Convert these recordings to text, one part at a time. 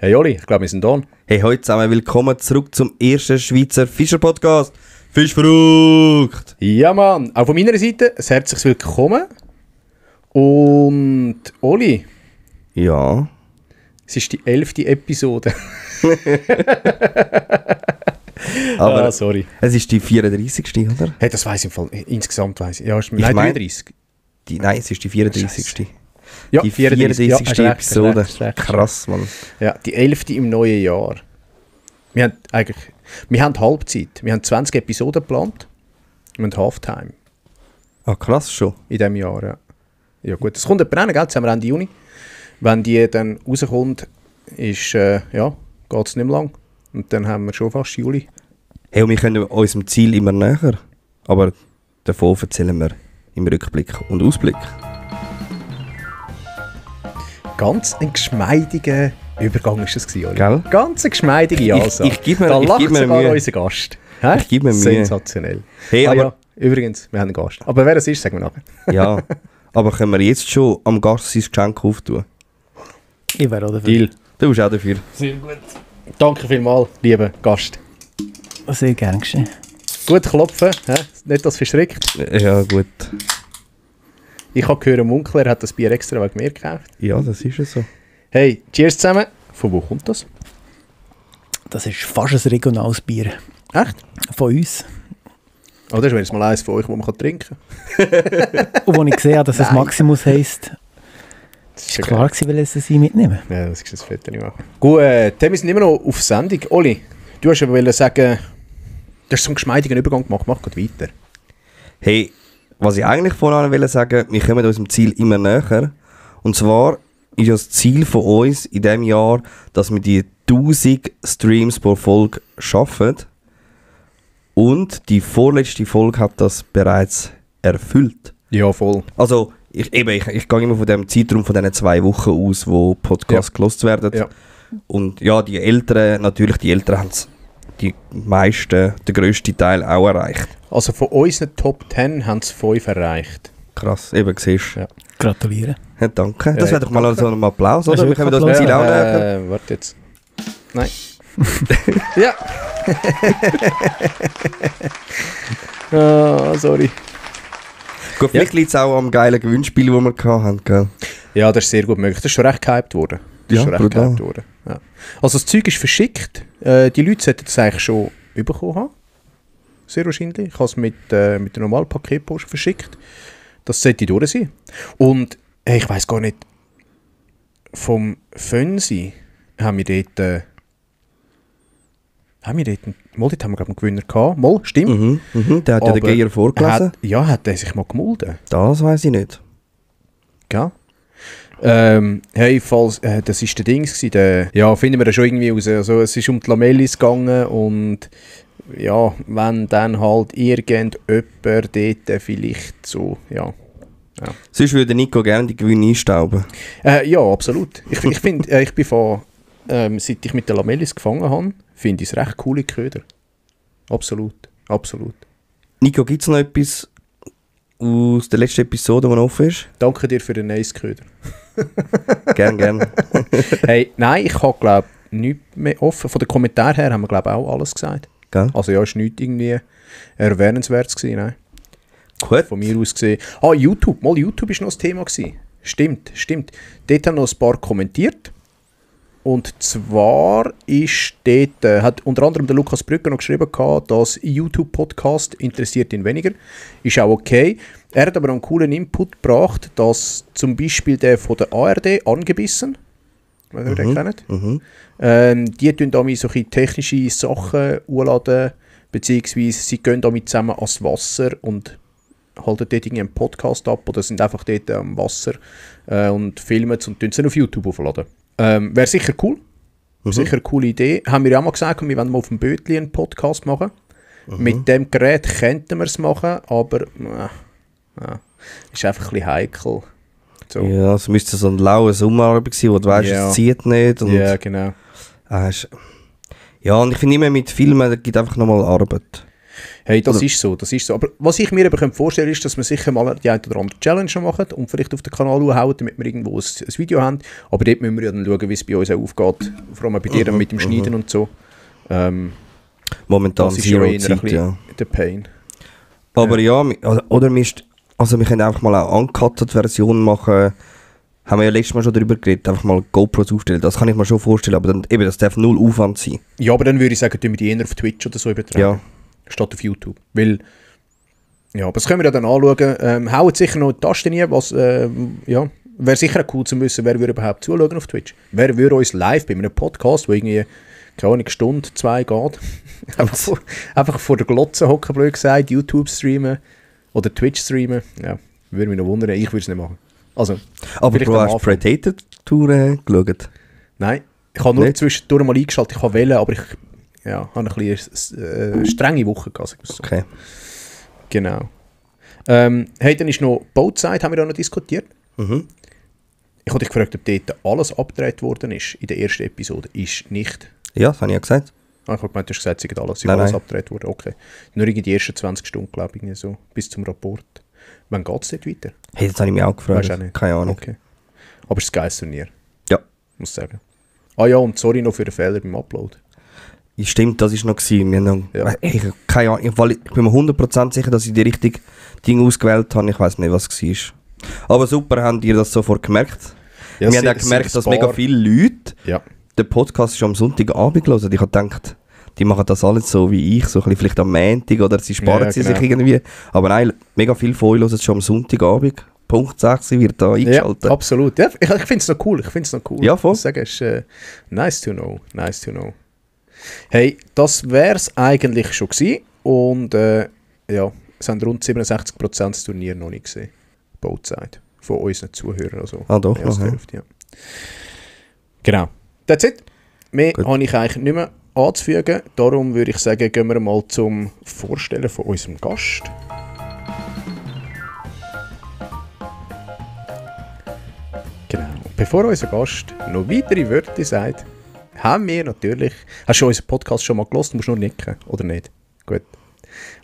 Hey Oli, ich glaube, wir sind da. Hey, heute zusammen, willkommen zurück zum ersten Schweizer Fischer-Podcast. Fischverrückt! Ja Mann, auch von meiner Seite ein herzliches Willkommen. Und Oli, Ja. es ist die 11. Episode. Aber sorry. es ist die 34. oder? Hey, das weiss ich im Fall. Insgesamt weiss ich. Ja, ist, Ich nein, mein- 33. Nein, es ist die 34. Ja, Die 34. Ja, hast recht, Episode. hast recht. Krass, Mann. Ja, die 11. im neuen Jahr. Wir haben Halbzeit. Wir haben 20 Episoden geplant. Wir haben Halftime Ah, krass schon. in diesem Jahr. Ja, ja gut. Es kommt jemand rein, gell? Jetzt haben wir Ende Juni. Wenn die dann rauskommt, ist, geht es nicht mehr lang. Und dann haben wir schon fast Juli. Hey, und wir können unserem Ziel immer näher. Aber davon erzählen wir im Rückblick und Ausblick. Ganz ein geschmeidiger Übergang war es, Oli. Gell? Ganz eine geschmeidige Ansage. Ich gebe mir- da ich lacht gebe mir sogar Mühe. unser Gast. Hä? Ich gebe mir Mühe. Sensationell. Hey, aber, ja, übrigens, wir haben einen Gast. Aber wer es ist, sagen wir nachher. ja, aber können wir jetzt schon am Gast sein Geschenk auftun? Ich wäre auch dafür. Deal. Du bist auch dafür. Sehr gut. Danke vielmals, lieber Gast. Sehr gern geschehen. Gut klopfen, hä? Nicht das verstrickt. Ja, gut. Ich habe gehört, Munkler hat das Bier extra wegen mir gekauft. Ja, das ist es so. Hey, cheers zusammen. Von wo kommt das? Das ist fast ein regionales Bier. Echt? Von uns. Oh, das ist wenigstens mal eins von euch, das man trinken kann. Und als ich gesehen habe, dass es Nein. Maximus heisst, Das ist klar gewesen, weil sie mitnehmen. Ja, das ist das Foto nicht machen. Gut, wir sind immer noch auf Sendung. Oli, du hast ja sagen, du hast so einen geschmeidigen Übergang gemacht. Mach gerade weiter. Hey, was ich eigentlich vorhin wollte sagen, wir kommen unserem Ziel immer näher. Und zwar ist ja das Ziel von uns in diesem Jahr, dass wir die 1000 Streams pro Folge schaffen. Und die vorletzte Folge hat das bereits erfüllt. Ja, voll. Also, ich gehe immer von dem Zeitraum von diesen 2 Wochen aus, wo Podcasts gelost werden. Ja. Und ja, die Älteren haben es die meisten, den grössten Teil auch erreicht. Also von unseren Top 10 haben es 5 erreicht. Krass, eben siehst du. Ja. Gratuliere. Ja, danke. Das wäre doch mal so ein Applaus, Das oder? ist Wir können das wirklich Ziel auch näher. Warte jetzt. Nein. Ja. Sorry. Gut, vielleicht liegt es auch am geilen Gewinnspiel, das wir hatten, gell? Ja, das ist sehr gut möglich. Das ist schon recht gehypt worden. Ja, brutal. Ja. Also das Zeug ist verschickt. Die Leute sollten es eigentlich schon bekommen haben. Sehr wahrscheinlich. Ich habe es mit der normalen Paketpost verschickt. Das sollte durch sein. Und ich weiss gar nicht, vom Fönsi haben wir dort... Mal, dort haben wir glaube ich einen Gewinner gehabt. Mal, stimmt. Der hat ja den Aber Geier vorgelesen. Hat er sich mal gemulden? Das weiss ich nicht. Gell? Hey, falls, das war der Dings gewesen, finden wir das schon irgendwie raus. Also, es ist um die Lamellis gegangen und ja, wenn dann halt irgendjemand dort vielleicht so, ja. Sonst würde Nico gerne die Gewinne einstauben. Ja, absolut. Ich finde, ich bin seit ich mit den Lamellis gefangen habe, finde ich es recht coole Köder. Absolut, absolut. Nico, gibt es noch etwas aus der letzten Episode, die noch offen ist? Danke dir für den Nice-Köder. Gern. Hey, nein, ich habe glaube nichts mehr offen. Von den Kommentaren her haben wir glaube auch alles gesagt. Gell? Also ja, es war nichts irgendwie erwähnenswertes gewesen, nein. Gut. Von mir aus gesehen. YouTube. Mal YouTube war noch das Thema gewesen. Stimmt. Dort haben noch ein paar kommentiert. Und zwar ist dort, hat unter anderem der Lukas Brücker noch geschrieben, dass YouTube-Podcast interessiert ihn weniger. Ist auch okay. Er hat aber einen coolen Input gebracht, dass zum Beispiel der von der ARD angebissen, wenn ihr den kennt. Die tun damit solche technische Sachen hochladen, beziehungsweise sie gehen damit zusammen ans Wasser und halten dort irgendwie einen Podcast ab oder sind einfach dort am Wasser und filmen es und tun es dann auf YouTube aufladen. Wäre sicher cool. Sicher eine coole Idee. Haben wir ja auch mal gesagt, wir wollen mal auf dem Bötli einen Podcast machen. Mit dem Gerät könnten wir es machen, aber ist einfach ein bisschen heikel. So. Ja, es müsste so ein lauer Sommerabend sein, wo du weißt, Ja. es zieht nicht. Und, Ja, genau. ja, und ich finde immer, mit Filmen gibt einfach nochmal Arbeit. Hey, das ist so. Aber was ich mir eben vorstellen könnte, ist, dass wir sicher mal die eine oder andere Challenge noch machen und vielleicht auf den Kanal hauen, damit wir irgendwo ein Video haben. Aber dort müssen wir ja dann schauen, wie es bei uns auch aufgeht. Vor allem bei dir dann mit dem Schneiden und so. Momentan das ist Zero schon eher Zeit, ein bisschen ja. der Pain. Aber ja, oder wir können einfach mal eine Uncut-Version machen. Haben wir ja letztes Mal schon darüber geredet, einfach mal GoPros aufstellen. Das kann ich mir schon vorstellen, aber dann, eben, das darf null Aufwand sein. Ja, aber dann würde ich sagen, tun wir die eher auf Twitch oder so übertragen. Ja. Statt auf YouTube. Weil, ja, aber das können wir ja dann anschauen. Haut sicher noch die Taste rein, was, ja, wäre sicher auch cool zu wissen, wer würde überhaupt zuschauen auf Twitch. Wer würde uns live bei einem Podcast, wo irgendwie, keine Ahnung, Stunde, 2 geht, einfach vor der Glotze hocken, blöd gesagt, YouTube streamen oder Twitch streamen. Ja, würde mich noch wundern, ich würde es nicht machen. Also, aber du hast Predator-Tour geschaut? Nein, ich habe nur Nicht? zwischendurch mal eingeschaltet, ich habe wählen, aber ich habe eine bisschen strenge Woche gehabt. So. Okay. Genau. Hey, dann ist noch Boatzeit, haben wir da noch diskutiert. Mhm. Ich habe dich gefragt, ob dort alles abgedreht worden ist in der ersten Episode. Ist nicht. Ja, das habe ich ja gesagt. Ich habe gemeint, du hast gesagt, es ist alles, Nein, alles nein. abgedreht worden. Okay. Nur in die ersten 20 Stunden, glaube ich, so, bis zum Rapport. Wann geht es dort weiter? Hey, das habe ich mich auch gefragt. Weißt du auch nicht? Keine Ahnung. Okay. Aber es ist ein geiles Turnier. Ja. Muss ich sagen. Ah ja, und sorry noch für den Fehler beim Upload. Stimmt, das war noch gewesen. Wir haben noch, Ja. ich, keine Ahnung, ich bin mir 100% sicher, dass ich die richtige Dinge ausgewählt habe. Ich weiß nicht, was es war. Aber super, habt ihr das sofort gemerkt? Ja, wir haben auch gemerkt, dass mega viele Leute Ja. den Podcast schon am Sonntagabend hören. Ich habe gedacht, die machen das alles so wie ich, so ein bisschen vielleicht am Montag oder sie sparen Ja, sie genau. sich irgendwie. Aber nein, mega viele von euch hören es schon am Sonntagabend. Punkt 6 wird da eingeschaltet. Ja, absolut. Ja, ich finde es noch cool. Ja, voll. Ich muss sagen, es ist nice to know. Nice to know. Hey, das wäre es eigentlich schon gewesen. Und ja, es haben rund 67% das Turnier noch nicht gesehen. Bauzeit. Von unseren Zuhörern. Also Ah, doch, mehr als die aha. Hälfte, ja. Genau. That's it. Mehr Gut. habe ich eigentlich nicht mehr anzufügen. Darum würde ich sagen, gehen wir mal zum Vorstellen von unserem Gast. Genau. Bevor unser Gast noch weitere Wörter sagt, haben wir natürlich... Hast du unseren Podcast schon mal gehört? Du musst nur nicken, oder nicht? Gut.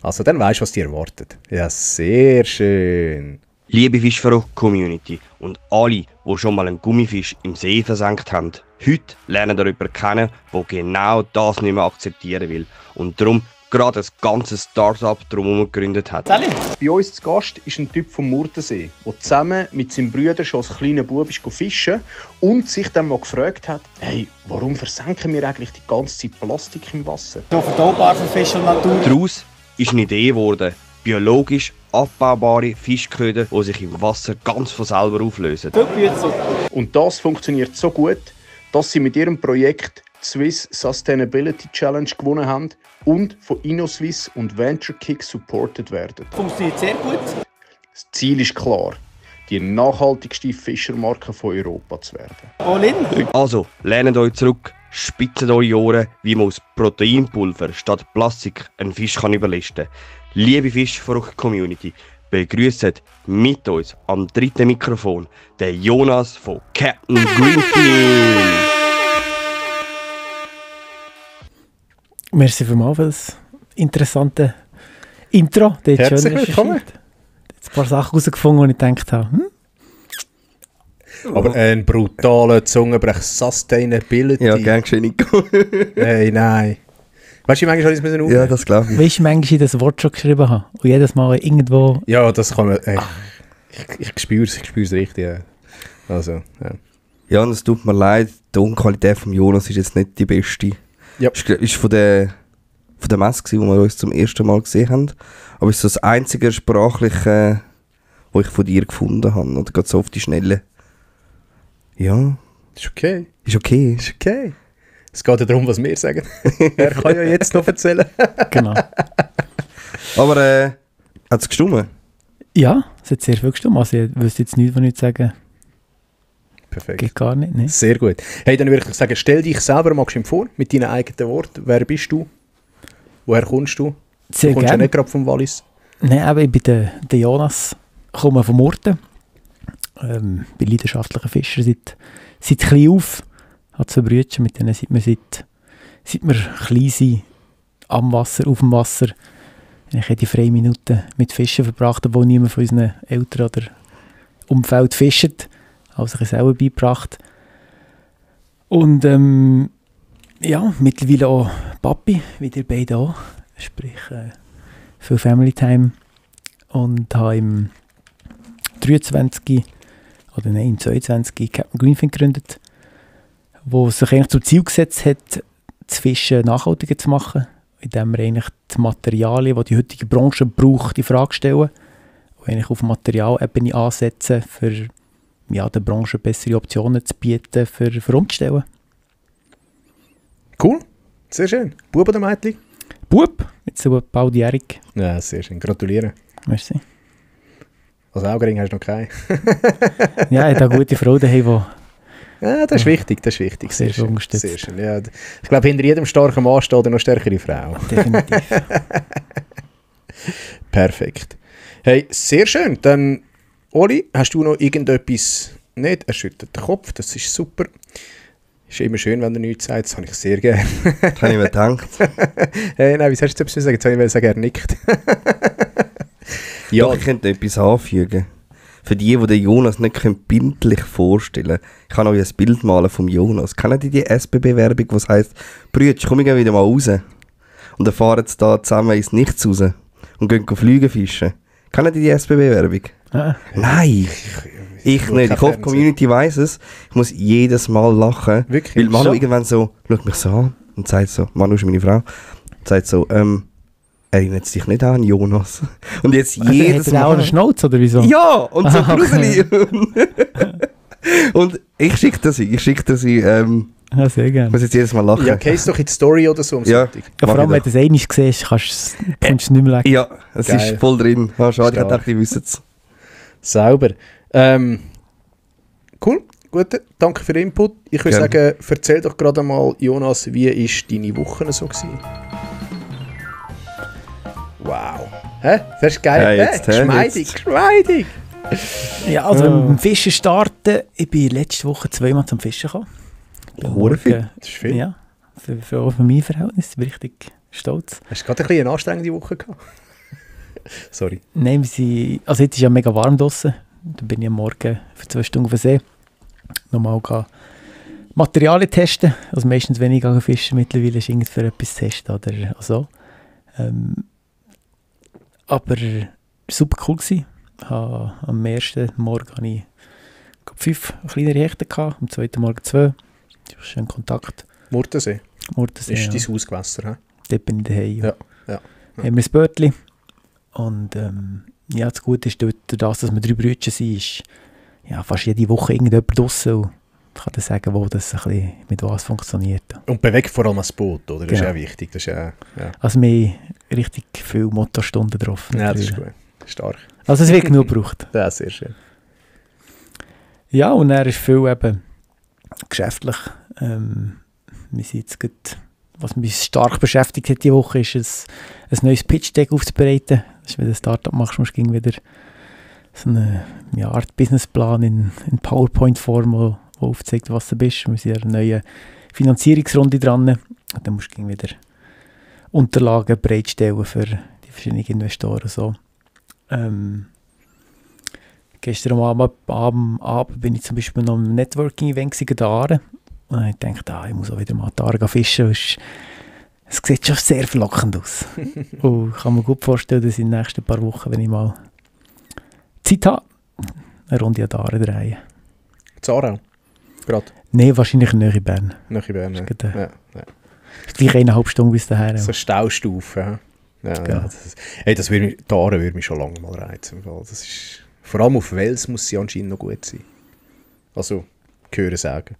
Also, dann weißt du, was dich erwartet. Ja, sehr schön. Liebe Fischverrückt-Community und alle, die schon mal einen Gummifisch im See versenkt haben, heute lernen ihr jemanden kennen, der genau das nicht mehr akzeptieren will und darum gerade ein ganzes Start-up drumherum gegründet hat. Bei uns zu Gast ist ein Typ vom Murtensee, der zusammen mit seinem Bruder schon als kleiner Bub ist fischen und sich dann mal gefragt hat, hey, warum versenken wir eigentlich die ganze Zeit Plastik im Wasser? So verdaubar für Fisch und Natur. Daraus ist eine Idee geworden, biologisch abbaubare Fischköder, die sich im Wasser ganz von selber auflösen. Und das funktioniert so gut, dass sie mit ihrem Projekt die Swiss Sustainability Challenge gewonnen haben und von InnoSwiss und VentureKick supported werden. Funktioniert sehr gut. Das Ziel ist klar, die nachhaltigste Fischermarke von Europa zu werden. All in. Also, lernt euch zurück, spitzt eure Ohren, wie man aus Proteinpulver statt Plastik einen Fisch kann überlisten kann. Liebe Fischverrückt-Community, begrüßt mit uns am dritten Mikrofon den Jonas von Captain Greenfin. Merci vielmals für das interessante Intro. Das ist Herzlich willkommen. Jetzt ein paar Sachen herausgefunden, die ich gedacht habe. Aber ein brutaler Zungenbrech, Sustainability. Ja, gern geschehen, Nico. Hey, nein. Weißt du, wie manchmal habe ich es Ja, das glaube ich. Weißt du, wie manchmal ich das Wort schon geschrieben habe? Und jedes Mal irgendwo... Ja, das kann man. Ich spüre es richtig. Ja. Also, ja. Ja, und es tut mir leid, die Tonqualität von Jonas ist jetzt nicht die beste. Ja. Ist von der Messe gewesen, wo wir uns zum ersten Mal gesehen haben. Aber es ist so das einzige sprachliche, was ich von dir gefunden habe. Oder gerade so auf die Schnelle. Ja, Ist okay. ist okay. Ist okay. Es geht ja darum, was wir sagen. Er kann ja jetzt noch erzählen. Genau. Aber hat es gestimmt? Ja, es hat sehr viel gestimmt. Also ich wüsste jetzt nichts, was ich sagen. Perfekt. Geht gar nicht, ne? Sehr gut. Hey, dann würde ich sagen, stell dich selber mal vor, mit deinen eigenen Worten. Wer bist du? Woher kommst du? Sehr Du kommst ja gerne. nicht gerade vom Wallis. Nein, aber ich bin der Jonas, komme vom Murten. Bin leidenschaftlicher Fischer seit klein auf. Habe zwei Brüder, mit denen seit wir klein sind, am Wasser, auf dem Wasser. Ich habe die freie Minuten mit Fischen verbracht, obwohl niemand von unseren Eltern oder Umfeld fischt. Also ich selber beigebracht. Und ja, mittlerweile auch Papi, wie ihr beide auch. Sprich, viel Family Time. Und habe im 23 oder nein, im 22 Captain Greenfin gegründet, wo sich eigentlich zum Ziel gesetzt hat, das Fischen nachhaltiger zu machen, indem wir eigentlich die Materialien, die die heutige Branche braucht, in Frage stellen und eigentlich auf Materialebene ansetzen, für ja, der Branche bessere Optionen zu bieten, für umzustellen. Cool, sehr schön. Bub oder Mädchen? Bub, jetzt so bald jährig. Ja, sehr schön. Gratuliere. Merci. Also Augenring hast du noch keinen. Ja, ich habe eine gute Frau daheim, Ja, das ist wichtig, das ist wichtig. Sehr schön. unterstützt. Sehr schön. Ja, ich glaube, hinter jedem starken Mann steht eine noch stärkere Frau. die definitiv. Perfekt. Hey, sehr schön. Dann, Oli, hast du noch irgendetwas? Nicht, er schüttelt den Kopf, das ist super. Ist immer schön, wenn er nichts sagt, das habe ich sehr gerne. Das habe ich mir gedacht. Hey, nein, was hast du jetzt sagen? Jetzt habe ich sagen, er nickt. Ja, ich könnte etwas anfügen. Für die den Jonas nicht bildlich vorstellen können, ich kann euch ein Bild malen vom Jonas. Kennen die SBB-Werbung, die heisst, Brütsch, komm ich wieder mal raus. Und dann fahren sie da zusammen ins Nichts raus und gehen Flüge fischen. Kennen die SBB-Werbung? Ah. Nein, ich nicht. Ich hoffe, die Community weiss es. Ich muss jedes Mal lachen. Wirklich? Weil Manu So? irgendwann so, schaut mich so an und sagt so, Manu ist meine Frau, und sagt so, erinnert dich nicht an Jonas. Und jetzt jedes Hat er auch Mal... einen Schnauz, oder wieso? Ja, und so Ah, okay. gruselig. Und ich schicke das ich Ja, sehr gerne. muss jetzt jedes Mal lachen. Ja, case doch in die Story oder so am Ja. Sonntag. Ja, vor Mach allem, wenn ich du es einmal siehst, kommst du es nicht mehr weg. Ja, es Geil. ist voll drin. Ah, schade, ich Stark. dachte, ich wüsste es. Sauber. Cool, gut, danke für den Input. Ich würde Gerne. sagen, erzähl doch gerade mal, Jonas, wie ist deine Woche so gewesen? Wow. Hä? Das ist geil. Ja, jetzt, hä? Geschmeidig, geschmeidig. Ja, also Ja. beim Fischen starten, ich bin letzte Woche 2-mal zum Fischen gekommen. Hure viel. Morgen- Das ist viel. Ja, für mein Verhältnis bin ich richtig stolz. Hast du gerade ein bisschen eine anstrengende Woche gehabt? Sorry. Nein, also jetzt ist ja mega warm draußen. Da bin ich am Morgen für 2 Stunden auf dem See. Nochmal Materialien testen. Also meistens weniger fischen. Mittlerweile ist irgend für etwas zu testen oder so. Aber super cool gewesen. Am ersten Morgen hatte ich 5 kleinere Hechte gehabt, am zweiten Morgen 2. Das war schön Kontakt. Murtensee. Murtensee, Ist ja. dein Hausgewässer, hä? Dort bin ich daheim. Ja, ja. Haben wir ein Bötchen. Und ja, das Gute ist, durch das, dass wir 3 Brüder sind, ist ja, fast jede Woche irgendjemand draussen. Und ich kann dir sagen, wo das ein bisschen mit was funktioniert. Und bewegt vor allem das Boot, oder? Das ist Genau. auch wichtig. Das ist ja, Also wir haben richtig viele Motorstunden drauf. ja, das ist mittlerweile. gut. Stark. Also es wird genug gebraucht. Ja, sehr schön. Ja, und er ist viel eben geschäftlich. Wir sind jetzt gerade, was mich stark beschäftigt hat diese Woche, ist ein neues Pitch-Deck aufzubereiten. Das ist, wenn du ein Startup machst, musst du wieder so eine Art Businessplan in PowerPoint-Form, wo aufzeigt, was du bist. Wir sind in einer neuen Finanzierungsrunde dran. Und dann musst du wieder Unterlagen bereitstellen für die verschiedenen Investoren. So. Gestern am Abend bin ich zum Beispiel noch am Networking-Event in Aare. Und ich dachte, ich muss auch wieder mal die Aare fischen. Es sieht schon sehr verlockend aus. Und ich kann mir gut vorstellen, dass in den nächsten paar Wochen, wenn ich mal Zeit habe, eine Runde an die Aare drehen. Zarau. Gerade. Nein, wahrscheinlich nicht in Bern. Nach in Bern. Das Ja. ist gerade, Ja. ist gleich 1,5 Stunden bis daher. So eine Staustufe. hä? Ja, Genau. ja, das würde mich, die Aare würde mich schon lange mal reizen. Das ist, vor allem auf Wels muss sie anscheinend noch gut sein. Also, hören sagen.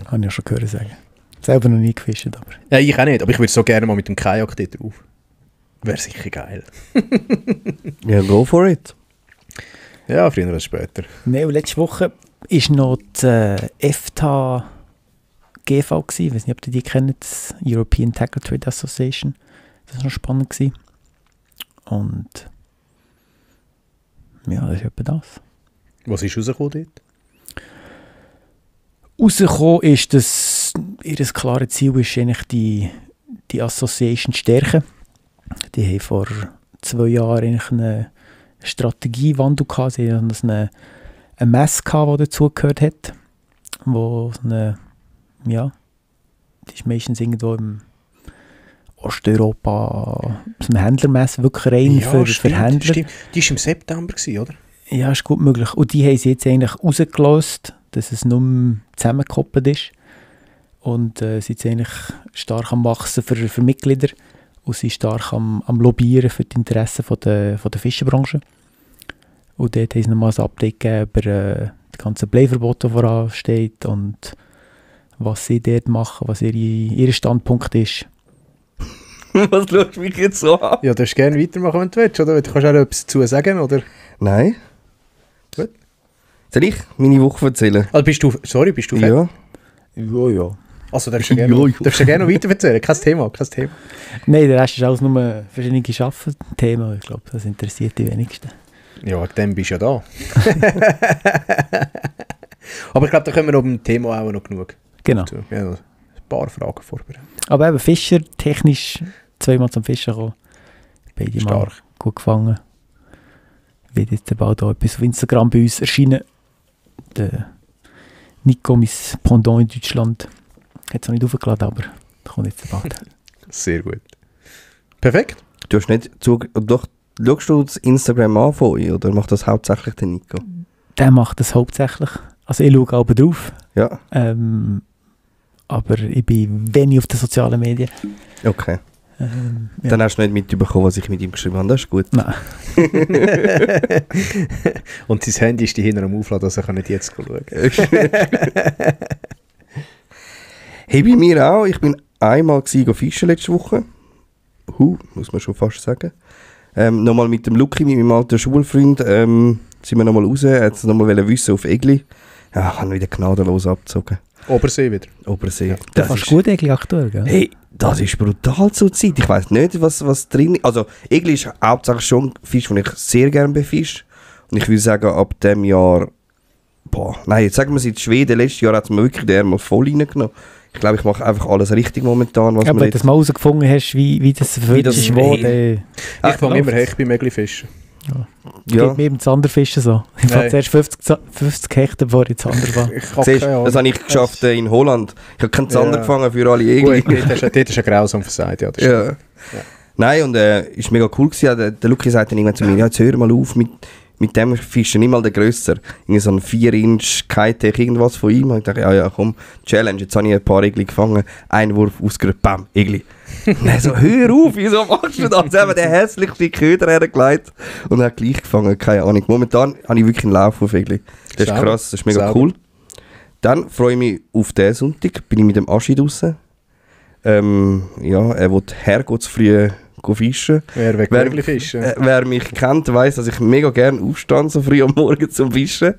Habe ich ja schon gehört sagen. Selber noch nie gefischt, aber... Ja, ich auch nicht, aber ich würde so gerne mal mit dem Kajak dort drauf. Wäre sicher geil. Ja, go for it. Ja, früher oder später. Nein, und letzte Woche war noch die EFTA GV gewesen. Ich weiß nicht, ob ihr die kennt, das European Tackle Trade Association. Das war noch spannend gewesen. Und ja, das ist etwa das. Was ist rausgekommen dort? Rausgekommen ist, dass ihr klares Ziel ist, eigentlich die Association zu stärken. Die haben vor 2 Jahren eigentlich einen Strategiewandel gehabt. Sie hatten eine Messe gehabt, die dazugehört hat, wo eine, ja, die ist meistens irgendwo im Osteuropa, so eine Händlermesse, wirklich rein für Händler. Stimmt. Die war im September, oder? Ja, ist gut möglich. Und die haben sie jetzt eigentlich rausgelöst, dass es nur mehr zusammengekoppelt ist. Und sind jetzt eigentlich stark am Wachsen für Mitglieder und sind stark am Lobbyieren für die Interessen von der Fischerbranche. Und dort haben sie nochmal ein Update gegeben über das ganze Bleiverbot, das voransteht und was sie dort machen, was ihr Standpunkt ist. Was schaust du mich jetzt so an? Ja, du darfst gerne weitermachen, wenn du willst, oder? Du kannst auch etwas dazu sagen, oder? Nein. Gut. Soll ich meine Woche erzählen? Also bist du fertig? Ja. Ja. Also darfst du gerne noch weiter erzählen, kein Thema. Nein, der Rest ist alles nur verschiedene Schaffen-Themen. Ich glaube, das interessiert die wenigsten. Ja, wegen dem bist du ja da. Aber ich glaube, da können wir noch beim Thema auch noch genug. Genau. Dazu. Ja, ein paar Fragen vorbereitet. Aber eben Fischer, technisch 2-mal zum Fischen gekommen. Beide mal gut gefangen. Wird jetzt bald auch etwas auf Instagram bei uns erscheinen. Der Nico, mein Pendant in Deutschland, hat es noch nicht aufgeladen, aber das kommt jetzt bald. Sehr gut. Perfekt. Du hast nicht doch, schaust du das Instagram an von euch, oder macht das hauptsächlich der Nico? Der macht das hauptsächlich. Also ich schaue auch drauf. Ja. Aber ich bin wenig auf den sozialen Medien. Okay. Ja. Dann hast du nicht mitbekommen, was ich mit ihm geschrieben habe. Das ist gut. Nein. Und sein Handy ist die hinten am Aufladen, also er kann nicht jetzt schauen. Hey, bei mir auch. Ich bin einmal fischen letzte Woche. Muss man schon fast sagen. Nochmal mit dem Luki, mit meinem alten Schulfreund, sind wir nochmal raus. Er hat es nochmal wissen auf Egli. Ja, ich habe wieder gnadenlos abgezogen. Obersee wieder. Obersee. Ja. Das fast ist gut Egli aktuell, gell? Hey, das ist brutal zur Zeit. Ich weiss nicht, was drin ist. Also, Egli ist hauptsächlich schon ein Fisch, den ich sehr gerne befische. Und ich würde sagen, ab dem Jahr... Nein, jetzt sagen wir seit Schweden, letztes Jahr hat es mir wirklich den Ärmel voll reingenommen. Ich glaube, ich mache einfach alles richtig momentan. Was aber wenn du das mal herausgefunden hast, wie das verfüllt ist, ich fange immer Hecht beim Egli-Fischen. Ja. Geht mir eben das andere Fischen so. Ich fange zuerst 50 Hechte, bevor ich das andere war. Siehst, das habe ich geschafft in Holland. Ich habe keinen Zander gefangen für alle Egli. Dort ist ein grausam versagt. Ja, ja. Nein, und es war mega cool gewesen. Der Luki sagte dann irgendwann zu mir, ja, jetzt hör mal auf mit dem Fischen, nicht mal der grösser. Irgendwie so ein 4-Inch Kitech, irgendwas von ihm. Und ich dachte, ja, komm, Challenge, jetzt habe ich ein paar Egli gefangen. Ein Wurf ausgerührt, bam, Egli. Nein, so, hör auf, wieso machst du das? Jetzt haben wir den hässlichsten Köder hergelegt und hat gleich gefangen, keine Ahnung. Momentan habe ich wirklich einen Lauf auf Egli. Das ist krass, das ist mega cool. Dann freue ich mich auf den Sonntag, bin ich mit dem Aschi draussen. Er will hergottsfrüh fischen. Wer mich kennt, weiss, dass ich mega gerne aufstehe, so früh am Morgen zum Fischen.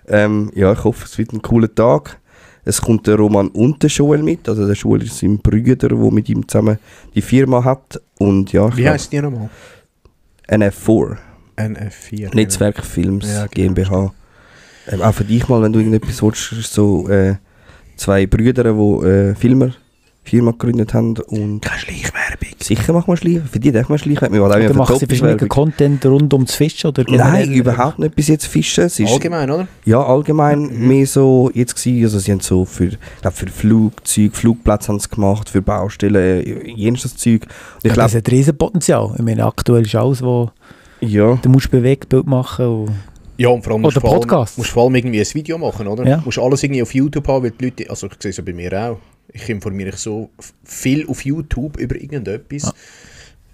Ich hoffe, es wird ein cooler Tag. Es kommt der Roman und der Joel mit. Also der Joel ist sein Bruder, der mit ihm zusammen die Firma hat. Und ja, wie heisst die nochmal? NF4. NF4. Netzwerk Films ja, genau. GmbH. Auch für dich mal, wenn du irgendetwas willst, so 2 Brüder, die Firma gegründet haben. Und keine Schleichwerbung. Sicher machen wir Schleichen. Für die darf man Schleichen. Oder machen sie verschiedene Content rund ums Fischen? Oder nein, überhaupt nicht bis jetzt Fischen. Es ist allgemein, oder? Ja, allgemein mehr so jetzt gewesen. Also sie haben so für Flugzeuge, Flugplätze haben sie gemacht, für Baustellen, jenes Zeug. Und ich das hat ein Riesenpotenzial. Ich meine, aktuell ist alles, wo du musst Bewegtbild machen und ja, und vor allem musst du vor allem irgendwie ein Video machen, oder? Ja. Du musst alles irgendwie auf YouTube haben, weil die Leute, also ich sehe es ja bei mir auch, ich informiere mich so viel auf YouTube über irgendetwas.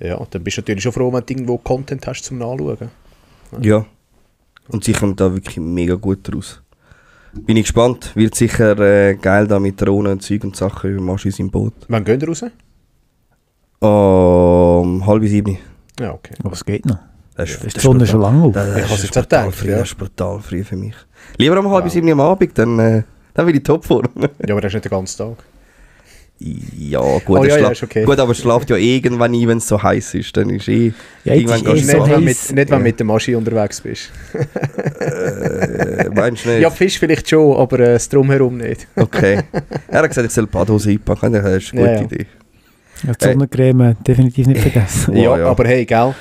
Ja, dann bist du natürlich schon froh, wenn du irgendwo Content hast zum Nachschauen. Ja. Und sie kommen da wirklich mega gut raus. Bin ich gespannt. Wird sicher geil da mit Drohnen und Zeug und Sachen über Maschis im Boot. Wann gehen ihr raus? 6:30. Ja, okay. Aber es geht noch. Das ist die Sonne schon lange auf. Ich habe es jetzt auch gedacht. Das ist brutal früh für mich. Lieber um 6:30 am Abend, dann will ich Topform. Ja, aber das ist nicht den ganzen Tag. Ja, gut, ist okay. Gut, aber es schläft ja irgendwann ein, wenn es so heiß ist. Dann ist irgendwann nicht, wenn du mit der Maschine unterwegs bist. Meinst du nicht? Ja, Fisch vielleicht schon, aber das Drumherum nicht. Okay. Er hat gesagt, ich soll die Badhose einpacken. Das ist eine gute Idee. Ja, die Sonnencreme definitiv nicht vergessen. Ja, aber hey, gell?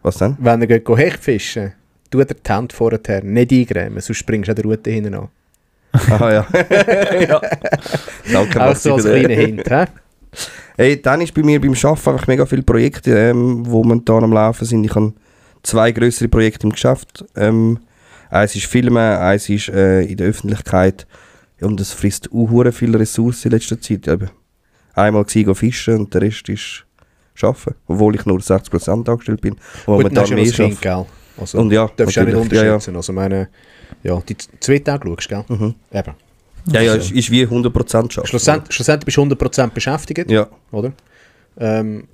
Was denn? Wenn er geht Hechtfischen, tut er die Hände vorher nicht eingrämen, sonst springst du an der Route hinten an. Ah ja. Ja. Danke, Auch Basti, so als für den- kleiner Hint, hä? Hey, dann ist bei mir beim Arbeiten einfach mega viele Projekte, wo momentan am Laufen sind. Ich habe 2 grössere Projekte im Geschäft. Eins ist Filmen, eins ist in der Öffentlichkeit. Ja, und das frisst auch viele Ressourcen in letzter Zeit. Eben. Einmal gehen fischen und der Rest ist arbeiten. Obwohl ich nur 60% angestellt bin. Und Gut, dann hast du ja noch das Kind, arbeite. gell? Also, Und ja, darfst du auch nicht natürlich, ja, unterschätzen. Also meine, ja, die 2 Tage schaust, gell? Mhm. Eben. Ja, ist wie 100% arbeiten. Schlussendlich bist du 100% beschäftigt, Ja. oder? Und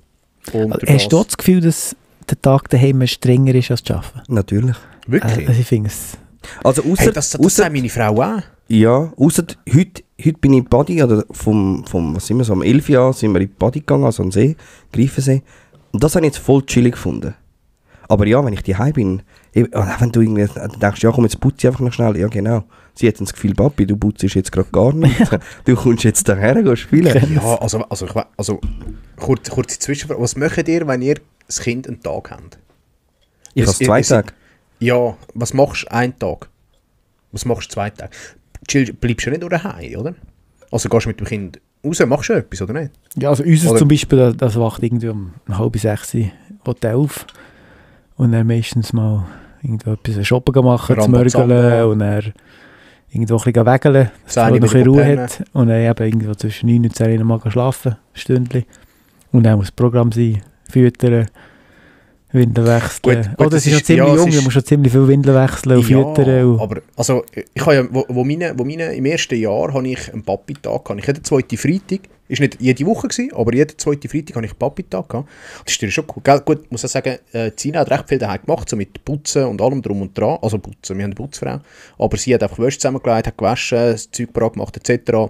durch Hast du das- das Gefühl, dass der Tag daheim strenger ist als das Arbeiten? Natürlich. Wirklich? Also ich finde es... Also ausser, Hey, das sagt meine Frau auch. ja, ausser heute bin ich in Badi, oder was sind wir so, um 11 Jahren sind wir in Badi gegangen, also an den See, Greifensee. Und das habe ich jetzt voll chillig gefunden. Aber ja, wenn ich daheim bin, wenn du irgendwie denkst, ja komm, jetzt putze ich einfach noch schnell, ja genau. Sie hat dann das Gefühl, Papi, du putzt jetzt gerade gar nicht. Du kommst jetzt daher gehen spielen. Ja, also kurze Zwischenfrage. Was macht ihr, wenn ihr das Kind einen Tag habt? Ich habe Es- 2 es- Tage. Ja, was machst du einen Tag? Was machst du 2 Tage? Bleibst du nicht nur daheim, oder? Also gehst du mit dem Kind raus, machst du etwas, oder nicht? Ja, also unseres Oder- zum Beispiel, das wacht irgendwie um 5:30 Hotel auf und dann meistens mal irgendwo etwas shoppen machen, zu Rambazamba. mörgeln und dann irgendwo ein bisschen wägeln, dass er 10 noch ein bisschen Minuten Ruhe pennen. hat und dann eben irgendwo zwischen 9 und 10 mal schlafen, ein Stündchen. Und dann muss das Programm sein, füttern, Windeln wechseln. Gut, Oh, das es ist noch ist- ziemlich ja, es jung, da ist- musst schon ziemlich viel Windeln wechseln und füttern. Und aber also, ich habe ja, wo meine im ersten Jahr habe ich einen Papi-Tag gehabt. Ich hatte den zweiten Freitag, ist nicht jede Woche gewesen, aber jeden zweiten Freitag habe ich einen Papi-Tag gehabt. Das ist natürlich schon cool. Gell, gut, muss ich sagen, Zina hat recht viel daheim gemacht, so mit Putzen und allem drum und dran. Also Putzen, wir haben eine Putzfrau. Aber sie hat einfach Wäsche zusammengelegt, hat gewaschen, das Zeug parat gemacht etc.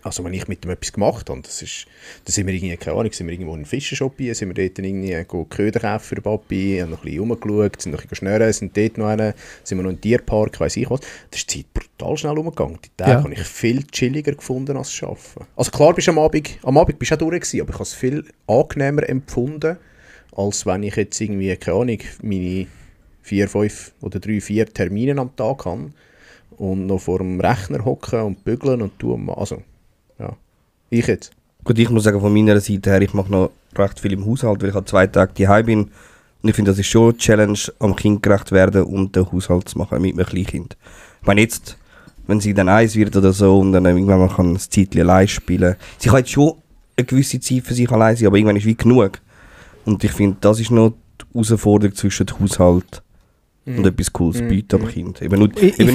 Also wenn ich mit dem etwas gemacht habe, da sind wir irgendwie, keine Ahnung, sind wir irgendwo in einen Fischershop hier, sind wir dort dann irgendwie Köder kaufen für den Papi, haben noch ein bisschen rumgeschaut, sind noch ein bisschen schnurren, sind dort noch einen, sind wir noch im Tierpark, weiss ich was. Da ist die Zeit brutal schnell umgegangen. Die Tage Ja. habe ich viel chilliger gefunden als das Arbeiten. Also klar, bist du am Abend bist du auch durch gewesen, aber ich habe es viel angenehmer empfunden, als wenn ich jetzt irgendwie, keine Ahnung, meine 4, 5 oder 3, 4 Termine am Tag habe und noch vor dem Rechner hocken und bügeln und tun. Also, ja. Ich jetzt. Gut, ich muss sagen, von meiner Seite her, ich mache noch recht viel im Haushalt, weil ich halt 2 Tage daheim bin. Und ich finde, das ist schon eine Challenge, am Kind gerecht werden und den Haushalt zu machen mit einem Kleinkind. Ich meine jetzt, wenn sie dann 1 wird oder so und dann irgendwann mal kann das Zeitchen allein spielen. Sie kann jetzt schon eine gewisse Zeit für sich allein sein, aber irgendwann ist wie genug. Und ich finde, das ist noch die Herausforderung zwischen dem Haushalt und etwas Cooles bieten am Kind. Eben nur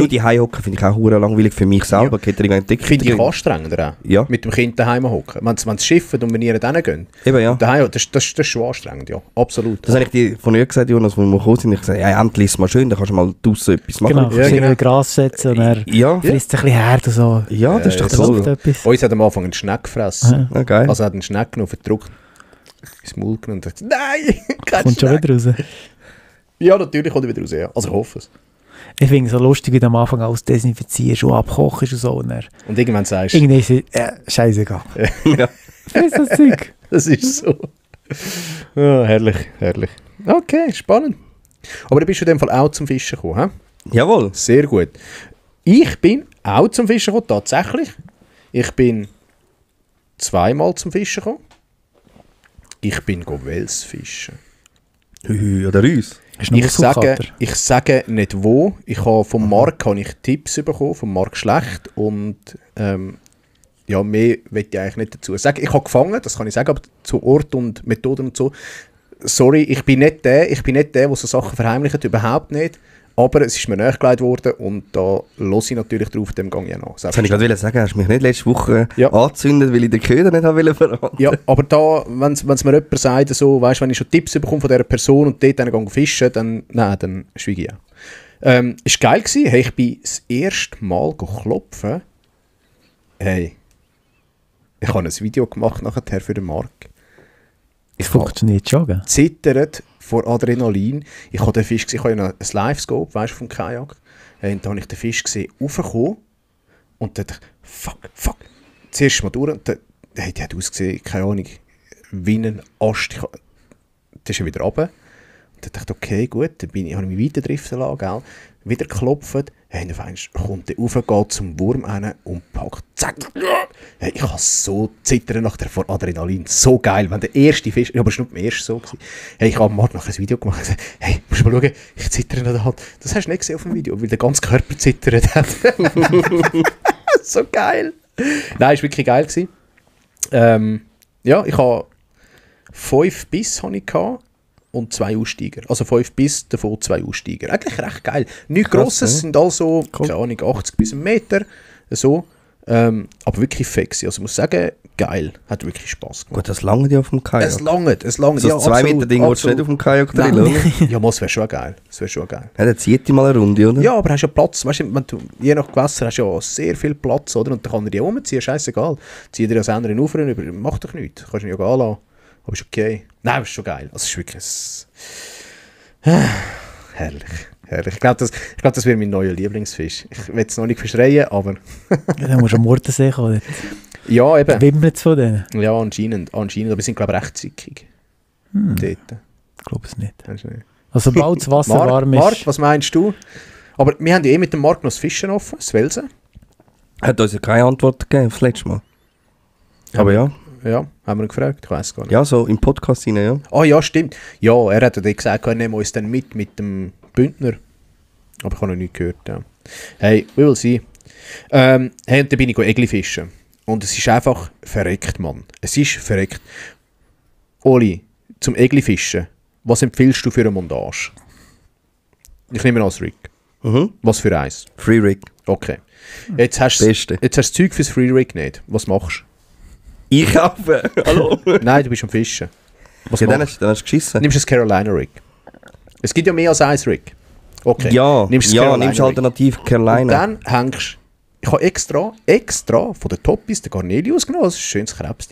die Heimhocken finde ich auch verdammt langweilig für mich selber. Ja. Finde ich anstrengender auch. Ja. Mit dem Kind daheim hocken. Wenn sie schiffen und wenn ihr dann gehen. Eben, ja. Daheim, das ist schon anstrengend, ja. Absolut. Das habe ich dir von ihr gesagt, Jonas, wo wir gekommen sind. Ich gesagt, ja, endlich ist es mal schön, dann kannst du mal draussen etwas machen. genau, Ja, ja, genau. Gras setzen und er Ja, frisst ein bisschen Herd und so. ja, das ist doch Das läuft toll. etwas. Uns hat am Anfang einen Schneck gefressen. Ja, geil. Also hat einen Schneck genommen, verdruckt ins Maul genommen und sagt, nein, kein Kommt schon Schneck. wieder raus. Ja, natürlich kommt er wieder raus, ja. Also ich hoffe es. Ich finde es so lustig, wie du am Anfang alles desinfizierst und abkochst und so. Und dann Und irgendwann sagst du, irgendwie ist es, scheißegal. Ja. Friss das Zeug. das ist so. Ja, herrlich, herrlich. Okay, spannend. Aber du bist in dem Fall auch zum Fischen gekommen, hä? Jawohl. Sehr gut. Ich bin auch zum Fischen gekommen, tatsächlich. Ich bin 2-mal zum Fischen gekommen. Ich bin Welsfischen. Oder uns. Hast du noch Ich sage nicht wo. Ich habe vom Marc habe ich Tipps bekommen, vom Marc Schlecht. Und ja, mehr will ich eigentlich nicht dazu sagen. Ich habe gefangen, das kann ich sagen, aber zu Ort und Methoden und so. Sorry, ich bin nicht der, der so Sachen verheimlicht, überhaupt nicht. Aber es ist mir nachgelegt worden und da höre ich natürlich drauf, dem Gang ja nach. Das wollte ich gerade sagen, hast du mich nicht letzte Woche Ja. angezündet, weil ich den Köder nicht habe verraten. Ja, aber da, wenn es mir jemand sagt, so, weißt, wenn ich schon Tipps bekomme von dieser Person und dort dann gehe fischen, dann schweige ich auch. Ist geil gewesen. Hey, ich bin das erste Mal klopfen. Hey, ich habe ein Video gemacht nachher für den Marc. Es funktioniert schon, gell? Zittert vor Adrenalin. Ich habe den Fisch gesehen, ich habe ja noch ein Live-Scope, weißt du, vom Kajak. Und da habe ich den Fisch gesehen, raufgekommen. Und dann dachte ich, fuck. Zuerst mal durch. Und dann, hey, die hat ausgesehen, keine Ahnung, wie ein Ast. Dann ist er wieder runter. Dann dachte ich, okay, gut, dann habe ich mich weiter driften lassen, gell? Wieder geklopft, hey, dann kommt der rauf, geht zum Wurm rein und packt, zack, hey, ich habe so zittern nach der vor Adrenalin, so geil, wenn der erste Fisch, ja, aber es war nur beim ersten so gewesen. Hey, ich habe Marc nachher ein Video gemacht und gesagt, hey, musst du mal schauen, ich zittere in der Hand. Das hast du nicht gesehen auf dem Video, weil der ganze Körper zittert hat. So geil. Nein, es war wirklich geil gewesen. Ja, ich habe 5 Biss und 2 Aussteiger. Also 5 Biss, davon 2 Aussteiger. Eigentlich recht geil. Nichts Grosses, ja. sind also, keine Ahnung, 80 bis 1 Meter. So. Aber wirklich sexy. Also ich muss sagen, geil. Hat wirklich Spass gemacht. Gut, das lange auf dem Kajak. Es langt. So Ja, 2 Meter Ding willst du nicht auf dem Kajak drin, oder? Ja, das wäre schon geil. Das wäre schon geil. Ja, dann zieht die mal eine Runde, oder? Ja, aber hast ja Platz. Weißt du, wenn du, je nach Gewässer hast du ja sehr viel Platz, oder? Und dann kann er die rumziehen, scheißegal. Zieh dir das andere Ufer über, macht doch nichts. Kannst du ihn ja gehen lassen. Aber ist okay. Nein, ist schon geil. Also es ist wirklich herrlich. Herrlich. Ich glaube, das wäre mein neuer Lieblingsfisch. Ich will es noch nicht verschreien, aber... Ja, dann musst du am Mordensee kommen. Ja, eben. Wimmelt es von denen? Ja, anscheinend. Aber sie sind, glaube ich, recht zickig. Dort. Ich glaube es nicht. Weißt du nicht. Also sobald das Wasser warm ist... Marc, was meinst du? Aber wir haben ja mit dem Marc noch das Fischen offen, das Welsen. Hat uns ja keine Antwort gegeben aufs letzte Mal. Aber ja. Ja, haben wir ihn gefragt? Ich weiss gar nicht. Ja, so im Podcast rein, ja. Ah ja, stimmt. Ja, er hat ja gesagt, er nehmen uns dann mit dem Bündner. Aber ich habe noch nichts gehört. Ja. Hey, we will see. Hey, und dann bin ich Egli fischen. Und es ist einfach verreckt, Mann. Es ist verreckt. Oli, zum Egli fischen, was empfiehlst du für eine Montage? Ich nehme an als Rig. Mhm. Was für eins? Free Rig. Okay. Jetzt hast du Beste. das Zeug fürs Free Rig nicht. Was machst Ich kaufe. Hallo. du? Nein, du bist am Fischen. Was Ja, dann machst hast du geschissen. Nimmst du das Carolina Rig. Es gibt ja mehr als eins Rig. Okay. Ja, nimmst nimmst alternativ Und Carolina. dann hängst ich habe extra von den Toppis den Cornelius genommen, das ist ein schönes Krebs.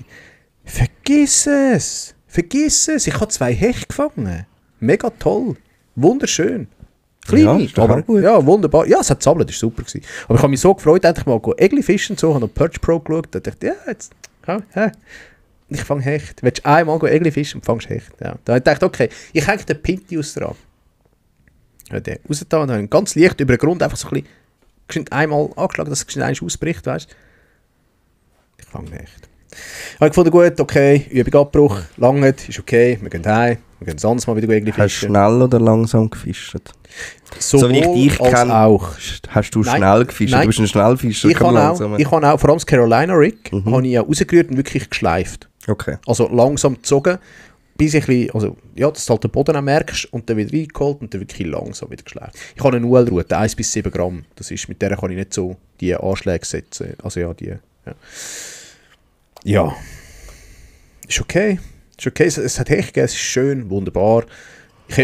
Vergiss es! Ich habe 2 Hecht gefangen. Mega toll. Wunderschön. Kleine, ist doch aber auch gut. ja, wunderbar. Ja, es hat zappelt, das war super gewesen. Aber ich habe mich so gefreut, endlich mal Egli fischen und so, habe noch Perch Pro geschaut, da dachte ich, ja, jetzt, ich fange Hecht. Willst du einmal Egli fischen und fangst Hecht? Ja. Da habe ich gedacht, okay, ich hänge den Pintius dran. Ja, den rausgetan und habe ihn ganz leicht über den Grund einfach so ein bisschen einmal angeschlagen, dass es einmal ausbricht, weißt du? Ich fange Hecht. Habe ich gefunden, gut, okay, Übung Abbruch, langt, ist okay, wir gehen heim, wir gehen sonst mal wieder Egli Hast du fischen. schnell oder langsam gefischt? Sowohl So wie ich dich als kenne, auch. hast du Nein, schnell gefischt. nein. Du bist ein Schnellfischer. Ich habe auch, vor allem das Carolina Rig, habe ich ja rausgerührt und wirklich geschleift. Okay. Also langsam gezogen, bis ich ein bisschen, also, ja, dass du halt den Boden auch merkst und dann wieder reingeholt und dann wirklich langsam wieder geschleift. Ich habe eine UL-Route, 1 bis 7 Gramm. Das ist, mit der kann ich nicht so die Anschläge setzen. Also ja, die, ja. Ja. Ist okay. Es hat Hecht gegeben, es ist schön, wunderbar.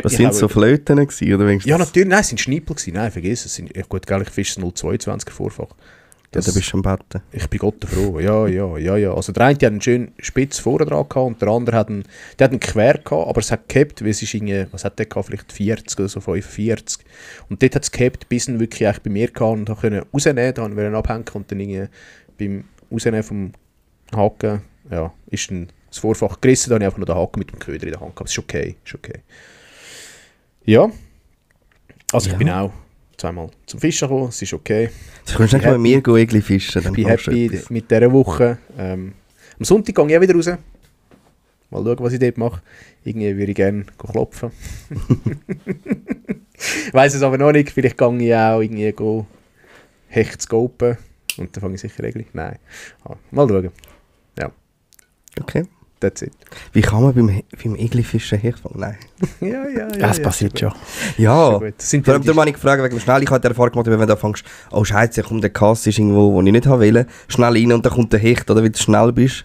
Was sind so Flöten gewesen, oder wenigstens? Ja, natürlich, nein, es sind Schniepel gewesen. Nein, vergiss es. Gut, gell, ich fische 0,22er Vorfach. Ja, da bist du am Betten. Ich bin Gott froh. Ja. Also der eine hat einen schönen spitz vorne dran gehabt und der andere hat einen quer gehabt, aber es hat gehabt, weil es ist irgendwie, was hat der gehabt, vielleicht 40 oder so 45. Und dort hat es gehabt, bis er wirklich eigentlich bei mir gehabt und konnte rausnehmen, dann wollte ich abhängen und dann irgendwie beim Rausnehmen vom Haken, ja, ist dann das Vorfach gerissen, dann habe ich einfach noch den Haken mit dem Köder in der Hand gehabt. Das ist okay. Ja. Also ich bin auch zweimal zum Fischen gekommen, es ist okay. Du kannst nicht mal mit mir Egli fischen. Ich bin happy mit dieser Woche. Am Sonntag gehe ich auch wieder raus. Mal schauen, was ich dort mache. Irgendwie würde ich gerne klopfen. Ich weiss es aber noch nicht. Vielleicht gehe ich auch irgendwie Hecht scopen. Und dann fange ich sicher Egli. Nein. Mal schauen. Ja. Okay. That's it. Wie kann man beim Egli-Fischen Hecht fangen? Nein. Ja. Das passiert schon. Ja. Gut. Das sind Vor allem, da habe ich gefragt, wegen dem Schnell. Ich habe die Erfahrung gemacht, wenn du da fängst, oh Scheiße, kommt der Kass ist irgendwo, wo ich nicht will, schnell rein und dann kommt der Hecht, oder wie du schnell bist.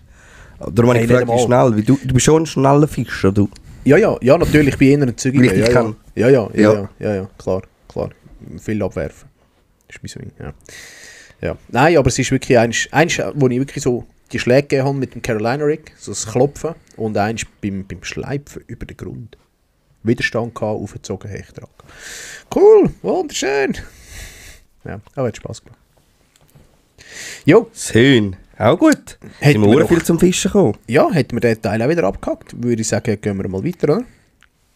Darum habe ich gefragt, wie schnell. Wie du bist schon ein schneller Fischer, du. Ja, natürlich, ich bin eher ein Zügiger. Wie ich dich kenne. Ja, klar. Viel abwerfen. Das ist mein Swing, ja. Nein, aber es ist wirklich eins, wo ich wirklich so die Schläge gegeben habe mit dem Carolina Rig, so das Klopfen und eins beim Schleifen über den Grund. Widerstand gehabt, aufgezogen, Hecht dran. Cool, wunderschön. Ja, aber hat Spass gemacht. Jo. Schön. Auch gut. Sind wir viel zum Fischen gekommen? Ja, hätten wir den Teil auch wieder abgehakt. Würde ich sagen, gehen wir mal weiter, oder?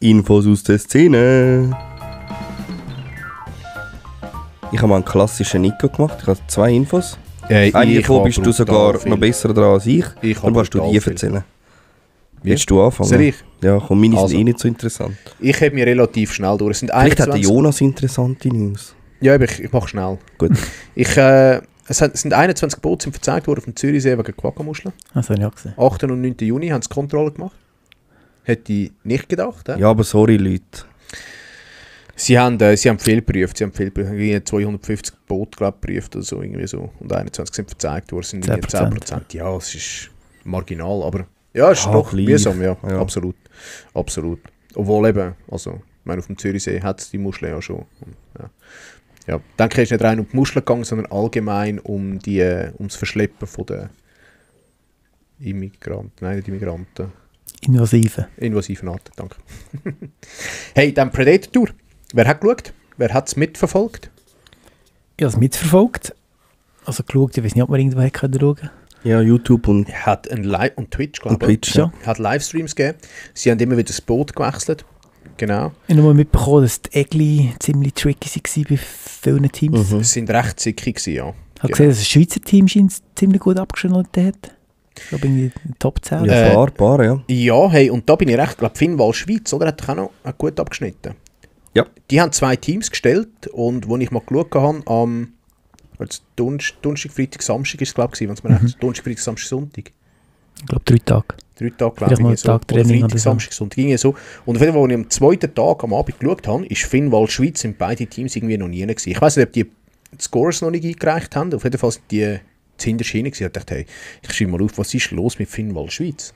Infos aus der Szene. Ich habe mal einen klassischen Nico gemacht. Ich habe 2 Infos. Eine davon bist du sogar noch besser dran als ich. Dann kannst du die erzählen. Willst du anfangen? Soll ich? Ja, komm, meine sind eh nicht so interessant. Ich habe mich relativ schnell durch. Es sind Vielleicht hat 21... der Jonas interessante News. Ja, aber ich mache schnell. Gut. Es sind 21 Boote verzeigt worden auf dem Zürichsee wegen Quaggamuscheln. Das habe ich auch gesehen. 8. und 9. Juni haben sie Kontrolle gemacht. Hätte ich nicht gedacht. Ja, aber sorry, Leute. Sie haben viel geprüft. Sie haben 250 Boote geprüft oder so, irgendwie so. Und 21 sind verzeigt worden. Sind 10%. Ja, es ist marginal, aber ja, es ist doch mühsam, ja. Absolut. Obwohl eben, also, ich meine, auf dem Zürichsee hat es die Muscheln ja schon. Ja, denke ich, ist nicht rein um die Muscheln gegangen, sondern allgemein ums Verschleppen von den Immigranten. Invasiven Arten, danke. Hey, dann Predator-Tour. Wer hat geschaut? Wer hat es mitverfolgt? Ich habe es mitverfolgt. Also geschaut, ich weiß nicht, ob man irgendwo hätte schauen können. Ja, YouTube und... Hat und Twitch, glaube ich. Twitch, ja. Hat Livestreams gegeben. Sie haben immer wieder das Boot gewechselt. Genau. Ich habe mal mitbekommen, dass die Egli ziemlich tricky waren bei vielen Teams. Sie sind recht sickig, ja. Ich habe gesehen, dass das Schweizer Team ziemlich gut abgeschnitten hat. Ich glaube, irgendwie Top 10. Ja, paar, ja. Ja, hey, und da bin ich recht, glaube Finnwall Schweiz, oder? Hat doch auch noch gut abgeschnitten. Ja. Die haben 2 Teams gestellt und wo ich mal geschaut habe, am Donnerstag, Freitag, Samstag ist es, glaube ich, wenn es mir recht Donnerstag, Freitag, Samstag, Sonntag. Ich glaube 3 Tage. 3 Tage, glaube ich. Vielleicht mal einen Tag Training Freitag, Samstag, Sonntag, irgendwie so. Und auf jeden Fall, als ich am 2. Tag am Abend geschaut habe, ist Finnwall Schweiz sind beide Teams irgendwie noch nie gewesen. Ich weiß nicht, ob die Scores noch nicht eingereicht haben. Auf jeden Fall sind die zuhinterst hinein gewesen. Ich dachte, hey, ich schreibe mal auf, was ist los mit Finnwall Schweiz?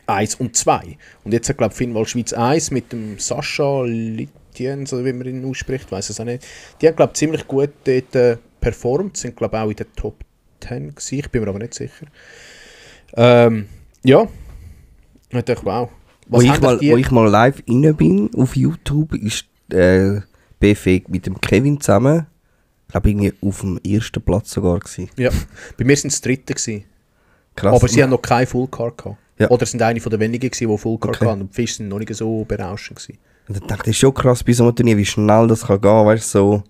1 und 2. Und jetzt hat, glaube ich, Finnwall Schweiz 1 mit dem Sascha Litjens, oder wie man ihn ausspricht, weiß es auch nicht. Die haben, glaube ich, ziemlich gut dort performt, sind, glaube ich, auch in der Top 10 gewesen. Ich bin mir aber nicht sicher. Ja. Ich dachte, wow. Wo ich mal live rein bin auf YouTube, ist BFG mit dem Kevin zusammen, ich glaube irgendwie auf dem 1. Platz sogar gewesen. Ja, bei mir sind es Dritte gewesen. Krass. Aber sie haben noch kein Fullcard gehabt. Ja. Oder sind eine von den wenigen gewesen, die Fullcard hatten. Und die Fische sind noch nicht so berauschend gewesen. Und dann dachte ich, das ist schon krass bei so einem Turnier, wie schnell das kann gehen, weißt du, so.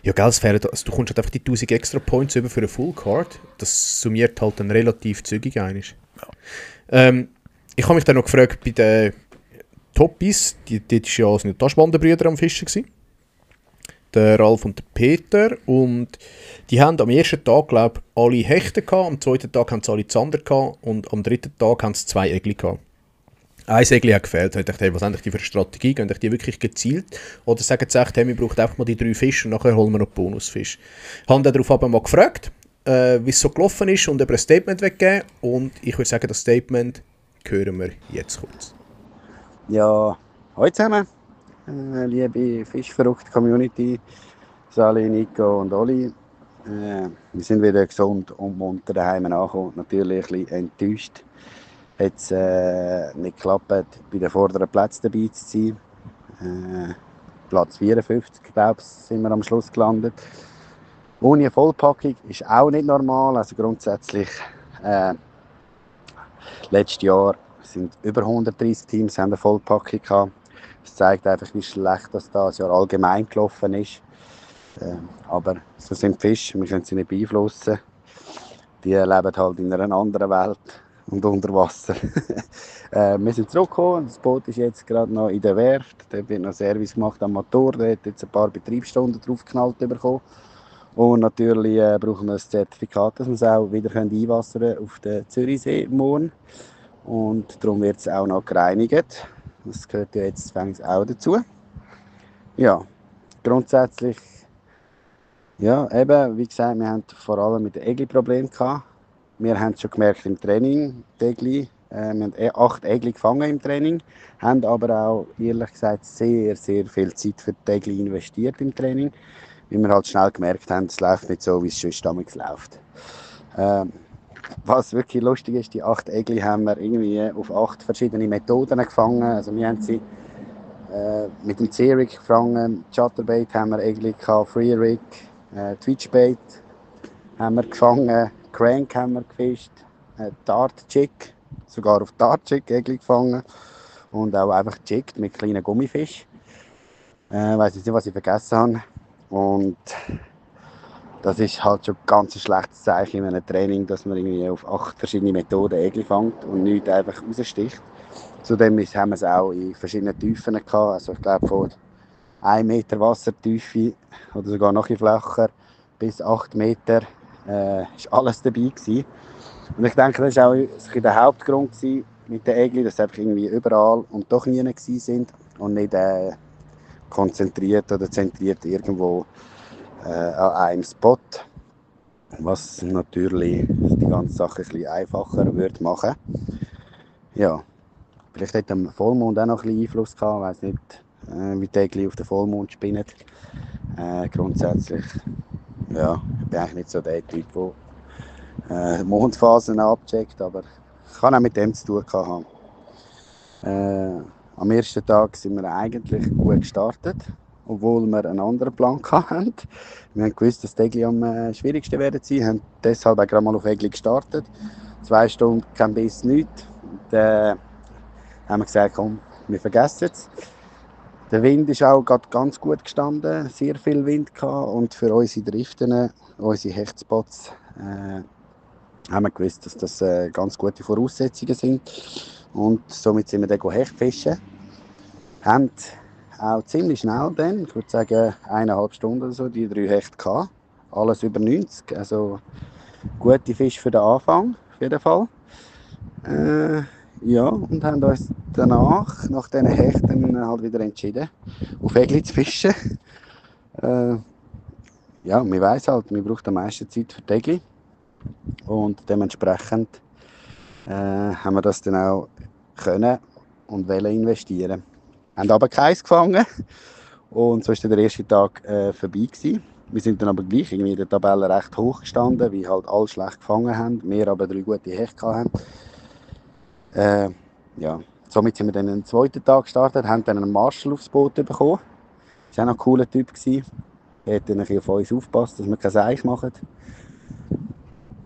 Ja, gell, also du kommst halt einfach die 1000 extra Points über für eine Fullcard. Das summiert halt dann relativ zügig ein. Ja. Ich habe mich dann noch gefragt, bei den Toppies, dort war ja also die Taschwandenbrüder am Fischen gewesen. Der Ralf und der Peter. Und die haben am ersten Tag, glaube ich, alle Hechte gehabt, am zweiten Tag haben sie alle Zander gehabt und am dritten Tag haben sie 2 Egli gehabt. Ein Egli hat gefehlt. Ich dachte, hey, was haben die für eine Strategie? Gehen die wirklich gezielt? Oder sagen sie echt, hey, wir brauchen einfach mal die 3 Fische und nachher holen wir noch Bonusfisch. Ich habe dann darauf aber mal gefragt, wie es so gelaufen ist und ob er ein Statement weggeben. Und ich würde sagen, das Statement hören wir jetzt kurz. Ja, hallo zusammen, liebe Fischverrückt-Community, Sali, Nico und Oli. Wir sind wieder gesund und munter daheim angekommen. Natürlich ein bisschen enttäuscht. Hat es nicht geklappt, bei den vorderen Plätzen dabei zu sein. Platz 54, glaube ich, sind wir am Schluss gelandet. Ohne Vollpackung ist auch nicht normal. Also grundsätzlich, letztes Jahr sind über 130 Teams haben eine Vollpackung gehabt. Das zeigt einfach, wie schlecht das Jahr allgemein gelaufen ist. Aber so sind Fische, wir können sie nicht beeinflussen. Die leben halt in einer anderen Welt und unter Wasser. Wir sind zurückgekommen, das Boot ist jetzt gerade noch in der Werft. Da wird noch Service gemacht am Motor, da hat jetzt ein paar Betriebsstunden draufgeknallt bekommen. Und natürlich brauchen wir ein Zertifikat, dass wir es auch wieder einwassern können auf den Zürichsee morgen. Und darum wird es auch noch gereinigt. Das gehört ja jetzt auch dazu. Ja, grundsätzlich, ja, eben, wie gesagt, wir haben vor allem mit den Egli-Problemen gehabt. Wir haben es schon gemerkt im Training, die Egli. Wir haben 8 Egli gefangen im Training, haben aber auch, ehrlich gesagt, sehr, sehr viel Zeit für die Egli investiert im Training, weil wir halt schnell gemerkt haben, es läuft nicht so, wie es schon damals läuft. Was wirklich lustig ist, die 8 Egli haben wir irgendwie auf 8 verschiedene Methoden gefangen. Also wir haben sie mit dem C-Rig gefangen, Chatterbait haben wir Egli gehabt, Free-Rig, Twitchbait haben wir gefangen, Crank haben wir gefischt, Dart-Jig, sogar auf Dart-Jig Egli gefangen. und auch einfach gejickt mit kleinen Gummifischen. Ich weiss jetzt nicht, was ich vergessen habe. Und das ist halt schon ganz ein schlechtes Zeichen in einem Training, dass man irgendwie auf 8 verschiedene Methoden Egli fängt und nichts einfach raussticht. Zudem haben wir es auch in verschiedenen Tiefen gehabt. Also ich glaube von 1 Meter Wassertiefe oder sogar noch ein bisschen flacher bis 8 Meter ist alles dabei gewesen. Und ich denke, das war auch der Hauptgrund mit den Egli, dass sie einfach irgendwie überall und doch nie sind und nicht konzentriert oder zentriert irgendwo an einem Spot, was natürlich die ganze Sache ein bisschen einfacher würde machen. Ja, vielleicht hat der Vollmond auch noch ein bisschen Einfluss gehabt, ich weiss nicht, wie die Egli auf den Vollmond spinnen. Grundsätzlich, ja, ich bin eigentlich nicht so der Typ, der Mondphasen abcheckt, aber es kann auch mit dem zu tun haben. Am ersten Tag sind wir eigentlich gut gestartet, obwohl wir einen anderen Plan hatten. Wir haben gewusst, dass die Egli am schwierigsten werden sein, haben deshalb auch gerade mal auf Egli gestartet. 2 Stunden kein Biss, nichts. Dann haben wir gesagt, komm, wir vergessen es. Der Wind ist auch gerade ganz gut gestanden, sehr viel Wind gehabt und für unsere Driften, unsere Hechtspots, haben wir gewusst, dass das ganz gute Voraussetzungen sind. Und somit sind wir dann Hechtfischen. Haben auch ziemlich schnell dann, ich würde sagen 1,5 Stunden oder so, die 3 Hechte gehabt. Alles über 90, also gute Fische für den Anfang, auf jeden Fall. Ja, und haben uns danach, nach diesen Hechten, halt wieder entschieden, auf Egli zu fischen. Ja, man weiss halt, man braucht am meisten Zeit für die Egli. Und dementsprechend haben wir das dann auch können und wollen investieren. Wir haben aber keins gefangen und so war der erste Tag vorbei gewesen. Wir sind dann aber gleich irgendwie in der Tabelle recht hoch gestanden, weil halt alle schlecht gefangen haben, wir aber 3 gute Hechte hatten. Ja, somit sind wir dann den zweiten Tag gestartet, haben dann einen Marshall aufs Boot bekommen. Das war auch noch ein cooler Typ gewesen. Er hat dann ein bisschen auf uns aufgepasst, dass wir kein Seich machen.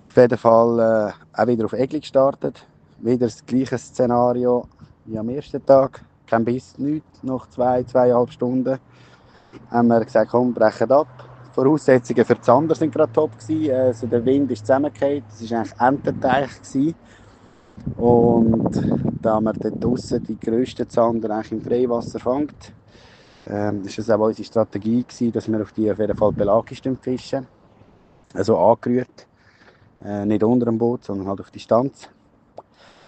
Auf jeden Fall auch wieder auf Egli gestartet. Wieder das gleiche Szenario wie am ersten Tag. Kein Biss, nichts. Nach 2,5 Stunden haben wir gesagt, komm, brechen ab. Die Voraussetzungen für Zander waren gerade top gewesen. Also der Wind ist zusammengefallen. Das war eigentlich Ententeich gewesen. Und da wir dort draussen die grössten Zander eigentlich im Freiwasser fängt, war das auch unsere Strategie gewesen, dass wir auf jeden Fall pelagisch fischen. Also angerührt. Nicht unter dem Boot, sondern halt auf Distanz.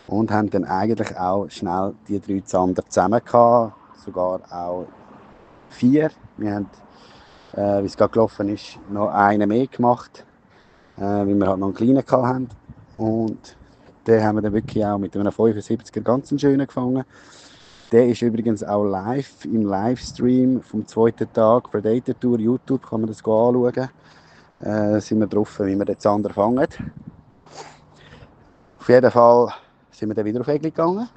Und haben dann eigentlich auch schnell die 3 Zander zusammen gehabt, sogar auch 4. Wir haben, wie es gerade gelaufen ist, noch einen mehr gemacht, weil wir halt noch einen kleinen hatten. Und den haben wir dann wirklich auch mit einem 75er ganz schönen gefangen. Der ist übrigens auch live im Livestream vom 2. Tag Predator Tour YouTube, kann man das anschauen. Sind wir drauf, wie wir den Zander fangen. Auf jeden Fall sind wir dann wieder auf Egli gegangen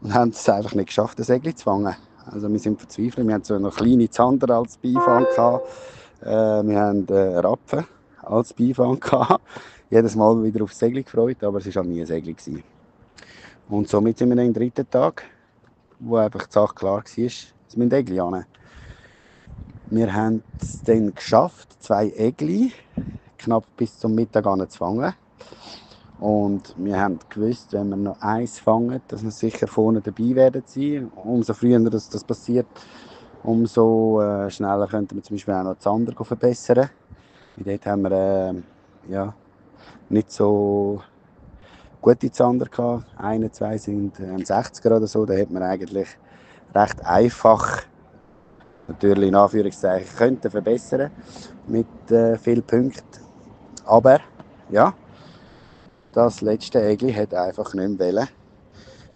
und haben es einfach nicht geschafft, das Egli zu fangen. Also wir sind verzweifelt, wir hatten so noch kleine Zander als Beifang gehabt. Wir haben Rapfen als Beifang gehabt. Jedes Mal wieder aufs Egli gefreut, aber es war halt nie ein Egli gewesen. Und somit sind wir dann am 3. Tag, wo einfach die Sache klar war, es müssen Egli hin. Wir haben es dann geschafft, 2 Egli knapp bis zum Mittag zu fangen. Und wir haben gewusst, wenn wir noch eins fangen, dass wir sicher vorne dabei werden sein. Umso früher das passiert, umso schneller könnten wir zum Beispiel auch noch die Zander verbessern. Und dort haben wir ja, nicht so gute Zander gehabt. 1, 2 sind 60er oder so. Da hat man eigentlich recht einfach, natürlich in Anführungszeichen, könnte verbessern mit vielen Punkten. Aber ja, das letzte Egli hat einfach nicht mehr wollen.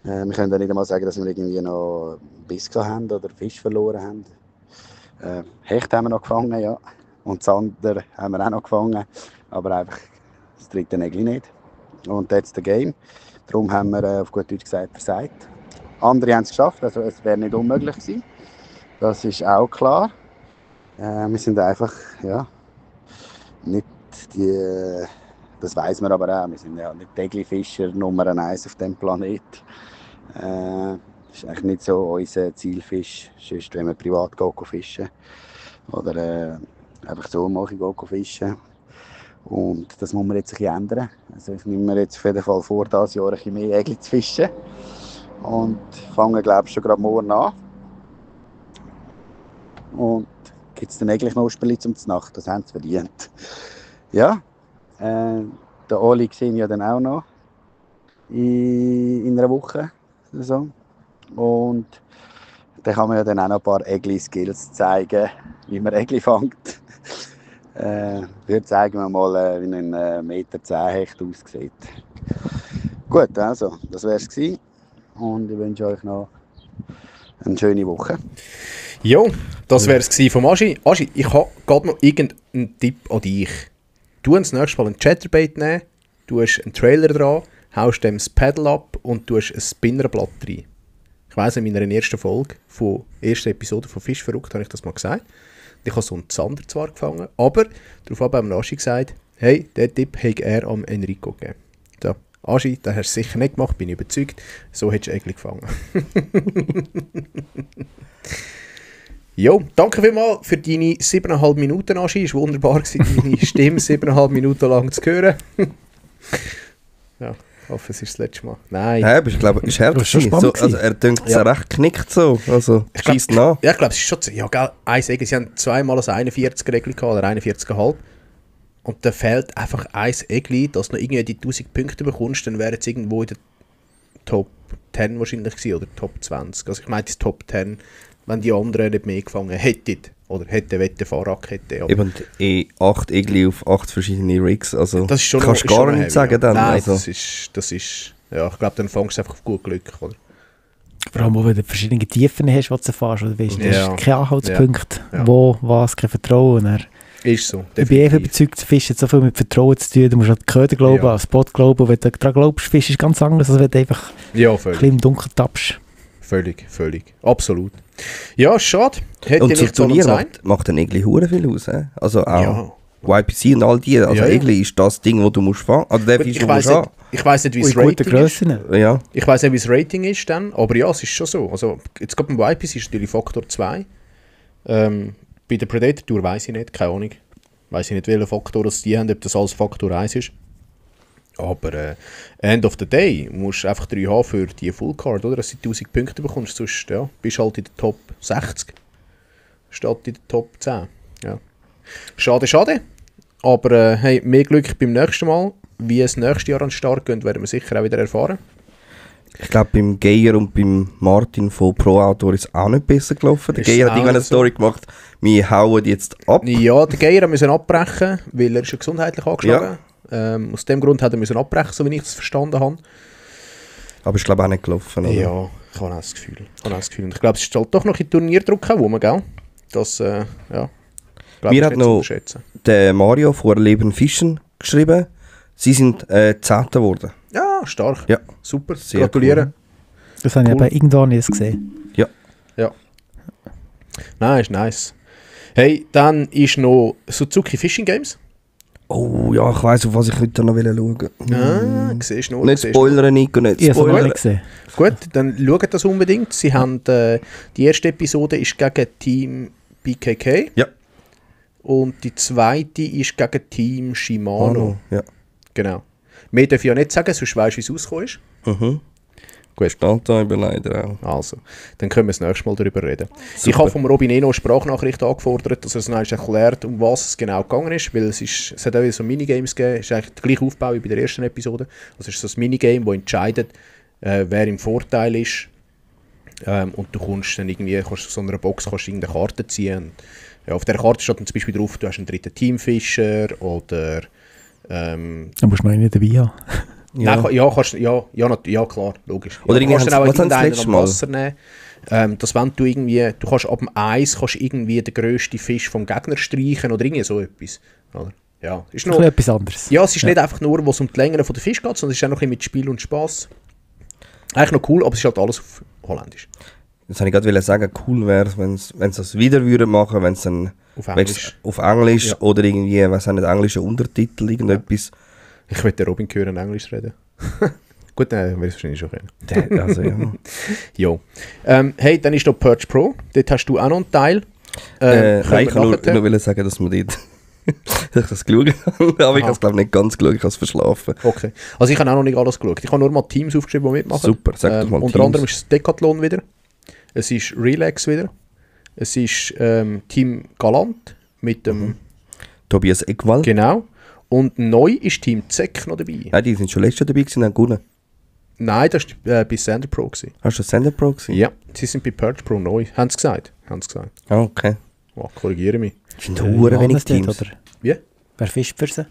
Wir können ja nicht einmal sagen, dass wir irgendwie noch Biss haben oder Fisch verloren haben. Hecht haben wir noch gefangen, ja. Und Zander haben wir auch noch gefangen. Aber einfach das 3. Egli nicht. Und that's the game. Darum haben wir auf gut Deutsch gesagt versagt. Andere haben es geschafft, also es wäre nicht unmöglich gewesen. Das ist auch klar. Wir sind einfach, ja, nicht die... Das weiss man aber auch. Wir sind ja nicht Egli-Fischer Nummer 1 auf diesem Planet. ist eigentlich nicht so unser Zielfisch. Sonst, wenn wir privat gehen fischen oder einfach so mal gehen fischen. Und das muss man jetzt ein bisschen ändern. Also ich nehme mir jetzt auf jeden Fall vor, dieses Jahr ein bisschen mehr Ägli zu fischen. Und fange, glaube ich, schon gerade morgen an. Und gibt es dann eigentlich noch Spiele zum Nacht, das haben sie verdient. Ja, den Oli sehen ja dann auch noch in einer Woche. So. Und dann kann man ja dann auch noch ein paar Ägli-Skills zeigen, wie man Ägli fängt. Wir zeigen mal, wie ein 1,10 Meter Hecht aussieht. Gut, also, das wäre es gewesen. Und ich wünsche euch noch eine schöne Woche. Jo, das wäre es von Aschi. Aschi, ich habe gerade noch irgendeinen Tipp an dich. Du hast das nächste Mal einen Chatterbait nehmen, du hast einen Trailer dran, haust dem das Pedal ab und du hast ein Spinnerblatt rein. Ich weiss, in meiner ersten Folge, der ersten Episode von Fisch verrückt, habe ich das mal gesagt. Ich habe so einen Zander zwar gefangen, aber daraufhin haben wir Aschi gesagt, hey, den Tipp hat er am Enrico gegeben. So, Aschi, den hast du sicher nicht gemacht, bin ich überzeugt. So hättest du Ägli gefangen. Jo, danke vielmals für deine 7,5 Minuten, Aschi. Es war wunderbar, deine Stimme 7,5 Minuten lang zu hören. Ja, ich hoffe, es ist das letzte Mal. Nein. Ja, aber ich glaube, es war schon spannend. also er denkt so recht knickt so. Also, schießt nach. Ja, ich glaube, es ist schon... Ja, gell, ein Ägli. Sie haben zweimal ein 41er-Ägli gehabt, oder 41,5. Und da fehlt einfach ein Ägli, dass du noch irgendwie die 1000 Punkte bekommst, dann wäre es irgendwo in der Top 10 wahrscheinlich gewesen, oder Top 20. Also ich meine, das Top 10, wenn die anderen nicht mehr gefangen hätten. Oder hätte Wette Fahrradkette. Eben 8 Ägli auf 8 verschiedene Rigs. Also Das ist schon kannst du noch, gar ist nicht heavy, sagen ja. dann. Nein, also. das ist... Ja, ich glaube, dann fängst du einfach auf gut Glück, oder? Vor allem, wo du verschiedene Tiefen hast, die du fährst. Oder weißt, du Ja. hast keinen Anhaltspunkt, Ja. wo, was, kein Vertrauen. Dann, Ist so, ich bin einfach überzeugt, Fisch hat so viel mit Vertrauen zu tun. Du musst an die Köder glauben, Ja. an den Spot glauben. Und wenn du daran glaubst, Fisch ist ganz anders, als wenn du einfach Ja, ein völlig. bisschen im Dunkeln tappst. Völlig. Absolut. Ja, schade. Hätte Und nicht zum so Turnier sein. macht ein Ägli hure viel aus. Also auch Ja. YPC und all die. Also Ja, ja. Ägli ist das Ding, das du musst fangen. Also der Fisch, Ich den du weiss musst nicht, ich weiss nicht, wie Und das in guten Rating ist. Grössen. Ja. Ich weiss nicht, wie das Rating ist dann, aber ja, es ist schon so. Also, jetzt gerade beim YPC ist natürlich Faktor 2. Bei der Predator Tour weiss ich nicht, keine Ahnung. Weiss ich nicht, welchen Faktor das die haben, ob das alles Faktor 1 ist. Aber end of the day musst du einfach 3 haben für die Fullcard, oder? Dass du 1000 Punkte bekommst, sonst ja, bist du halt in der Top 60 statt in der Top 10. Ja. Schade. Aber hey, mehr Glück beim nächsten Mal. Wie es nächstes Jahr an den Start geht, werden wir sicher auch wieder erfahren. Ich glaube, beim Geier und beim Martin von Pro Outdoor ist es auch nicht besser gelaufen. Der Ist Geier hat auch irgendwann eine nicht so. Story gemacht, wir hauen jetzt ab. Ja, der Geier müssen abbrechen, weil er ist ja gesundheitlich angeschlagen. Aus dem Grund hat er müssen abbrechen, so wie ich es verstanden habe. Aber ist glaube ich auch nicht gelaufen. Oder? Ja, ich habe auch das Gefühl. Und ich glaube, es ist halt doch noch ein Turnierdruck herum, gell? Das, ja. Glaub, Mir ist hat nicht zu noch unterschätzen. der Mario von Leben Fischen geschrieben, sie sind 10. geworden. Ja, stark. Ja. Super, Sehr gratuliere. Das habe ich Cool. aber irgendwann nicht gesehen. Ja. Nein, ist nice. Hey, dann ist noch Suzuki Fishing Games. Oh ja, ich weiss, auf was ich heute noch schauen will. Siehst du noch? Nicht siehst du spoilern, Nico, nicht Ich habe es noch spoilern. nicht gesehen. Gut, dann schaut das unbedingt. Sie haben, die erste Episode ist gegen Team BKK. Ja. Und die zweite ist gegen Team Shimano. Ja. Genau. Mehr darf ich ja nicht sagen, sonst weißt du, wie es rausgekommen ist. Mhm. Gut. Steht da eben leider auch. Also, dann können wir das nächste Mal darüber reden. Super. Ich habe vom Robin Eno eine Sprachnachricht angefordert, dass er es noch erklärt, um was es genau gegangen ist, weil es hat auch wieder so Minigames gegeben, es ist eigentlich der gleiche Aufbau wie bei der ersten Episode. Also es ist so ein Minigame, das entscheidet, wer im Vorteil ist. Und du kannst dann irgendwie, kannst aus so einer Box irgendeine Karte ziehen. Ja, auf der Karte steht dann zum Beispiel drauf, du hast einen dritten Teamfischer oder... Da musst du noch nicht dabei haben. Ja. Nein, ja, klar, logisch. Oder ja, du kannst irgendwie dann auch was haben sie das irgendeinen letzte am Mal? Wasser nehmen. Dass wenn du irgendwie, du kannst ab dem Eis kannst irgendwie den grössten Fisch vom Gegner streichen oder irgendwie so etwas. Oder? Ja, ist Ein noch, bisschen etwas anderes. ja, es ist nicht einfach nur, was um die Länge der Fisch geht, sondern es ist auch noch ein bisschen mit Spiel und Spass. Eigentlich noch cool, aber es ist halt alles auf Holländisch. Das wollte ich gerade sagen, cool wäre es, wenn sie das wieder würden machen, wenn es dann Auf wenn's Englisch. auf Englisch Ja. oder irgendwie, was haben nicht englische Untertitel, irgendetwas. Ich will den Robin hören Englisch reden. Gut, dann wirst du wahrscheinlich schon kennen. Also, ja. Jo. Hey, dann ist noch Purge Pro. Dort hast du auch noch einen Teil. Nein, ich können wir kann nur sagen, dass wir dort dass ich das geschaut habe, aber ich habe es glaube ich nicht ganz geschaut, ich habe es verschlafen. Okay. Also ich habe auch noch nicht alles geschaut. Ich habe nur mal Teams aufgeschrieben, die mitmachen. Super, sag doch mal unter Teams. anderem ist es Decathlon wieder. Es ist Relax wieder. Es ist Team Galant mit dem... Tobias Egwald. Genau. Und neu ist Team Zeck noch dabei. Nein, die sind schon letztes Jahr dabei gewesen und haben gewonnen. Nein, das war bei Sander Pro. Gewesen. Hast du Sender Pro gesehen? Ja, sie sind bei Purge Pro neu. Haben sie gesagt? Ah, okay. Oh, korrigiere mich. Ich finde hure wenig Teams. Oder? Wie? Wer fischt für sie?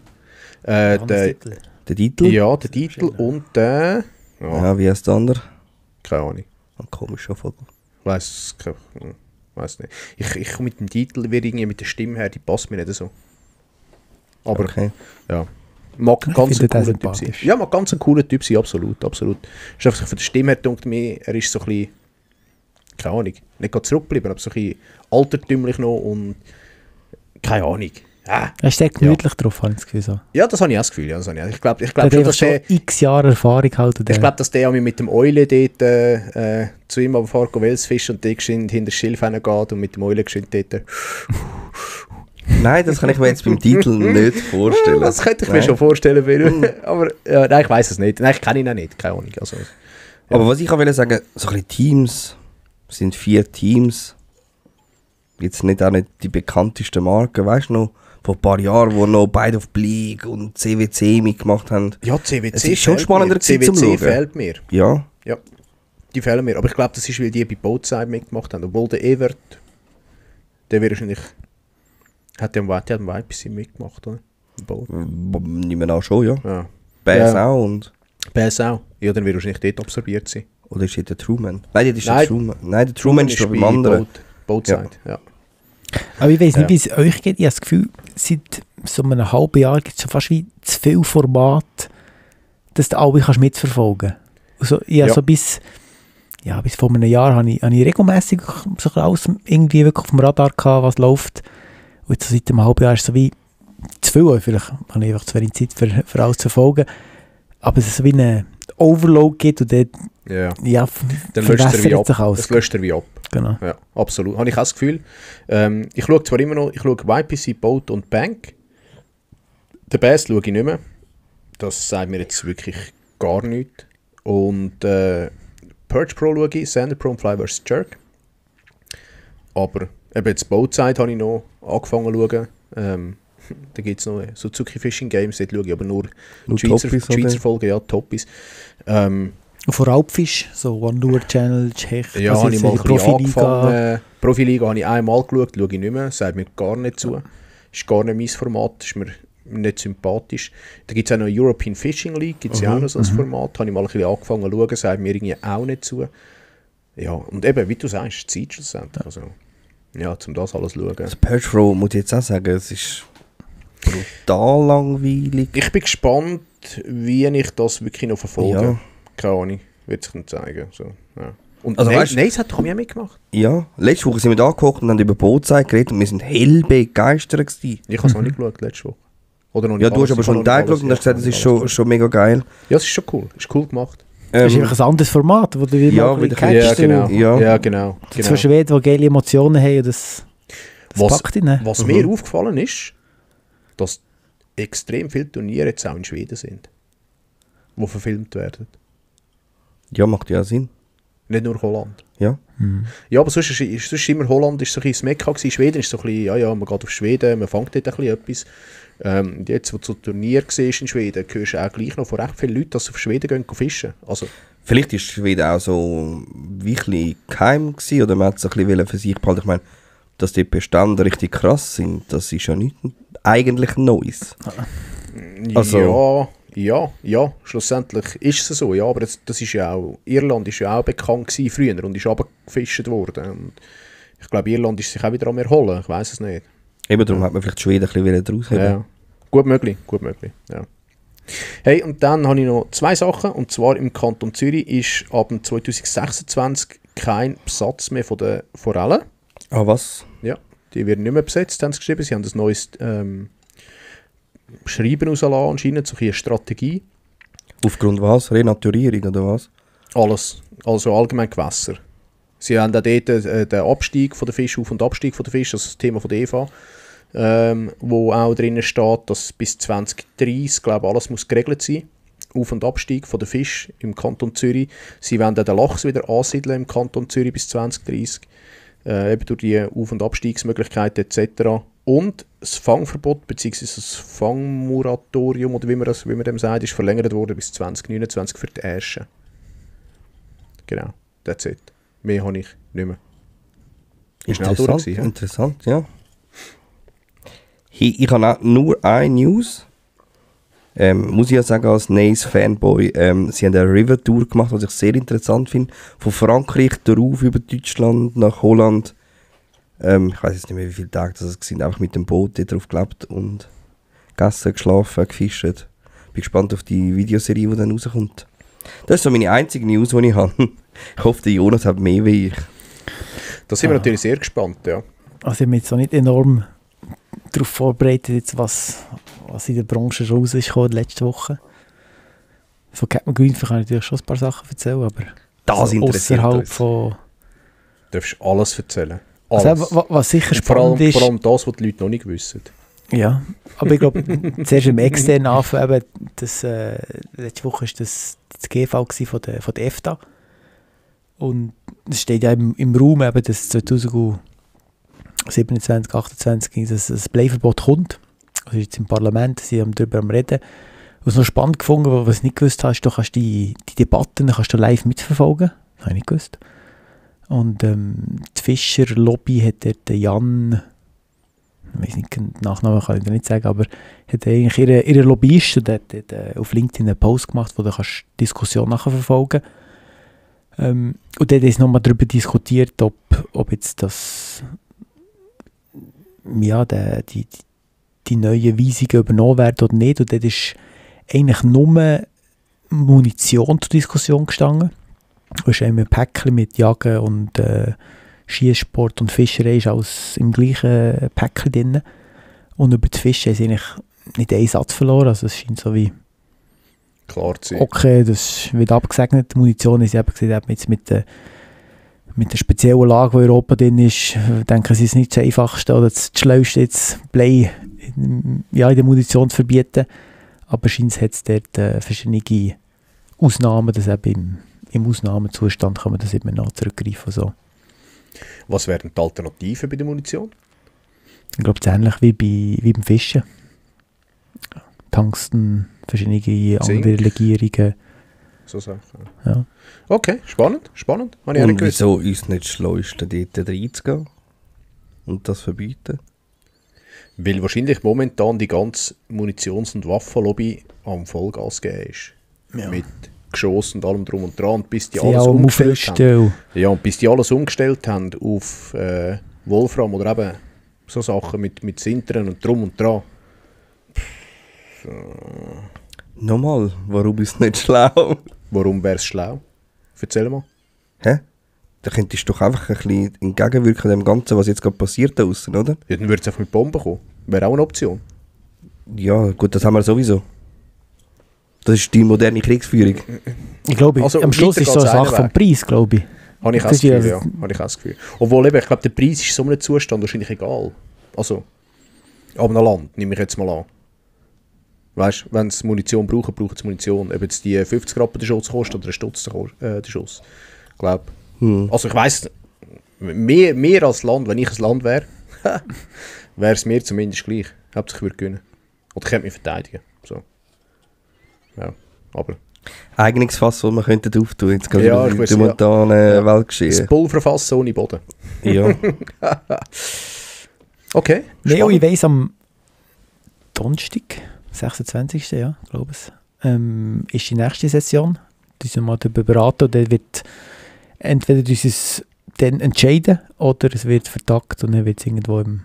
Der Titel. Der Titel? Ja, der Titel und der... Ja, Ja, wie heißt der andere? keine Ahnung. Ein komischer Vogel. Weiß nicht. Ich komme mit dem Titel, wird irgendwie mit der Stimme her, die passt mir nicht so. Aber Okay. ja. Mag Ich ganz finde ein den cooler Typ sein. sympathisch. Ja, mag ganz ein cooler Typ sein, absolut, absolut. Ist einfach so von der Stimme her, denkt mir, er ist so ein bisschen, keine Ahnung, nicht gerade zurückgeblieben, aber so ein bisschen altertümlich noch und keine Ahnung. Er ist sehr gemütlich drauf, habe ich das Gefühl. So. Ja, das habe ich auch das Gefühl. Ja, das habe ich glaube Der schon, hat dass schon der... x Jahre Erfahrung halt. Und Ich glaube, dass der mit dem Eule dort zu ihm aber fährt, Wels fischen und der geschwind hinter das Schilf hingeht und mit dem Eule geschwind dort... Nein, das kann ich mir jetzt beim Titel nicht vorstellen. Das könnte ich mir Nein. schon vorstellen, aber nein, ich weiß es nicht. Nein, ich kenne ihn auch nicht, keine Ahnung. Also, Aber was ich auch will sagen, so ein bisschen Teams, es sind 4 Teams. Jetzt nicht auch nicht die bekanntesten Marken, weißt du noch, vor ein paar Jahren, wo noch beide auf Bleak und CWC mitgemacht haben. ja, CWC Es ist schon fehlt spannender mir. gewesen zum CWC Schauen. fehlt mir. Ja, Ja, die fehlen mir. Aber ich glaube, das ist, weil die bei Boatside mitgemacht haben. Obwohl der Evert, der wäre wahrscheinlich... Hat der am YPC mitgemacht, oder? Im Boot. nicht mehr an schon, ja. Ja. Bass Ja. auch und... Bass auch. Ja, dann wird wahrscheinlich dort absorbiert sein. Oder ist der Truman? Nein, das ist Nein. der Truman. Nein, der Truman ist schon beim anderen. Boatside, ja. Aber ich weiß nicht, Ja. wie es euch geht. Ich habe das Gefühl, seit so einem halben Jahr gibt es schon fast wie zu viel Format, dass du alle kannst mitverfolgen kannst. Also, ich habe Ja. so bis vor einem Jahr habe ich regelmässig so alles irgendwie wirklich auf dem Radar gehabt, was läuft. Und jetzt so seit einem halben Jahr ist es so wie zu viel. Vielleicht habe ich einfach zu wenig Zeit für alles zu verfolgen. Aber es ist so wie einen Overload gibt und dann Ja. Dann verwässert löscht er wie ab. sich alles. Das löscht er wie ab. Genau. Ja, absolut. Habe ich auch das Gefühl. Ich schaue zwar immer noch, ich schaue YPC, Boat und Bank. Den Bass schaue ich nicht mehr. Das sagt mir jetzt wirklich gar nichts. Und Purge Pro schaue ich, Sander Pro und Fly vs. Jerk. Aber eben jetzt Boatside habe ich noch angefangen zu schauen. Da gibt es noch Suzuki Fishing Games, dort schaue ich aber nur Nur die Schweizer, Toppis, Schweizer oder? Folgen, ja, Toppis. Und vor Raubfisch, so One Lure Channel, Hecht, Ja, also habe ich jetzt mal ein die bisschen Profiliga. angefangen. Profiliga habe ich einmal geschaut, schaue ich nicht mehr, sagt mir gar nicht zu. Ist gar nicht mein Format, ist mir nicht sympathisch. Da gibt es auch noch European Fishing League, gibt es ja auch noch so ein Format, habe ich mal ein bisschen angefangen zu schauen, sagt mir irgendwie auch nicht zu. Ja, und eben, wie du sagst, Zeit schlussendlich. Also, ja, um das alles zu schauen. Also Purge Pro, muss ich jetzt auch sagen, es ist brutal langweilig. Ich bin gespannt, wie ich das wirklich noch verfolge. Ja. Keine Ahnung, wird sich dann zeigen. So, ja. Und Also, weißt- Nein, es hat doch mir mitgemacht. Ja, letzte Woche sind wir da angeguckt und haben über Bootzeit geredet und wir sind hell begeistert gewesen. Ich habe es noch nicht geschaut, letzte Woche. Oder noch nicht Ja, du hast alles. aber Ich schon habe einen noch Teil nicht alles- geschaut und hast gesagt, ich es habe ist noch nicht alles schon mega geil. geschaut. Ja, es ist schon cool. Ist cool gemacht. Das ist einfach ein anderes Format, wo du wieder Ja, mal wieder ein bisschen Ja, catchst genau. und Ja. Ja, genau. zwei Schweden, die geile Emotionen haben und das Was- packt ihn. Was mir aufgefallen ist, dass extrem viele Turniere jetzt auch in Schweden sind, die verfilmt werden. Ja, macht ja Sinn. Nicht nur Holland. Ja. Ja, aber sonst ist immer Holland ist so ein bisschen das Mekka gewesen. Schweden ist so ein bisschen, ja, man geht auf Schweden, man fängt dort ein bisschen etwas. Jetzt, wo du so Turnier siehst in Schweden, hörst du auch gleich noch von recht vielen Leuten, dass sie auf Schweden gehen fischen. Also, Vielleicht ist Schweden auch so wirklich geheim gewesen oder man hat es ein bisschen für sich behalten. Ich meine, dass die Bestände richtig krass sind, das ist ja nicht eigentlich Neues. Also- ja, schlussendlich ist es so, ja, aber das ist ja auch, Irland ist ja auch bekannt gewesen früher und ist runtergefischt worden. Und ich glaube, Irland ist sich auch wieder am Erholen, ich weiß es nicht. Eben darum hat man vielleicht Schweden ein bisschen draus haben. Ja. Gut möglich, ja. Hey, und dann habe ich noch zwei Sachen, und zwar im Kanton Zürich ist ab dem 2026 kein Besatz mehr von den Forellen. Ah, was? Ja, die werden nicht mehr besetzt, haben sie geschrieben. Sie haben ein neues Schreiben rausgelassen, anscheinend, so eine Strategie. Aufgrund was? Renaturierung oder was? Alles, also allgemein Gewässer. Sie haben auch dort den Abstieg von der Fische, Auf- und Abstieg von der Fische, das ist das Thema von der EVA, wo auch drinnen steht, dass bis 2030, glaube ich, alles muss geregelt sein. Auf- und Abstieg von der Fisch im Kanton Zürich. Sie wollen auch den Lachs wieder ansiedeln im Kanton Zürich bis 2030. Eben durch die Auf- und Abstiegsmöglichkeiten etc. Und das Fangverbot bzw. das Fangmoratorium, oder wie man dem sagt, ist verlängert worden bis 2029 für die Ärsche. Genau, that's it. Mehr habe ich nicht mehr. Ist schnell durch gewesen, ja? Interessant, ja. Ich habe auch nur eine News. Muss ich ja sagen, als Nice-Fanboy, sie haben eine River-Tour gemacht, was ich sehr interessant finde. Von Frankreich darauf über Deutschland nach Holland. Ich weiß jetzt nicht mehr, wie viele Tage das sind. Einfach mit dem Boot drauf gelebt und gegessen, geschlafen, gefischt. Bin gespannt auf die Videoserie, die dann rauskommt. Das ist so meine einzige News, die ich habe. Ich hoffe, der Jonas hat mehr wie ich. Da sind wir natürlich sehr gespannt, ja. Also ich habe mich jetzt auch nicht enorm darauf vorbereitet, jetzt was in der Branche raus ist gekommen letzte Woche. Von Captain Greenfish kann ich natürlich schon ein paar Sachen erzählen, aber Das interessiert außerhalb uns. von... Du darfst alles erzählen. Alles. Also, was sicher vor spannend ist... allem das, was die Leute noch nicht wissen. Ja, aber ich glaube, zuerst im externen Anfang, eben, letzte Woche war das GV von der EFTA. Und es steht ja im Raum, eben, dass 2027, 2028 das Bleiverbot kommt. Also jetzt im Parlament, sie haben darüber am Reden. Was noch spannend gefunden, was ich nicht gewusst habe, ist, du kannst die Debatten kannst du live mitverfolgen. Das habe ich nicht gewusst. Und die Fischer-Lobby hat dort Jan... ich weiß nicht, den Nachnamen kann ich dir nicht sagen, aber hat eigentlich ihre Lobbyisten hat auf LinkedIn einen Post gemacht, wo du kannst die Diskussion nachverfolgen kannst. Und dort ist nochmal darüber diskutiert, ob jetzt das ja, die neuen Weisungen übernommen werden oder nicht. Und dort ist eigentlich nur Munition zur Diskussion gestanden. Du hast ein Päckchen mit Jagen und Skisport und Fischerei ist alles im gleichen Päckchen drin. Und über die Fische haben sie eigentlich nicht einen Satz verloren. Also es scheint so wie Klar zu sein. okay, das wird abgesegnet. Die Munition ist eben gesagt, jetzt mit der speziellen Lage, die in Europa drin ist, denken sie, es ist nicht das Einfachste oder das Schlauste, jetzt Blei in der Munition zu verbieten. Aber scheint es dort verschiedene Ausnahmen, dass eben im Ausnahmezustand kann man das immer noch zurückgreifen. So. Was wären die Alternativen bei der Munition? Ich glaube, es ist ähnlich wie beim Fischen. Tungsten, verschiedene Zink. andere Legierungen. So Sachen. Ja. Okay, spannend. Habe ich auch nicht Und gewusst. wieso uns nicht schlau ist, dort reinzugehen und das verbieten? Weil wahrscheinlich momentan die ganze Munitions- und Waffenlobby am Vollgas gegeben ist. Ja. Mit Geschoss und allem drum und dran. Und bis die Sie alles auch umgestellt haben. aufrüsten. Ja, und bis die alles umgestellt haben auf Wolfram oder eben so Sachen mit Sintern und drum und dran. Nochmal, warum ist es nicht schlau? Warum wäre es schlau? Erzähl mal. Hä? Da könntest du doch einfach ein bisschen entgegenwirken dem Ganzen, was jetzt gerade passiert da außen, oder? Ja, dann würde es einfach mit Bomben kommen. Wäre auch eine Option. Ja, gut, das haben wir sowieso. Das ist die moderne Kriegsführung. Ich glaube, Also, am Schluss weiter ist es so eine geht's einen Sache vom Weg. Preis, glaube ich. Habe ich auch Das das ist ja- Gefühl, ja. Habe ich auch das Gefühl. Obwohl eben, ich glaube, der Preis ist so einem Zustand wahrscheinlich egal. Also, ab einem Land, nehme ich jetzt mal an. Weißt du, wenn sie Munition brauchen, brauchen sie Munition. Ob jetzt die 50 Rappen den Schuss kostet oder einen Stutz den Schuss. Ich glaube. Also ich weiss, mehr als Land, wenn ich ein Land wäre, wäre es mir zumindest gleich. Hauptsächlich würde ich gewinnen. Oder ich könnte mich verteidigen. So. Ja, aber Eigenungsfass, das wir könnten auftun, jetzt gerade Ja, ich im weiss, momentanen das Weltgeschehen. Pulverfass ohne Boden. Ja. Okay, Nein, spannend. ich weiss, am Donnerstag, 26. Ja, glaube ich, ist die nächste Session. Die sind mal darüber beraten und dann wird entweder dieses dann entscheiden oder es wird vertagt und dann wird es irgendwo im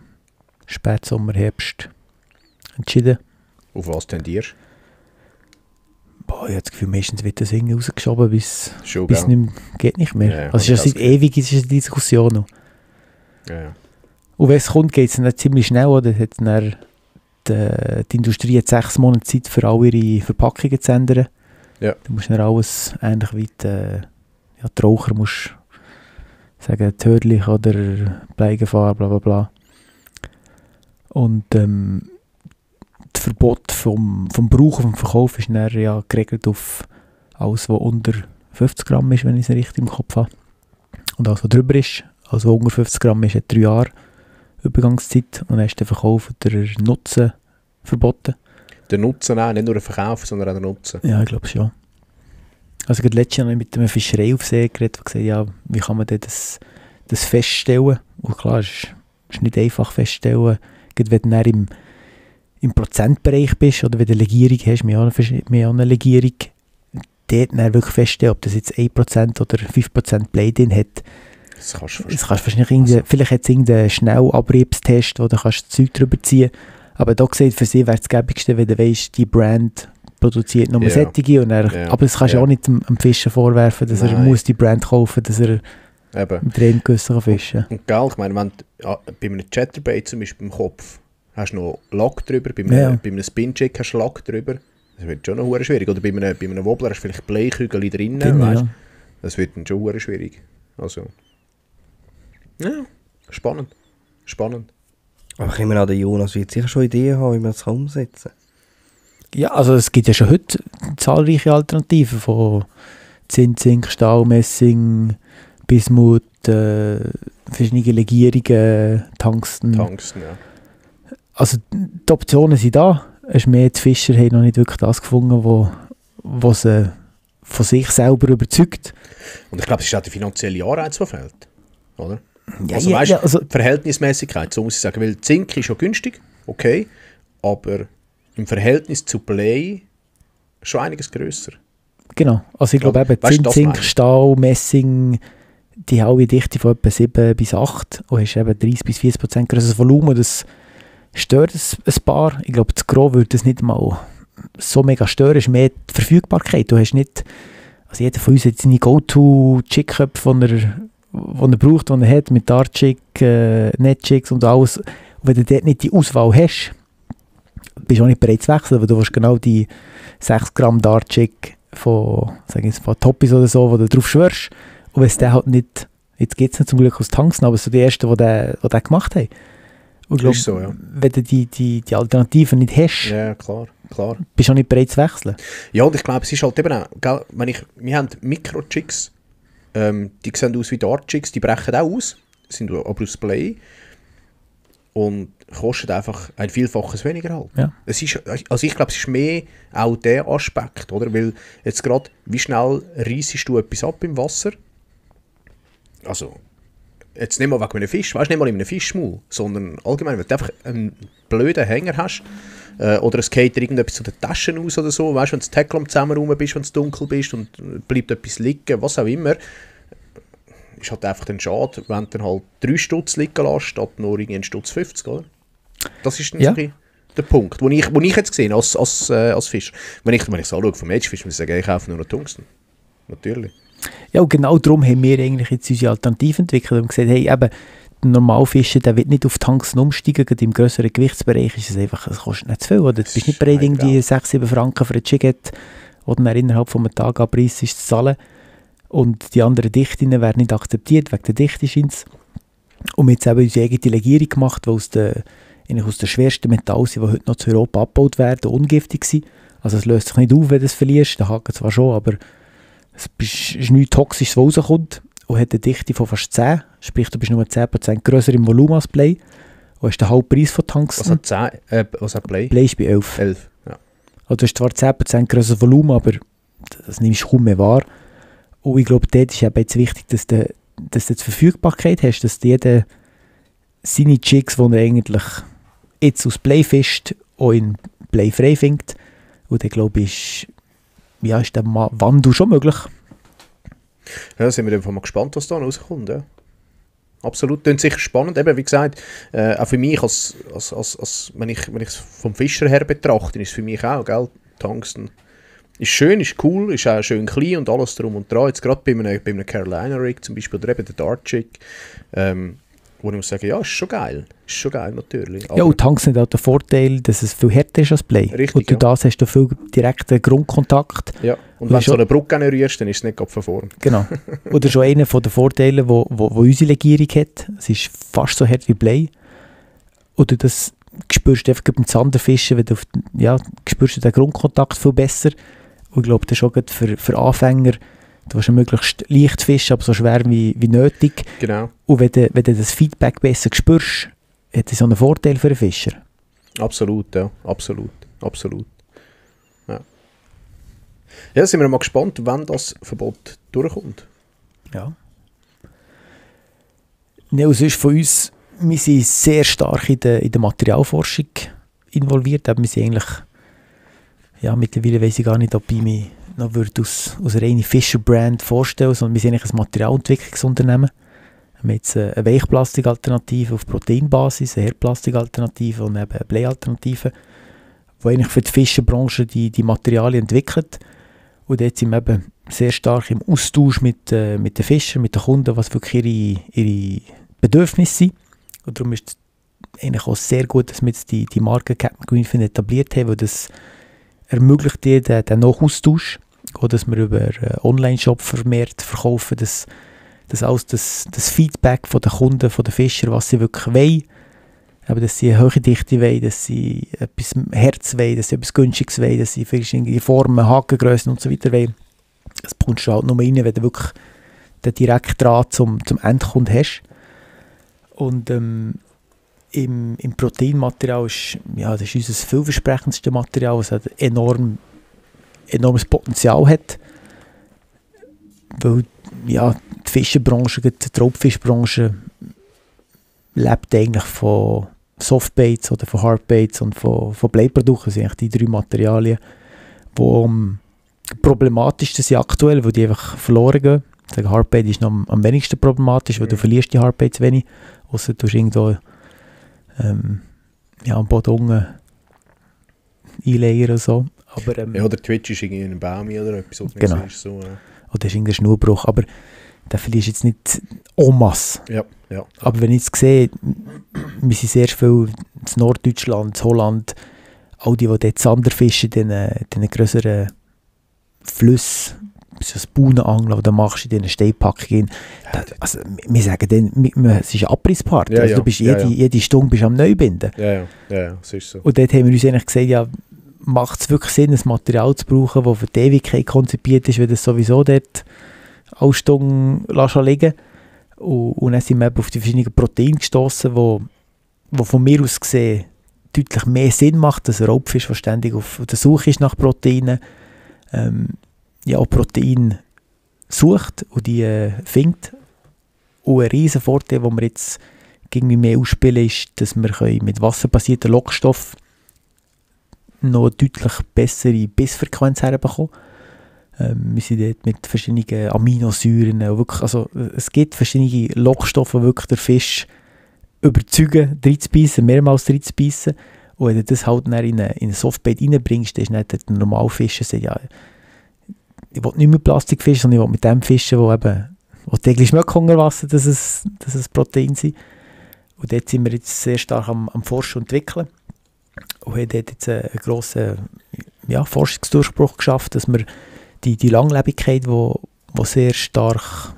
Spätsommer, Herbst entschieden. Auf was tendierst Boah, ich habe das Gefühl, meistens wird das irgendwie rausgeschoben, bis du? Schon, es gell? nicht mehr, geht nicht mehr. Ja, ja, also es ist ja hab ich seit ewig ist die Diskussion noch. Ja, ja. Und wenn es kommt, geht es dann ziemlich schnell, oder? Hat dann die Industrie hat 6 Monate Zeit, für all ihre Verpackungen zu ändern. Ja. Du musst dann alles ähnlich wie die Raucher musst sagen, tödlich oder Bleigefahr, bla bla bla. Und das Verbot vom Brauch und vom Verkauf ist dann ja geregelt auf alles, was unter 50 Gramm ist, wenn ich es richtig im Kopf habe. Und alles, was drüber ist, also unter 50 Gramm ist, hat 3 Jahre Übergangszeit und dann ist der Verkauf und der Nutzen verboten. Der Nutzen auch, nicht nur der Verkauf, sondern auch der Nutzen. Ja, ich glaube schon. Also gerade letztes Jahr habe ich mit einem Fischereiaufseher geredet und gesagt, ja, wie kann man denn das feststellen? Und klar, es ist nicht einfach feststellen, gerade wenn du dann im Prozentbereich bist oder wenn du eine Legierung hast, wir haben eine Legierung, dort dann wirklich feststellen, ob das jetzt 1% oder 5% Blei drin hat. Das kannst du wahrscheinlich vielleicht hat es irgendeinen Schnellabriebstest, wo du kannst das Zeug drüber ziehen. Aber da gesehen, für sie wäre es das Gäbigste, wenn du weißt, die Brand produziert nur Sättige. Und aber das kannst du auch nicht am Fischer vorwerfen, dass er muss die Brand kaufen, dass er mit dem Gewissen fischen kann. Und geil, ich meine, wenn bei einem Chatterbait zum Beispiel im Kopf hast du noch Lack drüber, bei einem Spin-Jig hast du Lack drüber. Das wird schon noch schwierig. Oder bei einem Wobbler hast du vielleicht Bleikügel drinnen. Weißt? Ja. Das wird dann schon schwierig. Also, ja, spannend. Aber ich meine, der Jonas wird sicher schon Ideen haben, wie wir das umsetzen kann. Ja, also es gibt ja schon heute zahlreiche Alternativen von Zinn, Stahl, Messing, Bismut, verschiedene Legierungen, Tungsten. Ja. Also die Optionen sind da. Es ist mehr, die Fischer haben noch nicht wirklich das gefunden, was sie von sich selber überzeugt. Und ich glaube, es ist auch der finanzielle Anreiz, der fehlt. Oder? Ja, also weißt du, Verhältnismäßigkeit, so muss ich sagen, weil Zink ist schon günstig, okay, aber im Verhältnis zu Blei schon einiges grösser. Genau, also ich glaube eben Zink, Stahl, Messing, die haben eine Dichte von etwa 7 bis 8 und hast eben 30-40% größeres Volumen, das stört ein paar. Ich glaube, das Gros würde das nicht mal so mega stören, es ist mehr die Verfügbarkeit. Du hast nicht, also jeder von uns hat seine Go-To-Jig-Köpfe, die er braucht, die er hat, mit Dart-Jig, Net-Jigs und alles. Und wenn du dort nicht die Auswahl hast, bist du auch nicht bereit zu wechseln, weil du willst genau die 6 Gramm Dart-Jig von Toppis oder so, wo du drauf schwörst. Und wenn es der halt nicht, jetzt geht es nicht zum Glück aus Tungsten, aber so die ersten, die den gemacht haben. Und ich glaube, so, ja. Wenn du die Alternativen nicht hast, ja, klar. bist du auch nicht bereit zu wechseln. Ja, und ich glaube, es ist halt eben auch, gell, wir haben Mikro-Jigs, die sehen aus wie Dart-Jigs, die brechen auch aus, sind aber aus Blei und kosten einfach ein Vielfaches weniger halt. Ja. Es ist, also ich glaube, es ist mehr auch der Aspekt, oder? Weil jetzt gerade, wie schnell reissest du etwas ab im Wasser? Also, jetzt nicht mal wegen einem Fisch, weißt du, nicht mal in einem Fischmaul, sondern allgemein, wenn du einfach einen blöden Hänger hast, oder es geht dir irgendetwas zu den Taschen aus oder so, weißt du, wenn du Tackle am Zusammenraum bist, wenn es dunkel bist und bleibt etwas liegen, was auch immer, ist halt einfach dann schade, wenn du dann halt 3 Stutz liegen lässt, statt nur irgendwie 1,50 Stutz, oder? Das ist dann so der Punkt, wo ich jetzt gesehen als Fisch. Wenn ich es anschaue vom Edgefisch, muss ich sagen, ich kaufe nur noch Tungsten. Natürlich. Ja, und genau darum haben wir eigentlich jetzt unsere Alternative entwickelt und gesagt, hey, eben, der Normalfischer, der wird nicht auf Tungsten umsteigen, gerade im grösseren Gewichtsbereich ist es einfach, es kostet nicht zu viel, oder? Du bist nicht bereit, irgendwie 6-7 Franken für einen Jigget, oder dann innerhalb von einem Tag abreißt, ist zu zahlen. Und die anderen Dichten werden nicht akzeptiert, wegen der Dichte scheint es. Und wir haben jetzt eben unsere eigene Legierung gemacht, die aus den schwersten Metallen sind, die heute noch zu Europa abgebaut werden, ungiftig sind. Also es löst sich nicht auf, wenn du es verlierst, der Haken zwar schon, aber es ist nichts Toxisches, was rauskommt. Und hat eine Dichte von fast 10, sprich du bist nur 10% grösser im Volumen als Blei. Und hast den halben Preis von Tungsten. Was hat Blei? Blei ist bei 11. 11, ja. Also du hast zwar 10% grösseres Volumen, aber das nimmst du kaum mehr wahr. Und ich glaube, dort ist eben jetzt wichtig, dass du die Verfügbarkeit hast, dass jeder seine Jigs, die er eigentlich jetzt aus Blei fischt, auch in Blei frei findet. Und dann glaube ich, ist der Wandel schon möglich. Ja, sind wir einfach mal gespannt, was da rauskommt. Ja. Absolut, das ist sicher spannend. Eben, wie gesagt, auch für mich, wenn ich es vom Fischer her betrachte, ist es für mich auch, gell, Tungsten. Ist schön, ist cool, ist auch schön klein und alles drum und dran. Jetzt gerade bei einem Carolina Rig zum Beispiel, oder eben der Dart Jig, wo ich muss sagen, ja, ist schon geil. Ist schon geil, natürlich. Aber ja, und Tungsten hat auch den Vorteil, dass es viel härter ist als Blei. Richtig, und durch das hast du viel direkten Grundkontakt. Ja. Und wenn du so eine Brücke rührst, dann ist es nicht gerade verformt. Genau. Oder schon einer der Vorteile, wo unsere Legierung hat. Es ist fast so hart wie Blei. Oder das spürst du einfach beim Zanderfischen, wenn du spürst du den Grundkontakt viel besser. Und ich glaube, das ist auch für Anfänger, du willst möglichst leicht fischen, aber so schwer wie nötig. Genau. Und wenn du das Feedback besser spürst, hat das so einen Vorteil für den Fischer. Absolut, ja. Absolut. Ja, sind wir mal gespannt, wann das Verbot durchkommt. Ja. Und sonst von uns, wir sind sehr stark in der Materialforschung involviert. Wir sind eigentlich, mittlerweile weiss ich gar nicht, ob ich mich noch als reine Fischer-Brand vorstellen würde, sondern wir sind eigentlich ein Materialentwicklungsunternehmen. Wir haben jetzt eine Weichplastikalternative auf Proteinbasis, eine Herdplastikalternative und eben eine Bleialternative, die eigentlich für die Fischerbranche die Materialien entwickelt. Und dort sind wir eben sehr stark im Austausch mit den Fischern, mit den Kunden, was wirklich ihre Bedürfnisse sind. Und darum ist es eigentlich auch sehr gut, dass wir jetzt die Marke Captain Greenfin etabliert haben, weil das ermöglicht dir den Nachaustausch, auch dass wir über einen Online-Shop vermehrt verkaufen, das Feedback von den Kunden, von den Fischern, was sie wirklich wollen, aber dass sie eine hohe Dichte wollen, dass sie etwas Herz wollen, dass sie etwas Günstiges wollen, dass sie verschiedene Formen, Hakengrössen und so weiter wollen. Das bekommst du halt nur rein, wenn du wirklich den direkten Draht zum Endkunden hast. Und im Proteinmaterial das ist unser vielversprechendste Material, das enormes Potenzial hat. Weil die Fischerbranche, die Raubfischbranche, lebt eigentlich von Softbaits oder von Hardbaits und von Bleiprodukten. Das sind eigentlich die 3 Materialien, die am problematischsten sind aktuell, weil die einfach verloren gehen. Ich sage, Hardbait ist noch am wenigsten problematisch, weil du verlierst die Hardbaits wenig, ausser du irgendwo am Boden unten einlegen oder so. Aber, oder Twitch ist irgendwie ein Baum oder etwas. Genau. Ist so, oder ist irgendein Schnurrbruch, aber den verlierst du jetzt nicht en masse. Ja. Aber wenn ich jetzt sehe, wir sind sehr viel in Norddeutschland, Holland, all die dort Zander fischen, den grösseren Flüssen, so das Baunenangeln, das du machst in diesen Steinpackungen. Also, wir sagen dann, es ist eine Abrissparty. Ja, also, du bist jede Stunde bist am Neubinden. Ja, das ist so. Und dort haben wir uns eigentlich gesagt, macht es wirklich Sinn, ein Material zu brauchen, das für die Ewigkeit konzipiert ist, weil das sowieso dort alle Stunden liegen. Und dann sind wir eben auf die verschiedenen Proteine gestossen, die von mir aus gesehen deutlich mehr Sinn macht, dass ein Raubfisch, der ständig auf der Suche ist nach Proteinen, auch Protein sucht und die findet. Und ein riesen Vorteil, den wir jetzt irgendwie mehr ausspielen, ist, dass wir mit wasserbasierten Lockstoff noch deutlich bessere Bissfrequenz herbekommen. Wir sind dort mit verschiedenen Aminosäuren, wirklich, also es gibt verschiedene Lockstoffe, die wirklich den Fisch überzeugen, reinzubeissen, mehrmals reinzubeissen. Und wenn du das halt dann in ein Softbait reinbringst, dann ist nicht der normale Fisch, der sagt, ich will nicht mehr Plastik fischen, sondern ich will mit dem fischen, wo täglich schmeckt unter Wasser, dass es Protein sind. Und dort sind wir jetzt sehr stark am Forschen und entwickeln. Und haben dort jetzt einen grossen Forschungsdurchbruch geschafft, dass wir die Langlebigkeit, die sehr stark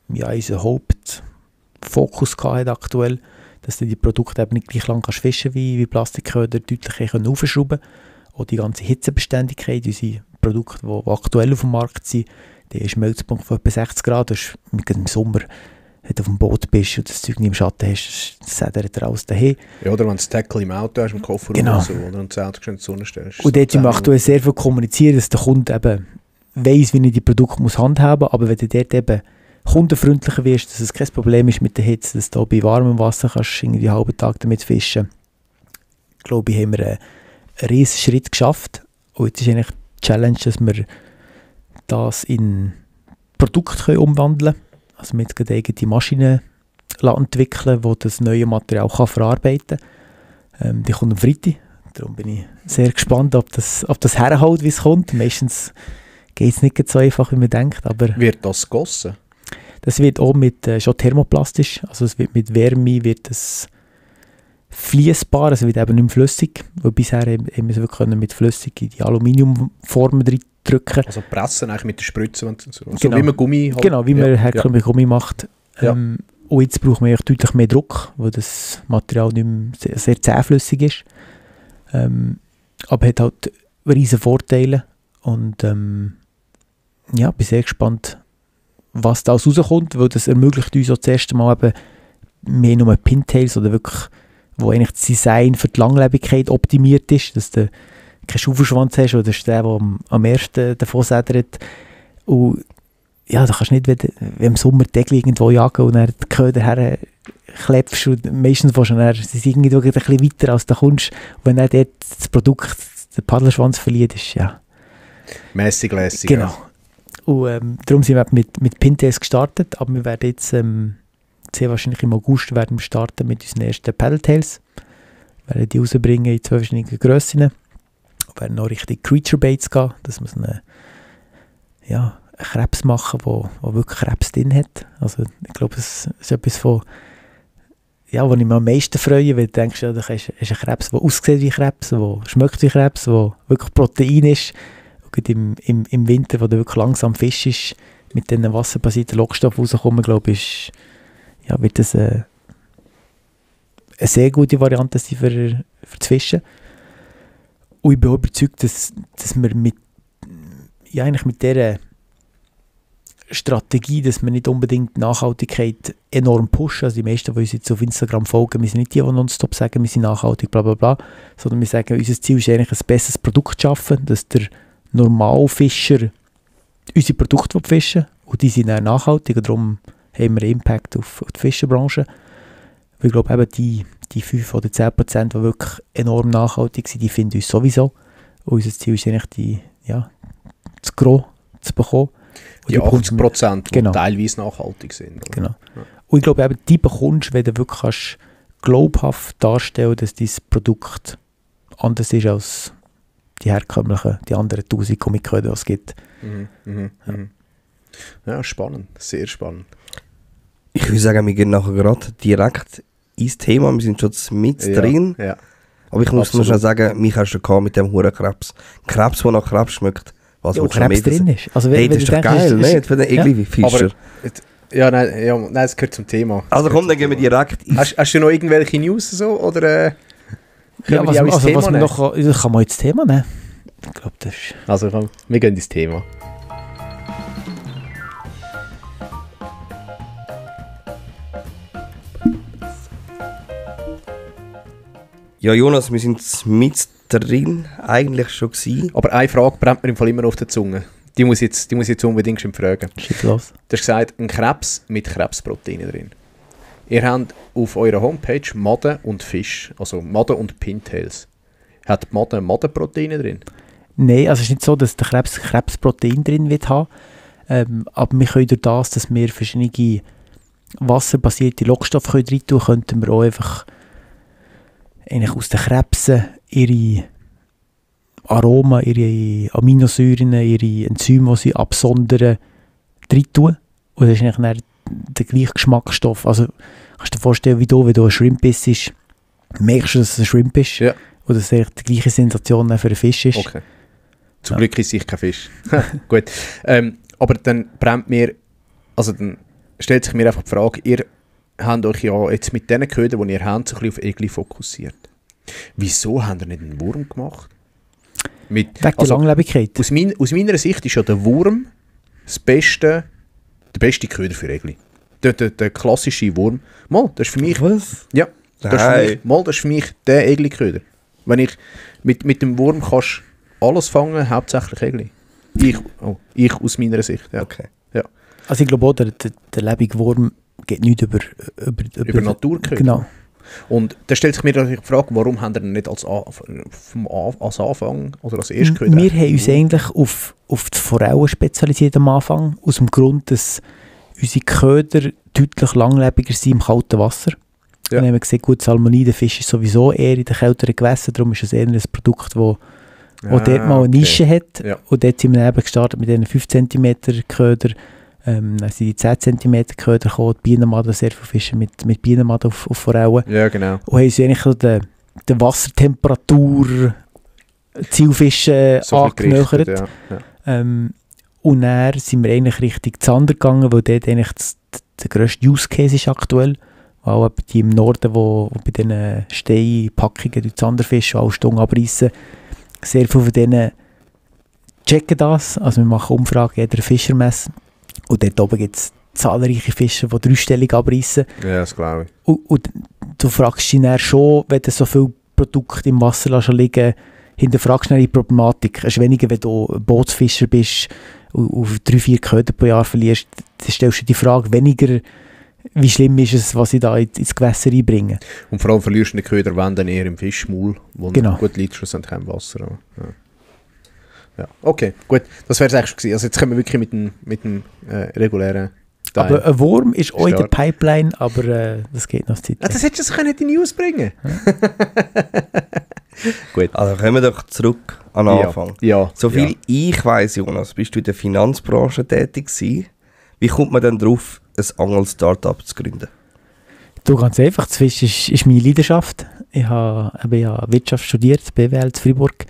unser Hauptfokus hatte aktuell, dass du die Produkte eben nicht gleich lang fischen kannst wie Plastikköder, deutlich aufschrauben können. Auch die ganze Hitzebeständigkeit, unsere Produkte, die aktuell auf dem Markt sind, der Schmelzpunkt von etwa 60 Grad. Im Sommer, wenn du auf dem Boot bist und das Zeug nicht im Schatten hast, sedert er alles dahin. Ja, oder wenn du das Tackle im Auto hast, im Koffer genau. oder so, oder und das Auto schön in die Sonne stellst. Und dort sind wir aktuell sehr viel kommunizieren, dass der Kunde eben weiss, wie er die Produkte handhaben muss, aber wenn du dort eben kundenfreundlicher wirst, dass es kein Problem ist mit der Hitze, dass du bei warmem Wasser kannst irgendwie einen halben Tag damit fischen, glaube ich, haben wir einen riesen Schritt geschafft. Und jetzt ist eigentlich die Challenge, dass wir das in Produkte umwandeln können. Also wir jetzt eigene Maschinen entwickeln, die das neue Material verarbeiten kann. Die kommt am Freitag. Darum bin ich sehr gespannt, ob das herhält, wie es kommt. Meistens geht es nicht so einfach, wie man denkt. Aber wird das gegossen? Das wird auch schon thermoplastisch. Also es wird mit Wärme wird es fließbar, es wird eben nicht mehr flüssig. Weil bisher haben wir es wirklich mit flüssig in die Aluminiumformen drücken. Also pressen eigentlich mit der Spritze, wenn so Genau. wie man Gummi halt. Genau, wie man herkömmlich Gummi macht. Ja. Und jetzt braucht man eigentlich deutlich mehr Druck, weil das Material nicht mehr sehr zähflüssig ist. Aber hat halt riesen Vorteile. Und ja, bin sehr gespannt, was da rauskommt, weil das ermöglicht uns auch das erste Mal eben mehr nur Pintails oder wirklich, wo eigentlich das Design für die Langlebigkeit optimiert ist, dass du keinen Schaufelschwanz hast oder das ist der am ersten davon sädert. Und ja, da kannst du nicht, wenn im Sommer Tegel irgendwo jagen und dann die Köder herklebst und meistens willst du dann, sie sind irgendwie ein bisschen weiter als du kommst. Und wenn dann dort das Produkt den Paddlerschwanz verliert, ist ja... Mässig lässig. Genau. Ja. Und darum sind wir mit Pintails gestartet, aber wir werden jetzt sehr wahrscheinlich im August werden wir starten mit unseren ersten Paddletails. Wir werden die rausbringen in 2 verschiedenen Grössen. Wir werden noch richtig Creature Baits gehen, dass wir so einen Krebs machen, wo wirklich Krebs drin hat. Also ich glaube, es ist etwas von, ja, wo ich mich am meisten freue, weil du denkst, ja, du hast einen Krebs, der aussieht wie Krebs, der schmeckt wie Krebs, der wirklich Protein ist. Und im Winter, wo du wirklich langsam Fisch ist, mit diesen wasserbasierten Lockstoffen rauskommen, glaube ich, wird das eine sehr gute Variante sein für das Fischen. Und ich bin auch überzeugt, dass wir eigentlich mit dieser Strategie, dass wir nicht unbedingt Nachhaltigkeit enorm pushen, also die meisten, die uns jetzt auf Instagram folgen, wir sind nicht die nonstop sagen, wir sind nachhaltig, bla bla bla, sondern wir sagen, unser Ziel ist eigentlich ein besseres Produkt zu schaffen, dass der Normalfischer unsere Produkte fischen will, und die sind dann nachhaltig und darum haben wir einen Impact auf die Fischerbranche. Weil ich glaube, eben die 5 oder 10%, die wirklich enorm nachhaltig sind, die finden uns sowieso. Und unser Ziel ist eigentlich, das Gros zu bekommen. Und Die 80%, die genau. teilweise nachhaltig sind. Oder? Genau. Und ich glaube, eben, die bekommst du, wenn du wirklich kannst glaubhaft darstellen, dass dein Produkt anders ist als die herkömmlichen, die anderen 1000 Comic-Codes, die es gibt. Ja, spannend, sehr spannend. Ich würde sagen, wir gehen nachher gerade direkt ins Thema. Wir sind schon mit drin. Ja. Aber ich muss nur schon sagen, mich hast du gehabt mit dem Hurenkrebs. Krebs, der nach Krebs schmeckt. Was Ja, willst du Krebs mehr drin ist. Also, Hey, das ist doch geil, ne? Jetzt für den ekligen Fischer. Nein, es gehört zum Thema. Also komm, dann gehen wir direkt ins... Hast du noch irgendwelche News so? Oder Ja, können wir die auch ins Thema nehmen? das kann man jetzt das Thema nehmen. Ich glaube, das ist... Also komm, wir gehen ins Thema. Ja, Jonas, wir sind mit drin eigentlich schon gewesen. Aber eine Frage brennt mir im Fall immer auf der Zunge. Die muss ich jetzt unbedingt schon fragen. Schieß los. Du hast gesagt, ein Krebs mit Krebsproteinen drin. Ihr habt auf eurer Homepage Madden und Fisch, also Madden und Pintails. Hat Madden Maddenproteine drin? Nein, also es ist nicht so, dass der Krebs Krebsprotein drin wird haben. Aber wir können durch das, dass wir verschiedene wasserbasierte Lockstoffe rein tun, könnten wir auch einfach eigentlich aus den Krebsen ihre Aromen, ihre Aminosäuren, ihre Enzyme, die sie absondern, rein tun. Und das ist eigentlich dann der gleiche Geschmacksstoff. Also kannst du dir vorstellen, wenn du ein Shrimp isst, merkst du, dass es ein Shrimp ist. Ja. Oder dass es die gleiche Sensation für einen Fisch ist. Okay. Zum Glück ist ich kein Fisch. Gut. Aber dann brennt mir, also dann stellt sich mir einfach die Frage, ihr habt euch ja jetzt mit diesen Ködern, die ihr habt, so ein bisschen auf Egli fokussiert. Wieso habt ihr nicht einen Wurm gemacht? Wegen der Langlebigkeit. Aus meiner Sicht ist ja der Wurm der beste Köder für Egli. Der klassische Wurm. Mal, das ist für mich... Was? Ja, das ist für mich der Egli-Köder. Wenn ich mit dem Wurm kannst alles fangen, hauptsächlich Egli. Ich aus meiner Sicht, ja. Okay. Ja. Also ich glaube auch, der lebende Wurm geht nicht über Naturköder. Genau. Und da stellt sich mir natürlich die Frage, warum haben wir nicht als Anfang oder als Erstköder? Wir haben uns eigentlich auf die Forellen spezialisiert am Anfang, aus dem Grund, dass unsere Köder deutlich langlebiger sind im kalten Wasser. Ja. Dann haben wir gesehen, gut, Salmonidenfisch ist sowieso eher in den kälteren Gewässern, darum ist es eher ein Produkt, das dort mal eine Nische hat. Ja. Und dort sind wir eben gestartet mit diesen 5 cm Köder. Dann sind die 10 cm Köder gekommen, die Bienenmadel, sehr viele Fische mit Bienenmadel auf Forellen. Ja, genau. Und haben sie eigentlich so den Wassertemperatur Zielfische So angenöchert. ja. Und dann sind wir eigentlich Richtung Zander gegangen, weil dort eigentlich der grösste Use Case ist aktuell. Weil die im Norden, wo bei diesen Steinpackungen durch Zanderfische alle Stunden abreißen, sehr viele von denen checken das. Also wir machen Umfragen jeder Fischermesse. Und dort oben gibt es zahlreiche Fischer, die dreistellig abreißen. Ja, das glaube ich. Und du fragst dich dann schon, wenn du so viele Produkte im Wasser schon liegen, hinterfragst du die Problematik. Es ist weniger, wenn du Bootsfischer bist und 3-4 Köder pro Jahr verlierst, dann stellst du die Frage weniger, wie schlimm ist es, was ich da ins Gewässer einbringe. Und vor allem verlierst du den Köder, wenn dann eher im Fischmaul, wo Genau. gut liegt, schlussendlich kein Wasser. Aber, ja. Ja, okay, gut. Das wäre es eigentlich schon gewesen. Also jetzt kommen wir wirklich mit dem regulären Teil. Aber ein Wurm ist auch in der Start. Pipeline, aber das geht noch Zeit. Das hättest du in die News bringen Gut. Also kommen wir doch zurück an den Anfang. Ja. Soviel ich weiss, Jonas, bist du in der Finanzbranche tätig gewesen. Wie kommt man denn drauf, ein Angel-Startup zu gründen? Du, ganz einfach, das Fischen ist meine Leidenschaft. Ich habe Wirtschaft studiert, BWL in Freiburg.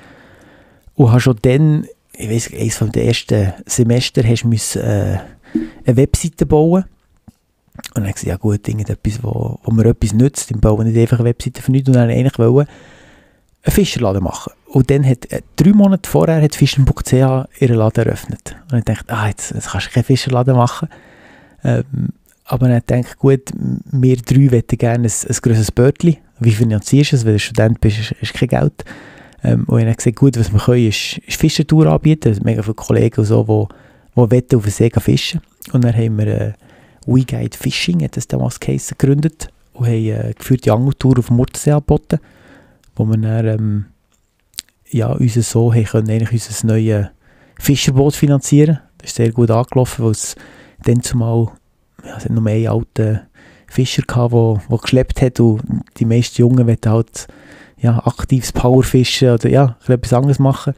Und habe schon dann, ich weiss, eines von den ersten Semester, hast du eine Webseite bauen. Und dann habe ich gesagt, ja gut, irgendetwas, wo mir etwas nützt. Ich baue nicht einfach eine Webseite für nichts. Und dann wollte ich eigentlich einen Fischerladen machen. Und dann hat 3 Monate vorher hat Fischen.ch ihren Laden eröffnet. Und ich dachte, jetzt kannst du keinen Fischerladen machen. Aber dann dachte ich, gut, wir 3 möchten gerne ein grosses Bötchen. Wie finanzierst du es? Wenn du Student bist, hast du kein Geld. Und ich habe gesagt, gut, was wir können, ist Fischertour anbieten. Es sind mega viele Kollegen und so, die auf den See fischen. Und dann haben wir WeGuide Fishing, hat das damals geheissen, gegründet. Und haben geführte Angeltour auf dem Murtensee angeboten, wo wir dann unser Sohn können eigentlich unser neues Fischerboot finanzieren. Das ist sehr gut angelaufen, weil es dann zumal es noch mehr alte Fischer hatte, der geschleppt hat, und die meisten Jungen wollten halt aktives Powerfischen oder etwas anderes machen.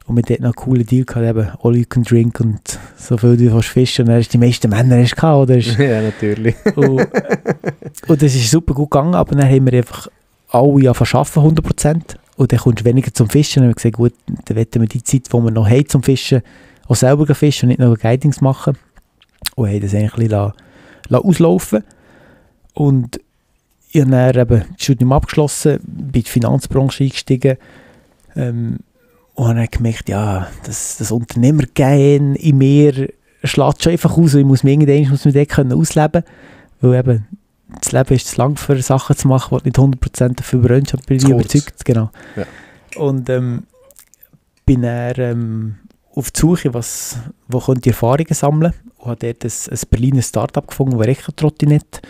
Und wir hatten noch einen coolen Deal gehabt, eben all you can drink und so viel du kannst fischen. Und dann hast du die meisten Männer gehabt, oder? Ja, natürlich. Und das ist super gut gegangen, aber dann haben wir einfach alle verschaffen, 100%. Und dann kommst du weniger zum Fischen. Und dann haben wir gesagt, gut, dann wollen wir die Zeit, die wir noch haben zum Fischen, auch selber fischen und nicht noch Guidings machen. Und haben das eigentlich ein bisschen auslaufen. Und ich habe dann eben das Studium abgeschlossen, bin in die Finanzbranche eingestiegen und habe dann gemerkt, das Unternehmergehen in mir schlägt schon einfach aus. Ich muss mich dort ausleben können, weil eben das Leben ist zu lang für Sachen zu machen, die nicht 100% dafür brennst, aber bin ich überzeugt. Genau. Ja. Und bin dann auf die Suche, wo könnte ich Erfahrungen sammeln, und habe dort ein Berliner Startup gefunden, das Rektrotinette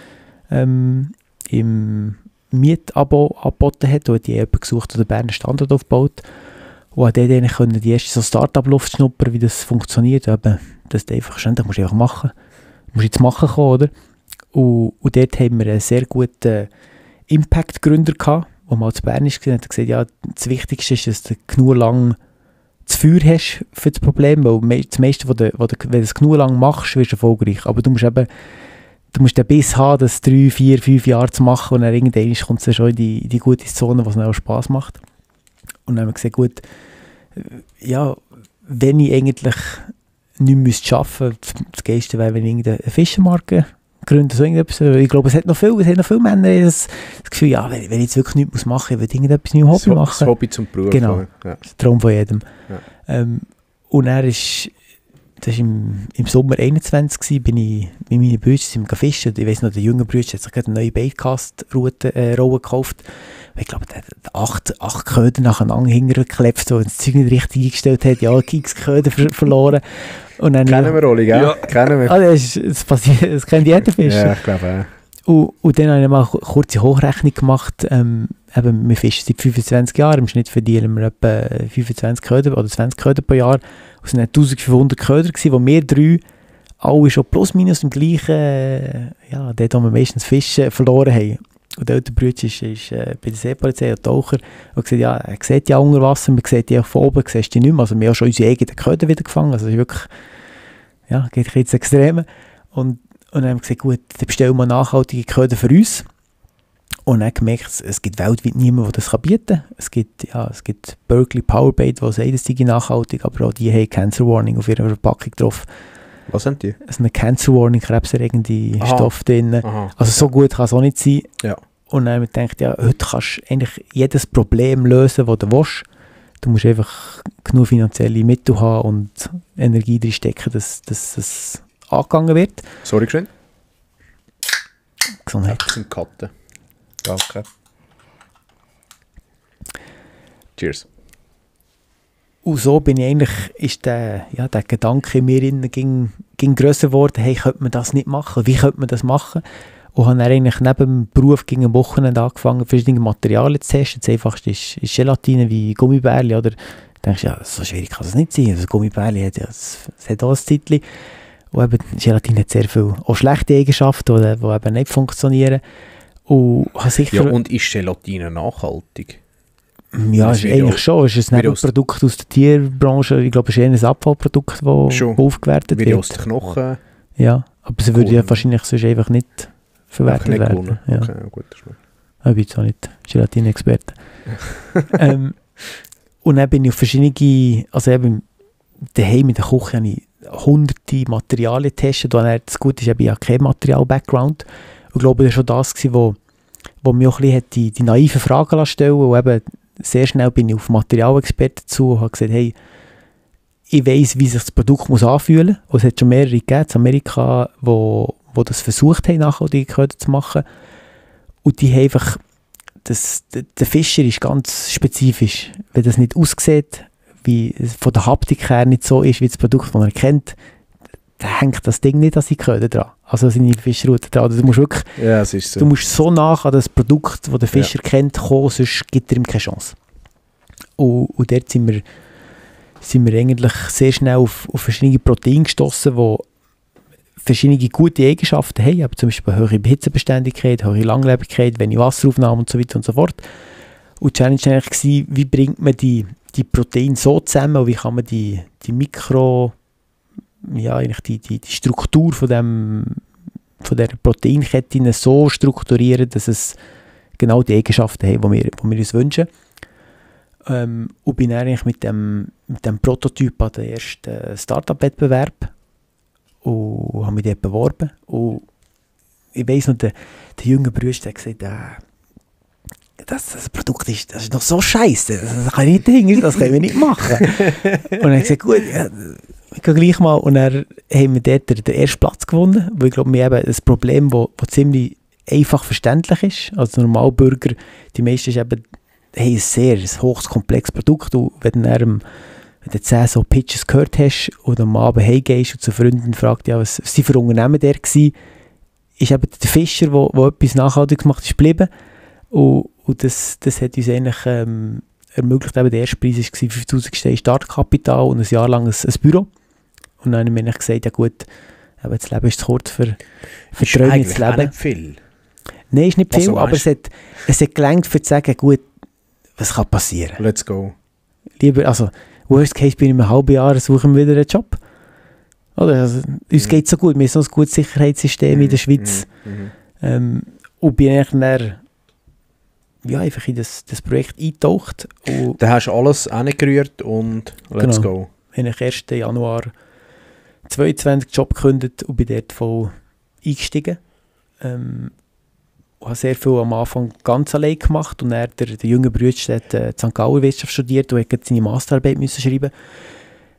im Mietabo angeboten hat, und die jemanden gesucht, der den Berner Standort aufbaut. Und habe dort eigentlich die erste so Startup-Luft schnuppern, wie das funktioniert. Eben, das einfach ständig musst du einfach machen. Du musst jetzt machen kommen, oder? Und dort haben wir einen sehr guten Impact-Gründer gehabt, der mal zu Bern ist und hat gesagt, das Wichtigste ist, dass du genug lang das Feuer hast für das Problem, weil das meiste, wenn du es genug lang machst, wirst du erfolgreich. Aber du musst den Biss haben, das 3, 4, 5 Jahre zu machen, und dann irgendwann kommt es dann schon in die gute Zone, was dann auch Spass macht. Und dann haben wir gesagt, gut, wenn ich eigentlich nichts arbeiten müsste, das Geilste wäre, wenn ich irgendeine Fischermarke gründe, so irgendetwas. Ich glaube, es hat noch viele Männer das Gefühl, wenn ich jetzt wirklich nichts machen muss, ich will irgendetwas mit meinem Hobby machen. Das Hobby zum Beruf. Genau, Ja. das ist der Traum von jedem. Ja. Und er ist, das war im Sommer 21, bin ich mit meinen Brüdern fischen. Ich weiss noch, der junge Bruder hat sich gerade eine neue Baitcast-Rolle gekauft. Ich glaube, der hat 8 Köder nacheinander hintergeklebt, so, wenn das Zeug nicht richtig eingestellt hat, x Köder verloren. Und dann Kennen wir alle, gell? Ja. Kennen wir. Das kennt jeder Fischer. Ja, ich glaube auch. Und dann habe ich mal eine kurze Hochrechnung gemacht. Wir fischen seit 25 Jahren. Im Schnitt verdienen wir etwa 25 Köder oder 20 Köder pro Jahr. Es waren 1500 Köder, die wir 3 alle schon plus minus im gleichen, dort, wo wir meistens Fische verloren haben. Und der ältere Bruder ist bei der Seepolizei ein Taucher und gesagt, er sieht die unter Wasser, man sieht die auch von oben, siehst die nicht mehr. Also wir haben schon unsere eigenen Köder wieder gefangen. Also das ist wirklich, geht jetzt extrem. Und dann haben wir gesagt, gut, dann bestellen wir nachhaltige Köder für uns. Und dann gemerkt, es gibt weltweit niemanden, der das bieten kann. Es gibt Berkeley Powerbait, die sagen, das sei nachhaltig, aber auch die haben Cancer Warning auf ihrer Verpackung drauf. Was sind die? Also eine Cancer Warning, krebserregende Stoffe drin. Aha. Also so gut kann es auch nicht sein. Ja. Und dann habe ich gedacht, ja, heute kannst du eigentlich jedes Problem lösen, das du willst. Du musst einfach genug finanzielle Mittel haben und Energie drin stecken, dass es angegangen wird. Sorry, geschwind. Gesundheit. Das sind Katzen. Danke. Cheers. Und so bin ich eigentlich, ist der Gedanke in mir ging grösser geworden, hey, könnte man das nicht machen? Wie könnte man das machen? Und habe dann eigentlich neben dem Beruf gegen am Wochenende angefangen, verschiedene Materialien zu testen. Das einfachste ist Gelatine wie Gummibärli, oder? Da denkst du, ja, so schwierig kann das nicht sein. Also Gummibärli hat ja, es hat auch ein Zeitchen. Und eben, Gelatine hat sehr viele auch schlechte Eigenschaften, die eben nicht funktionieren. Und habe sicher... Ja, und ist Gelatine nachhaltig? Ja, Das ist wird eigentlich auch- schon. Es ist ein wird aus- Nebenprodukt aus der Tierbranche. Ich glaube, es ist eher ein Abfallprodukt, das Schon. aufgewertet Wie aus wird. den Knochen? Ja, aber sie würde ja Cool. wahrscheinlich sonst einfach nicht verwertet Nicht werden. gewonnen. Ja. Okay, gut, das ist gut. Ich bin jetzt auch nicht Gelatine-Experte. Und dann bin ich auf verschiedene, also eben daheim in der Küche habe ich hunderte Materialien getestet. Und dann, das Gute ist, ich habe keinen Material-Background. Und ich glaube, das war schon das, wo mich auch ein bisschen hat die naiven Fragen stellen lassen. Und eben sehr schnell bin ich auf Materialexperten zu und habe gesagt, hey, ich weiss, wie sich das Produkt muss anfühlen muss. Und es hat schon mehrere gegeben in Amerika, wo das versucht haben, Nachhaltigkeit zu machen. Und die haben einfach, der Fischer ist ganz spezifisch. Wenn das nicht aussieht, wie es von der Haptik her nicht so ist, wie das Produkt, das er kennt, dann hängt das Ding nicht an seine Köder dran. Also seine Fischrute dran. Also du musst wirklich, Ja, es ist so. du musst so nach an das Produkt, das der Fischer kennt, kommen, sonst gibt er ihm keine Chance. Und dort sind wir eigentlich sehr schnell auf verschiedene Proteine gestossen, die verschiedene gute Eigenschaften haben, aber zum Beispiel höhere Hitzebeständigkeit, höhere Langlebigkeit, wenig Wasseraufnahme und so weiter und so fort. Und die Challenge war eigentlich, wie bringt man die Proteine so zusammen und wie kann man die Mikro, ja, eigentlich die Struktur von dieser Proteinkette so strukturieren, dass es genau die Eigenschaften hat, die wir uns wünschen. Und bin dann eigentlich mit dem Prototyp an den ersten Startup-Wettbewerb und habe mich dort beworben. Und ich weiss noch, der junge Bruder hat gesagt, das Produkt das ist noch so scheiße, das kann ich nicht hingehen, das können wir nicht machen. Und dann habe ich gesagt, gut, ja, ich gehe gleich mal. Und dann haben wir dort den ersten Platz gewonnen, weil ich glaube, wir haben ein Problem, das ziemlich einfach verständlich ist. Also Normalbürger, die meisten ist eben, haben ein hohes, komplexes Produkt. Und wenn du 10 so Pitches gehört hast und am Abend heimgehst und zu Freunden fragst, ja, was sie für Unternehmen der war, ist eben der Fischer, der etwas Nachhaltiges macht, ist geblieben. Und das hat uns eigentlich ermöglicht, eben der erste Preis war 5'000 Steine Startkapital und ein Jahr lang ein Büro. Und dann haben wir gesagt, ja gut, aber das Leben ist zu kurz für Träume zu leben. Nicht viel. Nein, ist nicht viel, Also, aber weißt- es hat gelangt, für zu sagen, gut, was kann passieren? Let's go. Lieber, also, worst case, bin ich in einem halben Jahr, suchen wir wieder einen Job. Oder? Also, uns geht es so gut, wir haben so ein gutes Sicherheitssystem in der Schweiz. Und bin eigentlich dann, ja, einfach in das Projekt eingetaucht. Und Dann hast du alles angerührt und let's Genau. go. habe ich 1. Januar 22 Job gekündigt und bin dort voll eingestiegen. Und habe sehr viel am Anfang ganz allein gemacht und dann der junge Bruder hat in St. Galler Wirtschaft studiert und hat seine Masterarbeit müssen schreiben.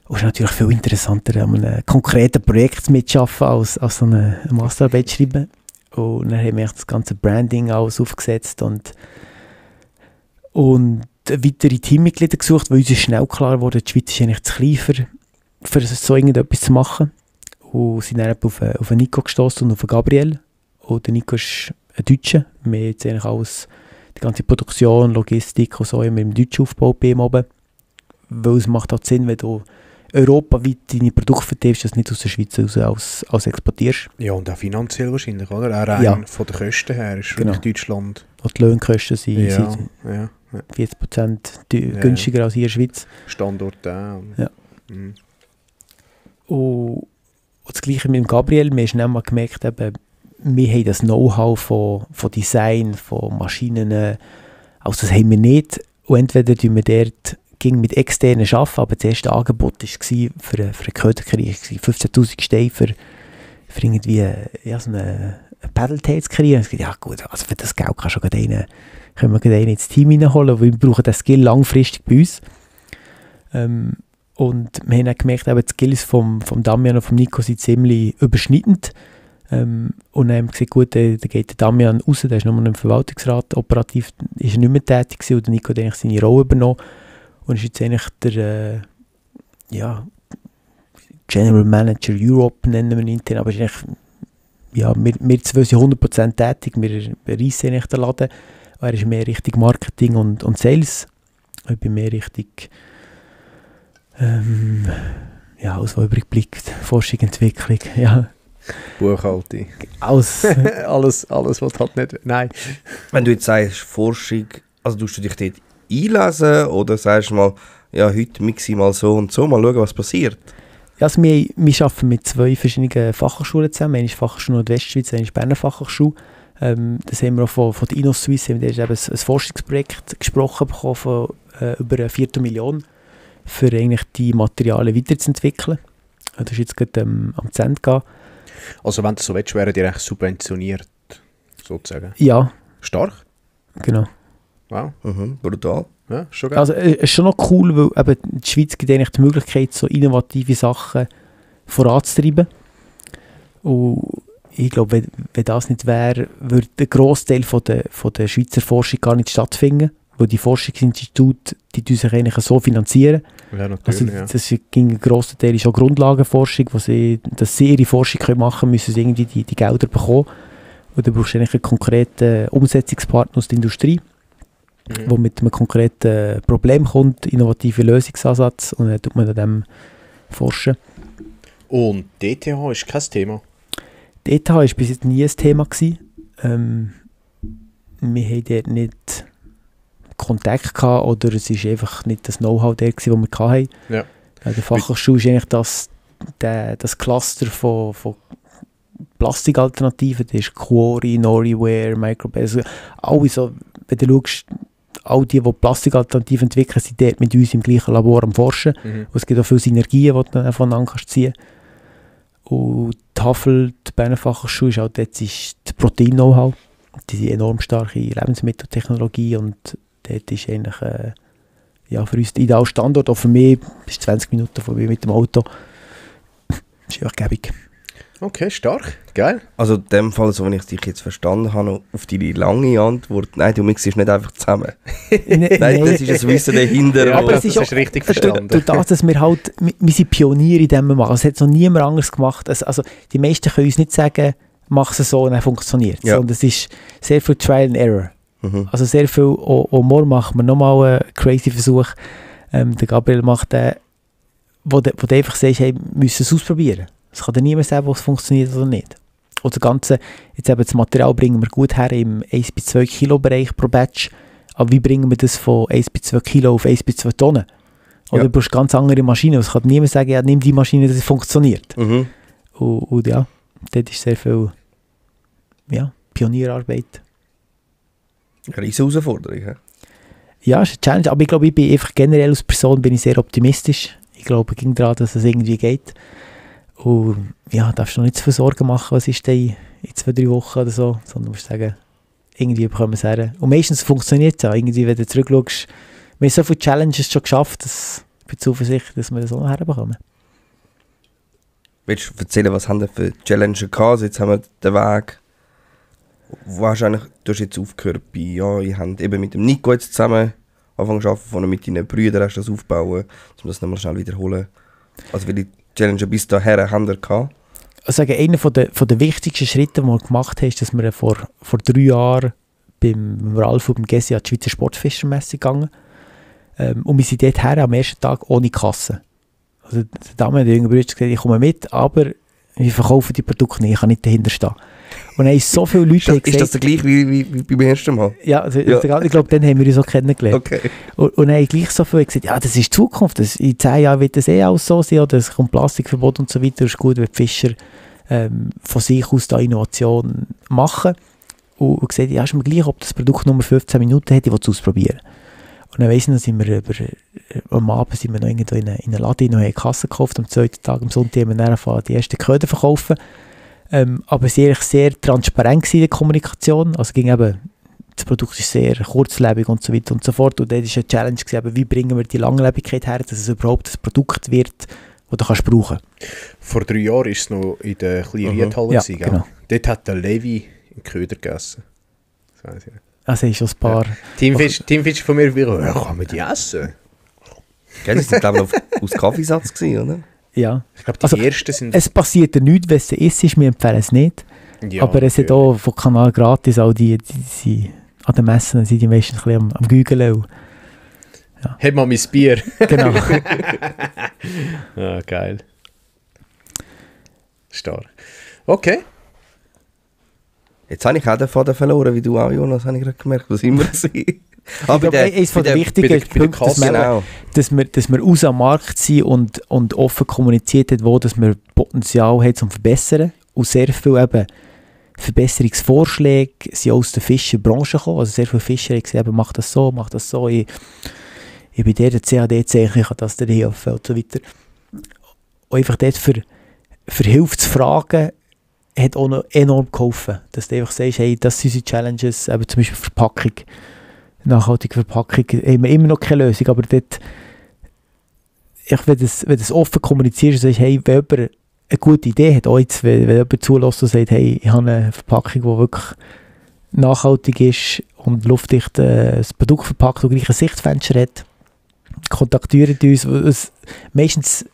Und es ist natürlich viel interessanter, an einem konkreten Projekt mitzuarbeiten, als so eine Masterarbeit zu schreiben. Und dann haben wir das ganze Branding alles aufgesetzt und weitere Teammitglieder gesucht, weil uns ist schnell klar wurde, die Schweiz ist eigentlich zu klein für so irgendetwas zu machen. Und sind dann auf einen Nico gestoßen und auf einen Gabriel. Und der Nico ist ein Deutscher. Wir haben jetzt eigentlich alles, die ganze Produktion, Logistik und so, haben wir im Deutschen aufgebaut bei ihm oben. Weil es macht halt Sinn, wenn du europaweit deine Produkte vertiefst, dass du nicht aus der Schweiz raus als exportierst. Ja, und auch finanziell wahrscheinlich, oder? Auch rein Ja. von den Kosten her ist Genau. wirklich Deutschland Wo die Lohnkosten sind ja. 40% Ja. günstiger als hier in der Schweiz. Standort auch. Ja. Mhm. Und das Gleiche mit dem Gabriel. Wir haben schnell mal gemerkt, eben, wir haben das Know-how von Design, von Maschinen, also das haben wir nicht. Und entweder tun wir dort mit externen arbeiten, aber das erste Angebot war für einen Köderkrieg, 15'000 Steine für irgendwie so eine Paddle-Tail zu kreieren. Ich dachte, ja gut, also für das Geld können wir gerade einen ins Team reinholen, weil wir brauchen den Skill langfristig bei uns. Und wir haben auch gemerkt, die Skills vom Damian und vom Nico sind ziemlich überschneidend. Und dann haben wir gesagt, gut, dann geht der Damian raus, der ist nur noch im Verwaltungsrat, operativ ist er nicht mehr tätig gewesen, und der Nico hat eigentlich seine Rolle übernommen und ist jetzt eigentlich der General Manager Europe, nennen wir ihn intern, aber ist eigentlich, wir zwei sind 100% tätig, wir reissen eigentlich den Laden, er ist mehr Richtung Marketing und Sales, ich bin mehr Richtung alles, was übrig bleibt, Forschung, Entwicklung, ja. Buchhaltung. Alles, was halt nicht... Nein. Wenn du jetzt sagst, Forschung, also tust du dich dort einlesen oder sagst du mal, ja, heute mixe ich mal so und so, mal schauen, was passiert? Ja, also wir arbeiten mit 2 verschiedenen Fachhochschulen zusammen. Eine ist Fachhochschule Nordwestschweiz, eine ist Berner Fachhochschule. Das haben wir auch von der InnoSwiss, haben wir eben ein Forschungsprojekt gesprochen bekommen von über 1 Viertelmillion für eigentlich die Materialien weiterzuentwickeln. Das ist jetzt gerade am Ende gehen. Also wenn du so willst, wären die eigentlich subventioniert, sozusagen? Ja. Stark? Genau. Wow. Brutal. Ja, schon geil. Also es ist schon noch cool, weil eben die Schweiz gibt eigentlich die Möglichkeit, so innovative Sachen voranzutreiben. Und ich glaube, wenn das nicht wäre, würde der Grossteil von der Schweizer Forschung gar nicht stattfinden. Weil die Forschungsinstitute, die sich eigentlich so finanzieren. Ja, natürlich, also, ja. das ist ein grosser Teil ist auch Grundlagenforschung, dass sie ihre Forschung machen können, müssen sie irgendwie die Gelder bekommen. Und dann brauchst du eigentlich einen konkreten Umsetzungspartner aus der Industrie, der mit einem konkreten Problem kommt, innovativen Lösungsansatz, und dann tut man an dem forschen. Und DTH ist kein Thema? DTH war bis jetzt nie ein Thema gewesen. Wir haben dort nicht Kontakt gehabt, oder es ist einfach nicht das Know-how der gewesen, das wir hatten. Ja. Der Fachhochschule ist eigentlich das Cluster von Plastikalternativen, das ist Quarry, Noriware, Microbase, alle so, wenn du schaust, all die Plastikalternativen entwickeln, sind dort mit uns im gleichen Labor am Forschen. Und es gibt auch viele Synergien, die du voneinander ziehen kannst. Und die HAFL, die Berner Fachhochschule, ist auch dort ist das Protein-Know-how. Die sind enorm starke Lebensmitteltechnologie, und dort ist eigentlich für uns der ideale Standort. Auch für mich ist 20 Minuten von mir mit dem Auto. Das ist einfach gäbig. Okay, stark. Geil. Also in dem Fall, so wie ich dich jetzt verstanden habe, auf deine lange Antwort, nein, du mixst nicht einfach zusammen. Nein, das ist ein Wissen dahinter. Ja, aber das ist richtig verstanden. Durch das, dass wir sind Pioniere in dem wir machen. Es hat noch niemand anderes gemacht. Also die meisten können uns nicht sagen, mach es so und dann funktioniert es. Ja. Und es ist sehr viel Trial and Error. Also sehr viel, auch morgen machen wir nochmal einen crazy Versuch. Der Gabriel macht den, wo du einfach sagst, hey, wir müssen es ausprobieren. Es kann dir niemand sagen, ob es funktioniert oder nicht. Und das Ganze, jetzt eben das Material bringen wir gut her im 1-2 Kilo Bereich pro Batch. Aber wie bringen wir das von 1-2 Kilo auf 1-2 Tonnen? Oder du brauchst ganz andere Maschinen. Es kann niemand sagen, ja, nimm die Maschine, dass es funktioniert. Und ja, dort ist sehr viel Pionierarbeit. Eine riesige Herausforderung. He? Ja, es ist eine Challenge, aber ich glaube, ich bin einfach generell als Person bin ich sehr optimistisch. Ich glaube ging daran, dass es irgendwie geht. Und ja, darfst du noch nicht zu viel Sorgen machen, was ist denn in 2-3 Wochen oder so, sondern musst sagen, irgendwie bekommen wir es her. Und meistens funktioniert es auch. Irgendwie, wenn du zurückschaust, wir haben so viele Challenges schon geschafft, dass ich bin zuversichtlich, dass wir das auch noch herbekommen. Willst du erzählen, was haben wir für Challenges gehabt? Also jetzt haben wir den Weg. Wahrscheinlich, du hast jetzt aufgehört ihr habt eben mit dem Nico jetzt zusammen angefangen zu arbeiten, vorne mit deinen Brüdern hast du das aufbauen, um das nochmal schnell wiederholen. Also welche Challenges bis dahin haben wir gehabt? Also einer von der wichtigsten Schritte, die wir gemacht haben, ist, dass wir vor 3 Jahren beim Ralf und beim Gessi an die Schweizer Sportfischermesse gegangen. Und wir sind dort her am ersten Tag ohne Kasse. Also der Dame und der jüngere Brüder gesagt, ich komme mit, aber wir verkaufen die Produkte nicht, ich kann nicht dahinter stehen. Und dann haben so viele Leute gesagt... Ist das der gleiche wie beim ersten Mal? Ja, also, ich glaube, dann haben wir uns auch kennengelernt. Okay. Und dann haben gleich so viele gesagt, ja, das ist die Zukunft, in 10 Jahren wird das alles so sein, oder es kommt Plastikverbot und so weiter, es ist gut, wenn die Fischer von sich aus da Innovation machen und gesagt, ja, ist mir gleich, ob das Produkt nur 15 Minuten hat, ich will es ausprobieren. Und dann weiss ich noch, sind wir am Abend sind wir noch irgendwo in einen Laden und haben eine Kasse gekauft, am zweiten Tag, am Sonntag haben wir dann angefangen, die ersten Köder verkaufen. Aber es war eigentlich sehr transparent in der Kommunikation, also ging eben, das Produkt ist sehr kurzlebig und so weiter und so fort. Und dort war eine Challenge, gewesen, wie bringen wir die Langlebigkeit her, dass es überhaupt ein Produkt wird, das du kannst brauchen. Vor 3 Jahren war es noch in der kleinen Riedhalle. Ja, Gell? genau. Dort hat der Levi einen Köder gegessen. Das weiss ich nicht. Also ist schon ein paar... Teamfisch von mir wieder, ja, kann man die essen? Gell, das waren glaube ich aus Kaffeesatz gewesen, oder? Ja. Ich glaube, die ersten sind... Es passiert ja nichts, wenn es ist, wir empfehlen es nicht. Ja, aber es hat auch von Kanal Gratis, auch die an den Messen sind die meistens ein bisschen am Gügeln. Ja. Hat mal mein Bier. Genau. Ah, geil. Stark. Okay. Jetzt habe ich auch den Faden verloren, wie du auch, Jonas, habe ich gerade gemerkt, was immer sie. Aber eines von den wichtigen Punkten, dass wir raus am Markt sind und offen kommuniziert hat, wo dass wir Potenzial haben zum Verbessern. Und sehr viele eben Verbesserungsvorschläge sind aus der Fischerbranche gekommen. Also sehr viele Fischer haben gesagt, mach das so. Ich bin der CADC, ich kann das dir helfen und so weiter. Und einfach dort für Hilfe zu fragen, hat auch noch enorm geholfen. Dass du einfach sagst, hey, das sind unsere Challenges, eben zum Beispiel Verpackung. Nachhaltige Verpackung, haben wir immer noch keine Lösung, aber dort, wenn du es offen kommunizierst und sagst, hey, wenn jemand eine gute Idee hat, auch jetzt, wenn jemand zulässt und sagt, hey, ich habe eine Verpackung, die wirklich nachhaltig ist und luftdicht das Produkt verpackt und gleich ein Sichtfenster hat, kontaktiert uns. Meistens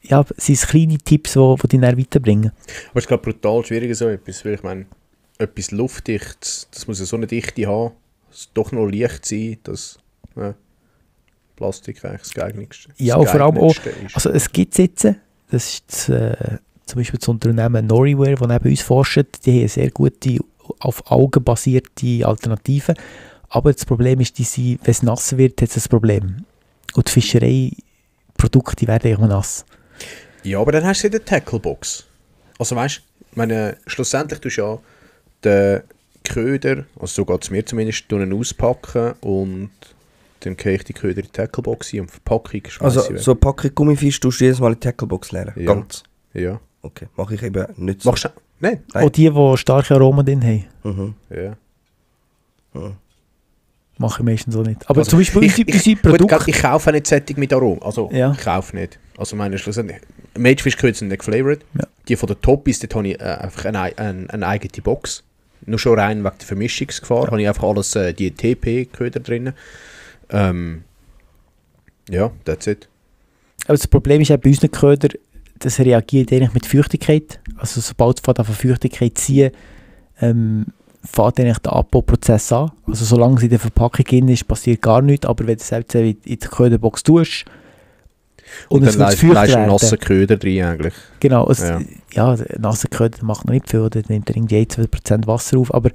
ja, sind es kleine Tipps, die dich dann weiterbringen. Aber es ist glaube brutal schwierig so etwas, weil ich meine, etwas Luftdichtes, das muss ja so eine Dichte haben, es doch noch leicht sein, dass Plastik eigentlich das geeignetste Ja, und vor allem auch, ist. also es gibt jetzt, das ist zum Beispiel das Unternehmen Noriware, das neben uns forscht, die haben sehr gute, auf Algen basierte Alternativen, aber das Problem ist, wenn es nass wird, hat es ein Problem. Und die Fischereiprodukte werden immer nass. Ja, aber dann hast du in der Tacklebox. Also weißt du, schlussendlich tust du ja den Köder, also so geht es mir zumindest, auspacken und dann kriege ich die Köder in die Tacklebox und Verpackung schmeiße Also so eine Packung Gummifisch tust du jedes Mal in die Tacklebox leeren? Ja. Ganz? Ja. Okay, mache ich eben nicht so. Machst du? Nein. Auch die starke Aromen drin haben, Mhm. Ja. mache ich meistens so nicht. Aber Also, zum Beispiel unsere Produkte... Gut, ich kaufe nicht Sättig mit Aromen. Also, Ja. ich kaufe nicht. Also, meine schlussendlich, Magefish-Köder sind nicht geflavored. Ja. Die von der Toppies, dort habe ich einfach eine eigene Box. Nur schon rein wegen der Vermischungsgefahr. Habe ich einfach alles, die TP-Köder drin. Ja, that's it. Aber das Problem ist auch bei unseren Ködern, das reagiert eigentlich mit Feuchtigkeit. Also sobald du von Feuchtigkeit ziehen, fährt eigentlich der Abbauprozess an. Also solange es in der Verpackung drin ist, passiert gar nichts. Aber wenn du es selbst in der Köderbox tust und es wird feucht dann werden, nasse Köder drin eigentlich. genau, Ja. der nasse Köder macht noch nicht viel, der nimmt irgendwie 1-2% Wasser auf, aber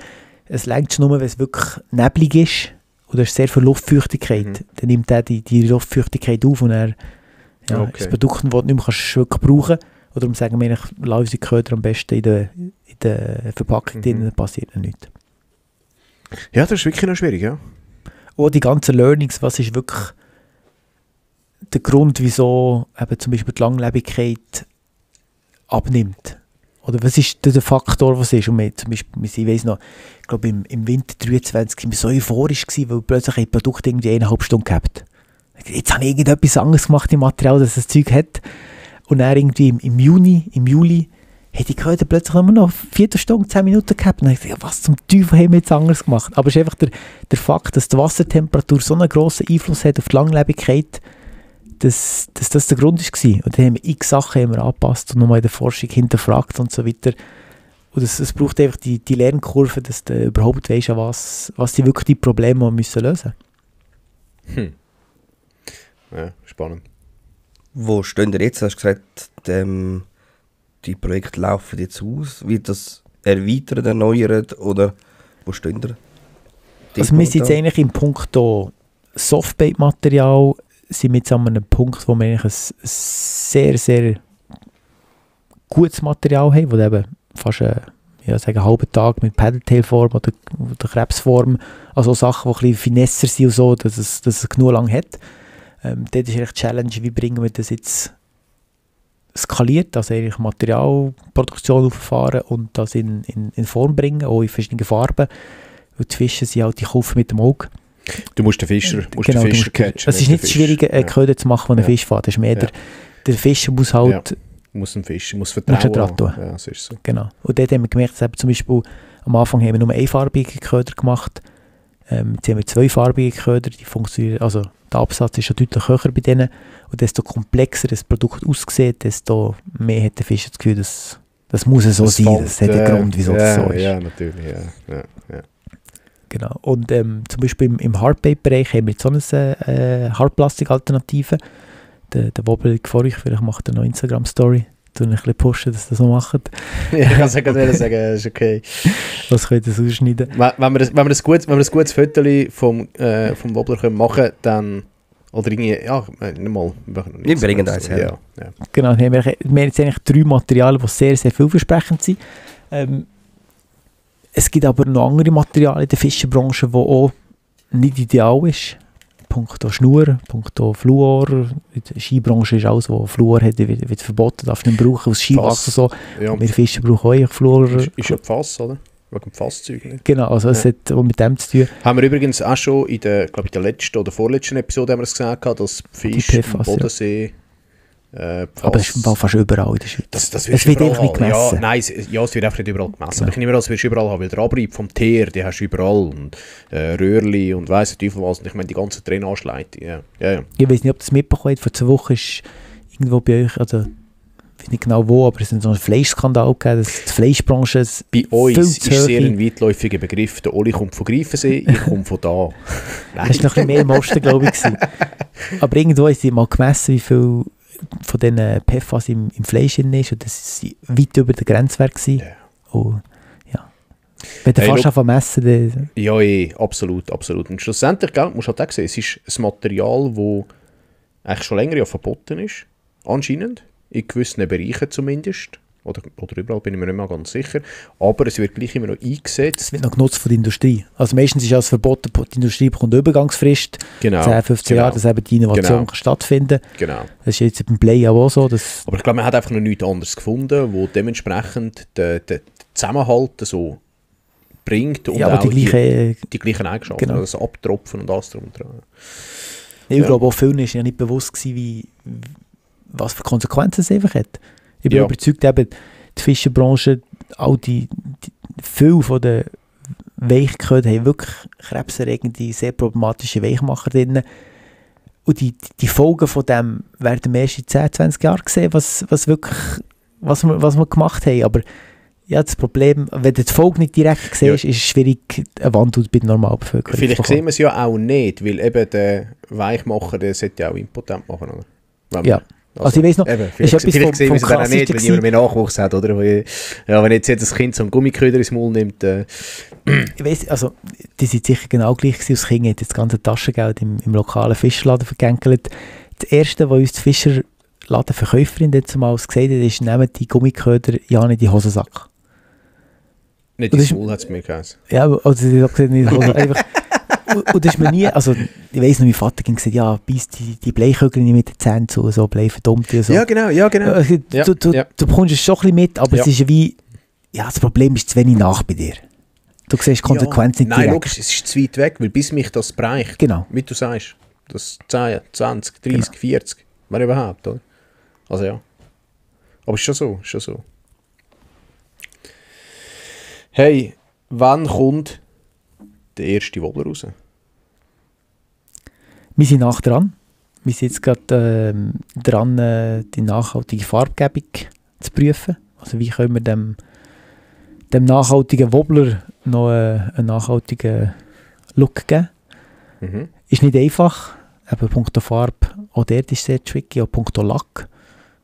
es reicht schon nur, wenn es wirklich neblig ist und da ist sehr viel Luftfeuchtigkeit. Dann nimmt er die Luftfeuchtigkeit auf und er Okay. das Produkt, das du nicht mehr wirklich brauchen kannst. Oder darum sagen wir, lass unsere Köder am besten in der Verpackung drin, dann passiert noch nichts. Ja, das ist wirklich noch schwierig, ja. Und die ganzen Learnings, was ist wirklich der Grund, wieso eben zum Beispiel die Langlebigkeit abnimmt? Oder was ist der Faktor, was ist? Und wir, zum Beispiel, ich weiss noch, ich glaube im Winter 23 waren wir so euphorisch gewesen, weil plötzlich ein Produkt irgendwie 1,5 Stunden gehabt. Jetzt habe ich irgendetwas anderes gemacht im Material, das das Zeug hat. Und dann irgendwie im Juli, hätte ich gehört, plötzlich nur noch 4 Stunden, 10 Minuten gehabt. Und dann dachte ich, ja, was zum Teufel haben wir jetzt anders gemacht? Aber es ist einfach der Fakt, dass die Wassertemperatur so einen grossen Einfluss hat auf die Langlebigkeit, dass das der Grund war. Und dann haben wir x Sachen angepasst und nochmal in der Forschung hinterfragt und so weiter. Und es braucht einfach die Lernkurve, dass du überhaupt weisst, was die wirklich die Probleme müssen lösen. Ja, spannend. Wo stehen ihr jetzt? Hast du gesagt, die Projekte laufen jetzt aus. Wird das erweitert, erneuert oder wo stehen ihr? Also wir sind jetzt eigentlich im Punkt Softbait-Material sind wir jetzt an einem Punkt, wo wir eigentlich ein sehr, sehr gutes Material haben, wo du eben fast ja, sagen, einen halben Tag mit Paddletail-Form oder Krebsform, also Sachen, die ein bisschen finesser sind und so, dass es genug lang hat. Dort ist echt die Challenge, wie bringen wir das jetzt skaliert, also eigentlich Materialproduktion auffahren und das in Form bringen, auch in verschiedenen Farben. Und die Fische sind halt, die kaufen mit dem Auge. Du musst den Fischer, catchen. Es ist nicht schwierig, Köder zu machen, die einen Fisch fährt. Das ist mehr der Fischer muss halt... Muss dem Fisch, muss Vertrauen haben. Ja, das ist so. Genau. Und dort haben wir gemerkt, dass zum Beispiel am Anfang haben wir nur einfarbige Köder gemacht. Jetzt haben wir zweifarbige Köder, die funktionieren, also der Absatz ist schon deutlich höher bei denen. Und desto komplexer das Produkt aussieht, desto mehr hat der Fisch das Gefühl, das muss so sein. Das hat einen Grund, wieso das so ist. Ja, natürlich. Ja. Genau. Und zum Beispiel im Hardbait-Bereich haben wir jetzt so eine Hartplastik-Alternative. Der Wobbel vor euch, vielleicht macht er noch Instagram-Story. Tun ein bisschen pushen, dass das so macht. Ja, ich kann es gerade sagen, ist okay. Was könnt ihr ausschneiden? Wenn wir ein gutes Foto vom Wobbler machen können, dann... Oder irgendwie, ja, nicht mal. Wir bringen das her. Ja. Genau, wir haben jetzt eigentlich 3 Materialien, die sehr, sehr vielversprechend sind. Es gibt aber noch andere Materialien in der Fischerbranche, die auch nicht ideal ist. Punkto Schnur, punkto Fluor. In der Skibranche ist alles, was Fluor hat, wird verboten, darf nicht brauchen aus Skiwachs und so. Ja. Wir Fischer brauchen auch Fluor. Ist ja Pfass, oder? Wegen dem Fasszeug. Nicht? Genau, also es hat auch mit dem zu tun. Haben wir übrigens auch schon in der letzten oder vorletzten Episode haben wir es gesagt, dass Fisch im Bodensee aber es ist fast überall in der Schweiz. Das es wird einfach nicht gemessen. Ja, nein, es wird einfach nicht überall gemessen. Genau. Aber ich nehme an, es wirst du überall haben, weil der Abrieb vom Teer, den hast du überall. Und Röhrli und weiss nicht was. Und ich meine, die ganze Drainageleitung. Ja. Ich weiß nicht, ob ihr das mitbekommen habt. Vor 2 Wochen ist irgendwo bei euch, also ich weiß nicht genau wo, aber es hat so einen Fleischskandal gegeben, dass die Fleischbranche bei uns ist sehr ein weitläufiger Begriff. Der Oli kommt von Greifensee, ich komme von da. Nein. Das war noch ein bisschen mehr im Osten, glaube ich. Aber irgendwo haben sie mal gemessen, wie viel von diesen PFAS im Fleisch ist, und das war weit über den Grenzwert. Yeah. Und, ja. Wenn du fast anfangen messen, dann... Ja, absolut. Und schlussendlich, gell, musst du halt auch sehen, es ist ein Material, das eigentlich schon länger verboten ist, anscheinend, in gewissen Bereichen zumindest. Oder überall bin ich mir nicht mehr ganz sicher. Aber es wird gleich immer noch eingesetzt. Es wird noch genutzt von der Industrie. Also meistens ist es verboten, die Industrie bekommt eine Übergangsfrist. Genau. 10, 15 Jahre, dass eben die Innovation kann stattfinden kann. Genau. Das ist jetzt beim Play auch so. Aber ich glaube, man hat einfach noch nichts anderes gefunden, wo dementsprechend den Zusammenhalt so bringt und ja, auch die gleichen Eigenschaften. Genau. Also das Abtropfen und alles drum und dran. Ich glaube, auch vielen war ja nicht bewusst gewesen, was für Konsequenzen es einfach hat. Ich bin überzeugt, eben, die Fischerbranche, all die viele von den Weichköder haben wirklich krebserregende, sehr problematische Weichmacher drin. Und die Folgen von dem werden wir erst in 10, 20 Jahren sehen, was wir gemacht haben. Aber ja, das Problem, wenn du die Folge nicht direkt siehst, ist es schwierig, einen Wandel bei der Normalbevölkerung zu bekommen. Vielleicht sehen wir es ja auch nicht, weil eben der Weichmacher, der sollte ja auch impotent machen, oder? Ja. Also ich weiss noch, vielleicht sehen wir es dann auch nicht, wenn jemand mehr Nachwuchs hat, oder? Ja, wenn jetzt das Kind so einen Gummiköder ins Maul nimmt. Ich weiss, also die sind sicher genau gleich gewesen. Das Kind hat das ganze Taschengeld im lokalen Fischladen vergänkelt. Das Erste, was uns die Fischerladenverkäuferin jetzt mal gesagt hat, ist, nehmt die Gummiköder ja nicht in den Hosensack. Nicht ins Maul hat es mir geheißen. Ja, also sie hat gesagt, nicht in den Hosensack. Und das ist mir nie, also ich weiss noch, mein Vater ging gesagt, ja, beiß die Bleikögel nicht mit den Zähnen zu, so Blei verdammt. So. Ja, genau. Du bekommst es schon ein bisschen mit, aber es ist wie, ja, das Problem ist zu wenig nach bei dir. Du siehst die Konsequenz nicht direkt. Nein, logisch, es ist zu weit weg, weil bis mich das bereicht, genau. Wie du sagst, das 10, 20, 30, 40, wenn überhaupt, oder? Also ja. Aber es ist schon so. Hey, wann kommt der erste Wobbler raus? Wir sind nach dran. Wir sind jetzt gerade dran, die nachhaltige Farbgebung zu prüfen. Also wie können wir dem nachhaltigen Wobbler noch einen nachhaltigen Look geben. Mhm. Ist nicht einfach. Aber punkto Farbe, auch dort ist sehr tricky. Auch punkto Lack.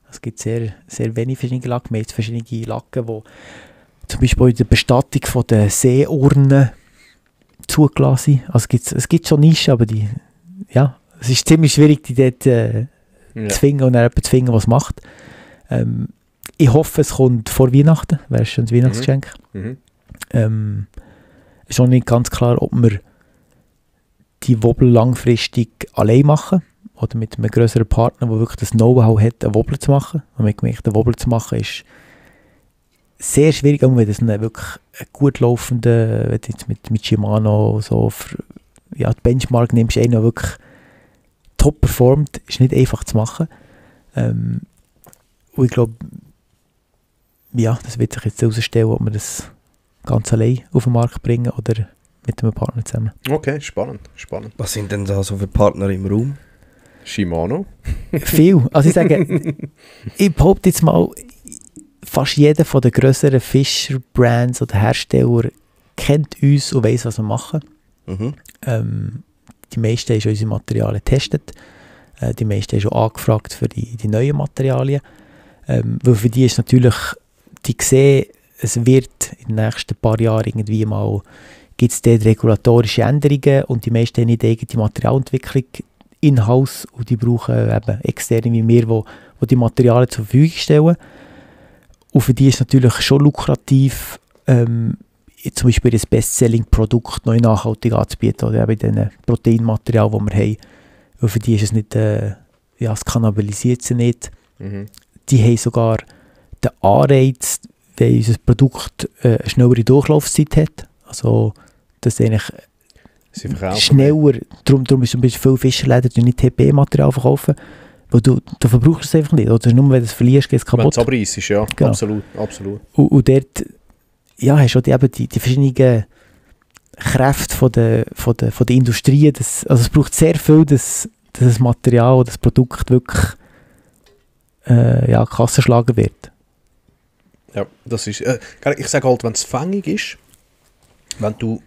Es gibt sehr, sehr wenig verschiedene Lacken. Wir haben jetzt verschiedene Lacken, die zum Beispiel in der Bestattung von den Seeurnen zugelassen. Also es gibt schon Nischen, aber es ist ziemlich schwierig, die dort zu finden und dann jemanden zu finden, was macht. Ich hoffe, es kommt vor Weihnachten. Wäre schon ein Weihnachtsgeschenk. Ist noch nicht ganz klar, ob wir die Wobbel langfristig allein machen oder mit einem größeren Partner, der wirklich das Know-how hat, einen Wobbler zu machen. Und wir gemerkt, einen Wobbler zu machen ist sehr schwierig, wenn das wirklich gut laufende, wenn du jetzt mit Shimano so die Benchmark nimmst, einen, der wirklich top performt, ist nicht einfach zu machen. Und ich glaube, ja, das wird sich jetzt herausstellen, ob wir das ganz allein auf den Markt bringen oder mit einem Partner zusammen. Okay, spannend. Was sind denn da so für Partner im Raum? Shimano. Viel. Also ich sage, ich behaupte jetzt mal, fast jeder von den grösseren Fischer-Brands oder Hersteller kennt uns und weiss, was wir machen. Die meisten haben schon unsere Materialien getestet. Die meisten haben schon angefragt für die neuen Materialien. Weil für die ist natürlich, die sehen, es wird in den nächsten paar Jahren irgendwie mal, gibt es dort regulatorische Änderungen und die meisten haben nicht eigene Materialentwicklung in-house und die brauchen eben externe wie wir, die die Materialien zur Verfügung stellen. Und für die ist es natürlich schon lukrativ, zum Beispiel das Bestselling-Produkt neu nachhaltig anzubieten oder eben diesen Proteinmaterial, das wir haben. Weil für die ist es nicht, es kannibalisiert sie nicht. Die haben sogar den Anreiz, wenn unser Produkt eine schnellere Durchlaufzeit hat. Also, dass eigentlich schneller, darum ist zum Beispiel viele Fischerläden, die nicht TPE-Material verkaufen, weil du verbrauchst es einfach nicht. Oder nur wenn du es verlierst, geht es kaputt. Wenn es abreißt, ja, genau. Absolut. Und dort hast du die verschiedenen Kräfte von der Industrie. Also es braucht sehr viel, dass das Material oder das Produkt wirklich Kassenschlager wird. Ja, das ist... ich sage halt, wenn es fängig ist, wenn du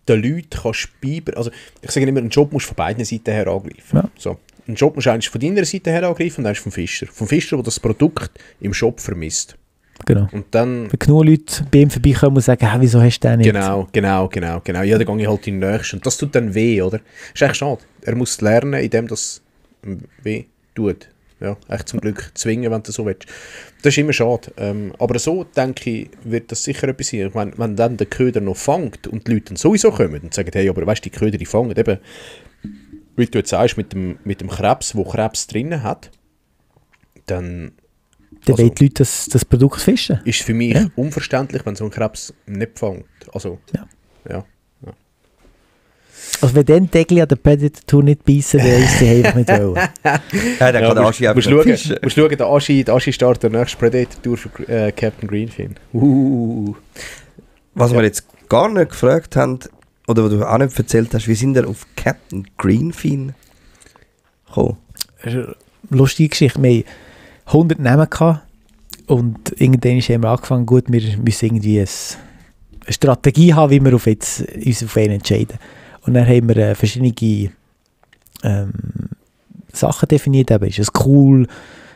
den Leuten kannst also ich sage immer, einen Job musst du von beiden Seiten her angreifen. Ja. So, einen Job musst du eigentlich von deiner Seite her angreifen und dann vom Fischer. Vom Fischer, der das Produkt im Shop vermisst. Genau. Und dann... Wenn genug Leute bei ihm vorbeikommen und sagen, wieso hast du den nicht? Genau. Ja, dann gehe ich halt in den Nächsten. Und das tut dann weh, oder? Ist echt schade. Er muss lernen, indem das weh tut. Ja, echt zum Glück zwingen, wenn du so willst. Das ist immer schade. Aber so, denke ich, wird das sicher etwas sein. Ich meine, wenn dann der Köder noch fängt und die Leute dann sowieso kommen und sagen, hey, aber weißt du, die Köder, die fangen eben, wie du jetzt sagst, mit dem Krebs, wo Krebs drin hat, dann wollen die Leute das Produkt fischen. Ist für mich unverständlich, wenn so ein Krebs nicht fängt. Also, ja. Also wenn dann Degli an der Predator nicht beißen, dann ist sie einfach nicht wollen. Ja, der kann Aschi einfach fischen. Du musst schauen, der Aschi startet der nächste Predator-Tour für Captain Greenfin. Was wir jetzt gar nicht gefragt haben, oder was du auch nicht erzählt hast, wie sind wir auf Captain Greenfin gekommen? Lustige Geschichte. Wir hatten 100 Namen gehabt und irgendwann haben wir angefangen, gut, wir müssen irgendwie eine Strategie haben, wie wir uns auf einen entscheiden. Und dann haben wir verschiedene Sachen definiert. Eben, ist es cool?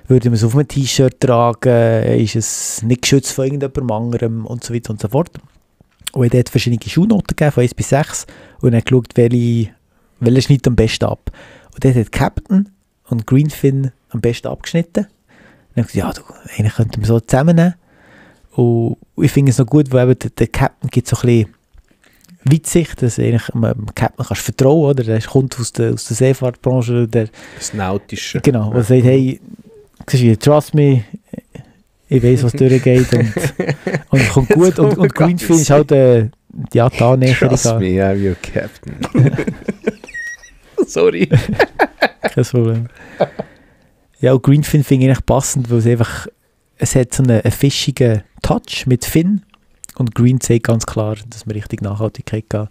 Würde man es auf einem T-Shirt tragen? Ist es nicht geschützt von irgendjemandem anderem? Und so weiter und so fort. Und ich habe dort verschiedene Schulnoten gegeben, von 1 bis 6. Und dann geschaut, welcher schnitt am besten ab. Und dort hat Captain und Greenfin am besten abgeschnitten. Und dann habe ich gesagt, eigentlich könnten wir so zusammennehmen. Und ich finde es noch gut, weil eben der Captain gibt so ein bisschen Weitsicht, dass dem Captain kannst vertrauen, oder? Der kommt aus der Seefahrtbranche. Das Nautische. Genau, der sagt, hey, trust me, ich weiß, was durchgeht und es kommt gut. Und Greenfin ist halt die Annäherung. Trust me, I'm your Captain. Sorry. Kein Problem. Ja, und Greenfin finde ich eigentlich passend, weil es hat so einen fischigen Touch mit Fin. Und Green zeigt ganz klar, dass wir richtig Nachhaltigkeit gehen.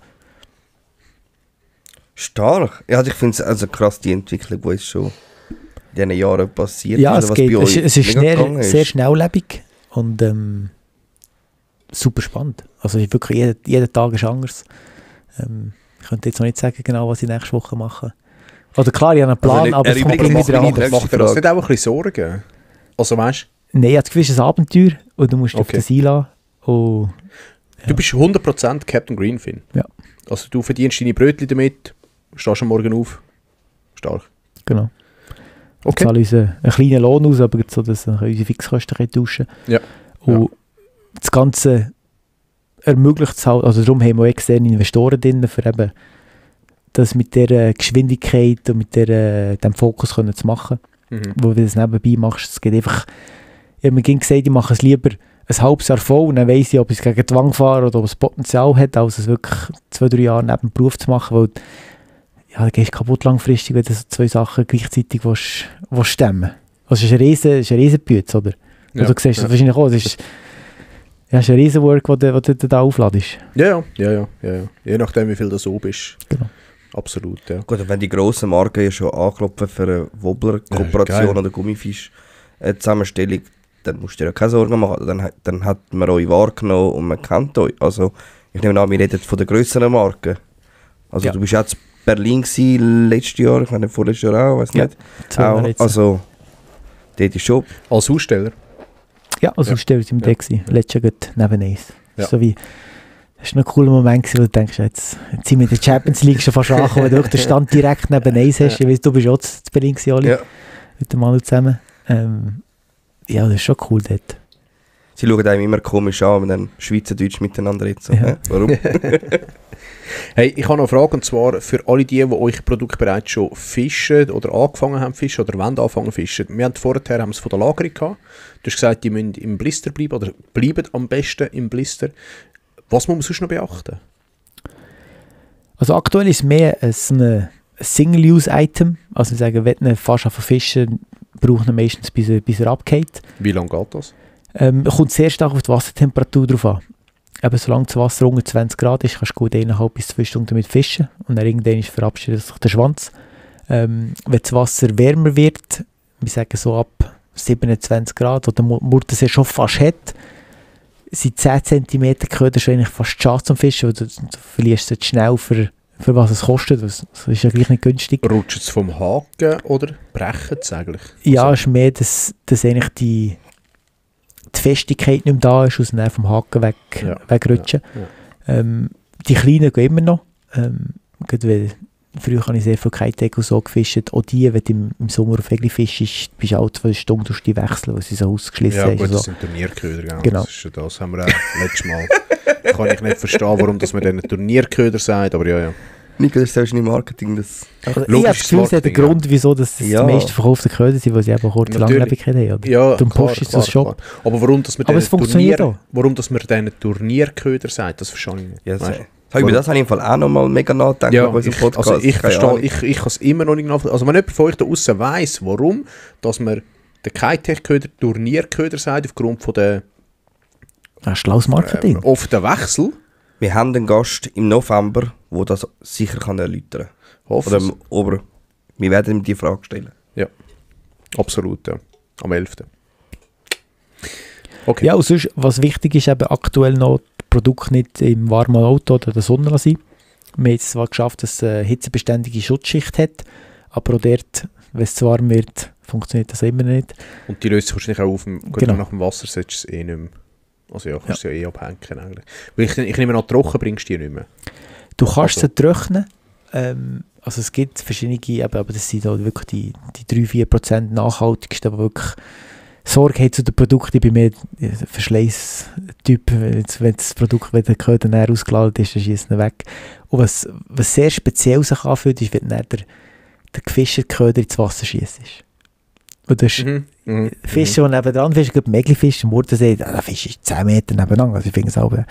Stark. Ja, ich finde es also krass, die Entwicklung, die ist schon in diesen Jahren passiert. Ja, also, es ist sehr schnelllebig und super spannend. Also wirklich jeder Tag ist anders. Ich könnte jetzt noch nicht sagen, genau, was ich nächste Woche mache. Oder klar, ich habe einen Plan, aber es kommt immer wieder anders. Macht dir das nicht auch ein bisschen Sorgen? Also weißt du? Nein, ich habe das Gefühl, es ist ein Abenteuer und du musst dich auf das einlassen. Oh, ja. Du bist 100% Captain Greenfin. Ja. Also du verdienst deine Brötchen damit, stehst am Morgen auf. Stark. Genau. Okay. Wir zahlen einen kleinen Lohn aus, aber so, dass wir unsere Fixkosten tauschen können. Ja. Und das Ganze ermöglicht es halt, also darum haben wir auch externe Investoren drin, für eben das mit dieser Geschwindigkeit und mit dem Fokus können zu machen. Wo du das nebenbei machst, es geht einfach, ich habe mir gesagt, ich mache es lieber ein halbes Jahr voll und dann weiss ich, ob ich es gegen die Wand fahre oder ob es Potenzial hat, als es wirklich 2-3 Jahre neben dem Beruf zu machen, weil ja, da gehst du kaputt langfristig, wenn du so 2 Sachen gleichzeitig willst stemmen. Also es ist ein Riesenbüte, oder? Ja, Also du siehst ja. das wahrscheinlich auch, es ist ein Riesenwork, den du da aufladest. Ja. Je nachdem, wie viel das oben ist. Genau. Absolut, ja. Gut, und wenn die grossen Marken ja schon anklopfen für eine Wobbler-Kooperation geil. oder Gummifisch-Zusammenstellung, dann musst du dir ja keine Sorgen machen. Dann hat man euch wahrgenommen und man kennt euch. Also, ich nehme an, wir reden von den grösseren Marken. Also, Ja. du bist jetzt in Berlin gewesen, letztes Jahr, ich meine, vorletztes Jahr auch, weiß Ja, nicht. 2 Jahre Auch, jetzt. also, dort ist schon. Als Aussteller. Ja, also Ja. Aussteller sind wir da gewesen. Letztes Jahr gerade neben uns. Ja. So wie, das war noch ein cooler Moment, wo du denkst, jetzt sind wir in der Champions League schon fast angekommen, wenn du wirklich den Stand direkt neben uns hast. Ich weiss, du bist auch zu Berlin gewesen, Oli, Ja. mit dem Manu zusammen. Ja, das ist schon cool dort. Sie schauen einem immer komisch an, wenn dann Schweizerdeutsch miteinander reden. So, Ja. hä? Warum? Hey, ich habe noch eine Frage, und zwar für alle die euch Produkt bereits schon fischen oder angefangen haben zu fischen oder wollen anfangen zu fischen. Wir haben vorher es von der Lagerung gehabt. Du hast gesagt, die müssen im Blister bleiben oder bleiben am besten im Blister. Was muss man sonst noch beachten? Also aktuell ist es mehr ein Single-Use-Item. Also wir sagen, wenn du fast an fischen, braucht man meistens, bis er abgeht. Wie lange geht das? Kommt sehr stark auf die Wassertemperatur drauf an. Eben, solange das Wasser unter 20 Grad ist, kannst du gut 1,5 bis 2 Stunden damit fischen und dann irgendwann verabschiedet sich der Schwanz. Wenn das Wasser wärmer wird, wir sagen so ab 27 Grad, oder Murten es ja schon fast hat, sind 10 cm Köder schon eigentlich fast schade zum Fischen, weil du verlierst es schnell für was es kostet. Das ist ja gleich nicht günstig. Rutscht es vom Haken oder brechen es eigentlich? Ja, Also, es ist mehr, dass eigentlich die Festigkeit nicht mehr da ist, aus dem vom Haken wegrutschen. Ja. Die Kleinen gehen immer noch. Gerade weil früher habe ich sehr viel Kite so gefischt. Auch die, wenn du im Sommer auf Egli fischst, bist du auch 2 Stunden durch die wechseln, weil sie so ausgeschlossen Ja haben. gut, und das so. sind Turnierköder. Genau. Genau. Das, ist ja das haben wir auch letztes Mal. Kann ich nicht verstehen, warum dass man denen Turnierköder sagt, aber ja. Nico, das ist selbst nicht Marketing. Das Also, ich logisch habe das Gefühl, es hat einen Marketing, Grund, wieso das Ja. die meisten verkauften Köder sind, weil sie eben kurze Natürlich. Langlebigkeit haben. Oder? Ja, Darum pusht es das schon. klar. Aber warum, dass man Aber es funktioniert auch. warum dass man denen Turnierköder sagt, das verstehe ich nicht. ja, Weißt das, über das habe ich im Fall auch noch mal mega nachgedacht Ja, bei unserem ich, Podcast. also ich Keine verstehe, Ahnung. ich kann es immer noch nicht nachvollziehen. Also wenn jemand von euch da draussen weiss, warum, dass man den Kitech-Köder Turnierköder sagt, aufgrund von der Ja, schlaues Marketing. oft der Wechsel, Wir haben einen Gast im November, der das sicher kann erläutern kann. hoffe Oder es. aber wir werden ihm die Frage stellen. Absolut, ja. Am 11. Okay. Ja, und sonst, was wichtig ist, eben aktuell noch, das Produkt nicht im warmen Auto oder der Sonne sein. Wir haben es zwar geschafft, dass es eine hitzebeständige Schutzschicht hat, aber auch dort, wenn es zu warm wird, funktioniert das immer nicht. Und die löst sich wahrscheinlich auch auf dem, gut, Genau. nach dem Wasser setzt es eh nicht mehr. Also ja, kannst du ja eh abhängen eigentlich. Weil ich nehme an, trocken bringst du die nicht mehr. Du kannst Also. sie trocknen. Also es gibt verschiedene, eben, aber das sind halt wirklich die 3-4% nachhaltigsten, die wirklich Sorge haben zu den Produkten. Ich bin mehr Verschleiß-Typ. Wenn das Produkt, wenn der Köder näher ausgeladen ist, dann schießt es ihn weg. Und was sehr speziell sich anfühlt, ist, wenn dann der gefischte Köder ins Wasser schießt. Und das ist Fische, die nebendran fischen, gerade Meglifisch, im Murtensee, der Fisch ist 10 Meter nebeneinander. Also ich finde es auch wie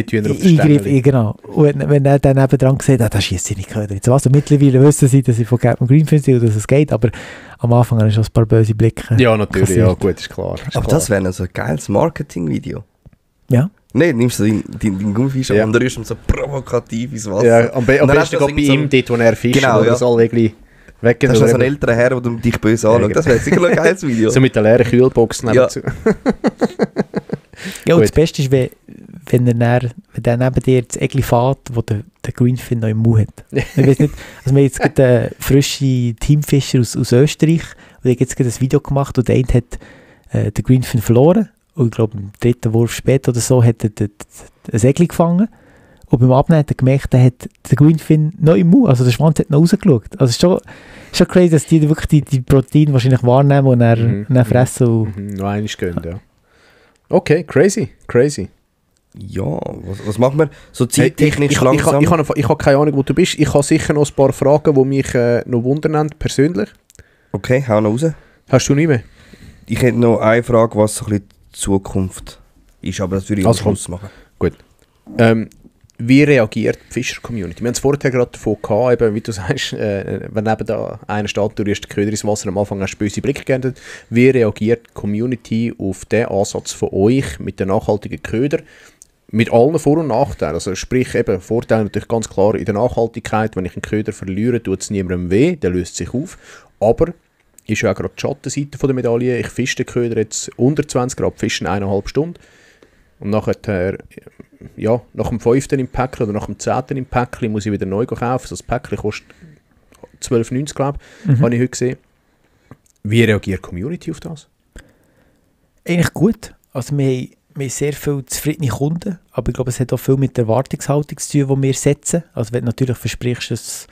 Tüner auf der Eingriff, Stängel. genau. Und wenn er dann nebendran sieht, da schießt sie nicht Köder ins Wasser. Mittlerweile wissen sie, dass sie von Captain Greenfield sind und dass es geht, aber am Anfang habe ich schon ein paar böse Blicke. Ja, natürlich, kassiert. ja, gut, ist klar. Ist Aber klar. das wäre so ein geiles Marketing-Video. Ja. Nein, nimmst du deinen Gummifisch Ja. und rührst ihn so provokativ ins Wasser. Ja, am Und dann besten hast du geht bei so ihm dort, wo er fischt, Genau, oder ja. das alle irgendwie weg. Das ist so ein älterer Herr, der dich böse Ja, anschaut. genau. Das wäre sicher noch ein geiles Video. So mit der leeren Kühlbox Ja. nebenzu. Ja, und Gut. das Beste ist, wenn der neben dir das Egli fährt, wo der Greenfin noch im Mund hat. Ich weiß nicht, also wir haben jetzt gerade einen frischen Teamfischer aus Österreich, und der hat jetzt gerade ein Video gemacht, und der eine hat den Greenfin verloren, und ich glaube, im 3. Wurf später oder so hat er ein Egli gefangen, und beim Abnehmen hat er gemerkt, der Greenfin noch im Mund, also der Schwanz hat noch rausgeschaut. Also es ist schon crazy, dass die wirklich die Proteine wahrscheinlich wahrnehmen und dann fressen. Und noch einmal gehen, ja. Okay, crazy. Ja, was machen wir? So zeittechnisch langsam? Ich habe keine Ahnung, wo du bist. Ich habe sicher noch ein paar Fragen, die mich noch wundern, persönlich. Okay, hau noch raus. Hast du nicht mehr? Ich hätte noch eine Frage, was so ein bisschen die Zukunft ist, aber das würde ich am Schluss machen. Gut. Wie reagiert die Fischer-Community? Wir haben es vorher gerade davon gehabt, eben, wie du sagst, wenn neben da einer steht, du rührst den Köder ins Wasser, am Anfang hast du böse Blicke gegeben. Wie reagiert die Community auf den Ansatz von euch mit den nachhaltigen Köder? Mit allen Vor- und Nachteilen. Also sprich, eben, Vorteil natürlich ganz klar in der Nachhaltigkeit. Wenn ich einen Köder verliere, tut es niemandem weh, der löst sich auf. Aber ist ja auch gerade die Schattenseite von der Medaille. Ich fische den Köder jetzt unter 20 Grad, fischen 1,5 Stunden. Und nachher, ja, nach dem 5. im Päckchen oder nach dem 10. im Päckchen muss ich wieder neu kaufen. Das Päckchen kostet 12,90, glaube ich, habe ich heute gesehen. Wie reagiert die Community auf das? eigentlich gut. Also wir haben sehr viele zufriedene Kunden, aber ich glaube, es hat auch viel mit der Erwartungshaltung zu tun, die wir setzen. Also wenn du natürlich versprichst, dass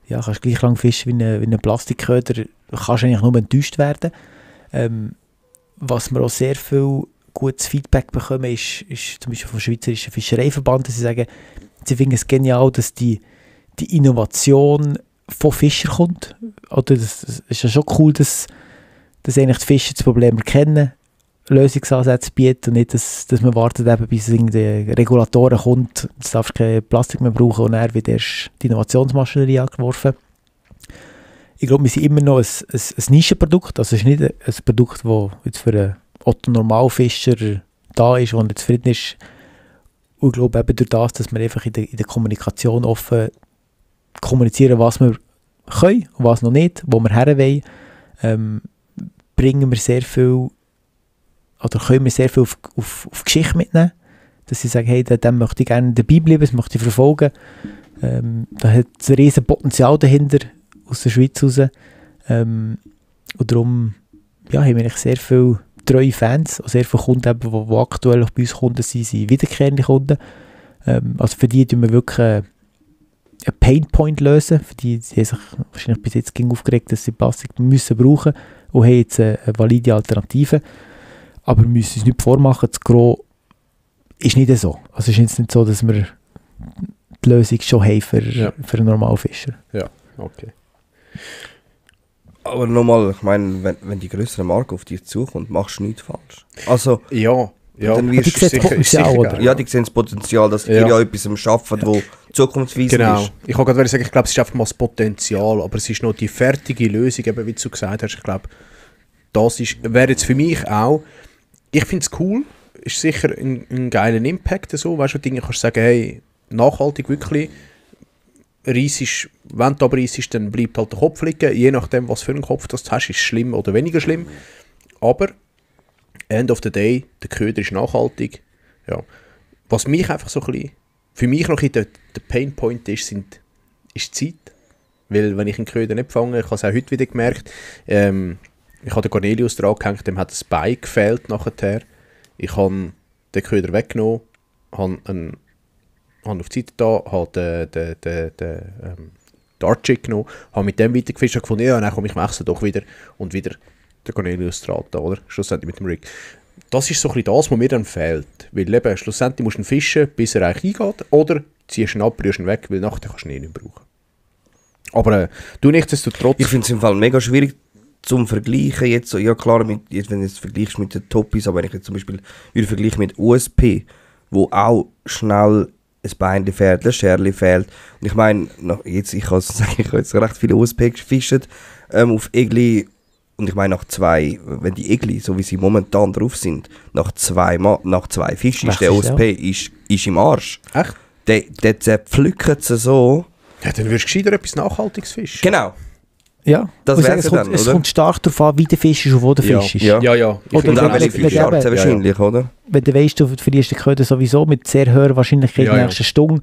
ja, kannst gleich lang fischen wie ein Plastikköder, kannst du eigentlich nur enttäuscht werden. Was wir auch sehr viel gutes Feedback bekommen, ist zum Beispiel vom Schweizerischen Fischereiverband, dass sie sagen, sie finden es genial, dass die Innovation von Fischern kommt. Oder das ist ja schon cool, dass eigentlich die Fischer das Problem erkennen, Lösungsansätze bieten und nicht, dass man wartet, eben, bis die Regulatoren kommt, jetzt darfst du kein Plastik mehr brauchen und dann wird erst die Innovationsmaschinerie angeworfen. Ich glaube, wir sind immer noch ein Nischenprodukt, also es ist nicht ein Produkt, das jetzt für einen Otto-Normalfischer da ist und zufrieden ist. Und ich glaube eben durch das, dass wir einfach in der Kommunikation offen kommunizieren, was wir können und was noch nicht, wo wir her wollen, bringen wir sehr viel oder können wir sehr viel auf Geschichte mitnehmen. Dass sie sagen, hey, dem möchte ich gerne dabei bleiben, das möchte ich verfolgen. Da hat es ein riesen Potenzial dahinter, aus der Schweiz raus. Und darum ja, haben wir eigentlich sehr viele treue Fans, auch sehr viele Kunden, die aktuell auch bei uns Kunden sind wiederkehrende Kunden. Also für die tun wir wirklich einen Painpoint lösen. Für die haben sich wahrscheinlich bis jetzt aufgeregt, dass sie Plastik müssen brauchen und haben jetzt eine valide Alternative. Aber wir müssen uns nicht vormachen, das Gros ist nicht so. Also es ist jetzt nicht so, dass wir die Lösung schon haben für einen normalen Fischer. Ja, okay. Aber nochmal, ich meine, wenn die größere Marke auf dich zukommt, machst du nichts falsch. Also, ja. Dann die sehen das Potenzial, oder? Ja, die sehen das Potenzial, dass ihr ja etwas schaffen, das zukunftsweisend genau. ist. Ich kann gerade sagen, ich glaube, es ist einfach mal das Potenzial, aber es ist noch die fertige Lösung, eben wie du gesagt hast. Ich glaube, das wäre jetzt für mich auch, ich finde es cool, ist sicher ein geiler Impact, so, weißt du, Dinge kannst du sagen, hey, nachhaltig wirklich, reissest, wenn du aber reissest, dann bleibt halt der Kopf liegen, je nachdem, was für einen Kopf das du hast, ist es schlimm oder weniger schlimm, aber end of the day, der Köder ist nachhaltig, ja. Was mich einfach so ein bisschen, für mich noch der Painpoint ist die Zeit, weil wenn ich einen Köder nicht fange, ich habe es auch heute wieder gemerkt, ich habe den Cornelius dran gehängt, dem hat das Bein gefehlt nachher. Ich habe den Köder weggenommen, habe auf die Seite da, habe den Archie genommen, habe mit dem weitergefischt und gefunden, ja, dann komme ich wechseln doch wieder und wieder den Cornelius dran da, oder? Schlussendlich mit dem Rig. Das ist so ein bisschen das, was mir dann fehlt. Weil eben, schlussendlich musst du ihn fischen, bis er eigentlich eingeht, oder ziehst ihn ab, rührst ihn weg, weil nachher kannst du ihn nicht brauchen. Aber du nichtsdestotrotz... Ich finde es im Fall mega schwierig zum Vergleichen jetzt, so, ja klar, wenn du jetzt vergleichst mit den Toppies, aber wenn ich jetzt zum Beispiel vergleiche mit USP, wo auch schnell ein Bein fehlt, ein Scherli fehlt. Und ich meine, ich habe jetzt recht viele USP gefischt auf Egli. Und ich meine, wenn die Egli, so wie sie momentan drauf sind, nach zwei Fischen ist der USP ist im Arsch. Echt? Der zerpflückt sie so. Ja, dann würdest du gescheiter etwas Nachhaltiges fischen. Genau. Ja, das wäre es dann, es oder? kommt stark darauf an, wie der Fisch ist und wo der Fisch ist. Ja. Oder und auch welche Fischart wahrscheinlich, oder? Wenn du weißt, du verlierst den Köder sowieso mit sehr hoher Wahrscheinlichkeit in der nächsten Stunde.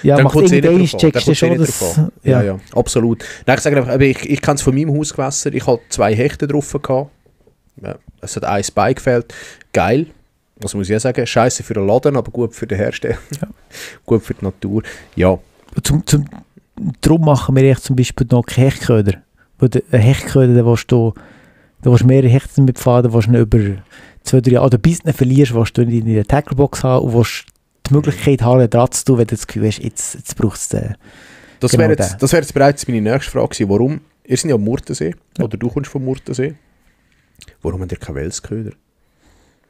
Ja, dann macht irgendwann, checkst du schon, dass... Ja, absolut. Nein, ich sage einfach, ich kenne es von meinem Hausgewässer, ich hatte 2 Hechte drauf gehabt. Ja, es hat ein Bein gefehlt. Geil. Was muss ich ja sagen? Scheiße für den Laden, aber gut für den Hersteller. Ja. Gut für die Natur. Ja, Darum machen wir echt zum Beispiel noch keine Hechtköder. Weil ein Hechtköder, da willst du mehrere Hechte mitfahren, da willst du ihn über 2-3 Jahre, oder bis du ihn verlierst, willst du ihn in der Tacklebox haben und willst die Möglichkeit haben, einen Draht zu tun, wenn du das Gefühl hast, jetzt braucht es den. das Genau wäre jetzt bereits meine nächste Frage gewesen. Warum, ihr seid ja am Murtensee, oder du kommst vom Murtensee, warum habt ihr keinen Welsköder?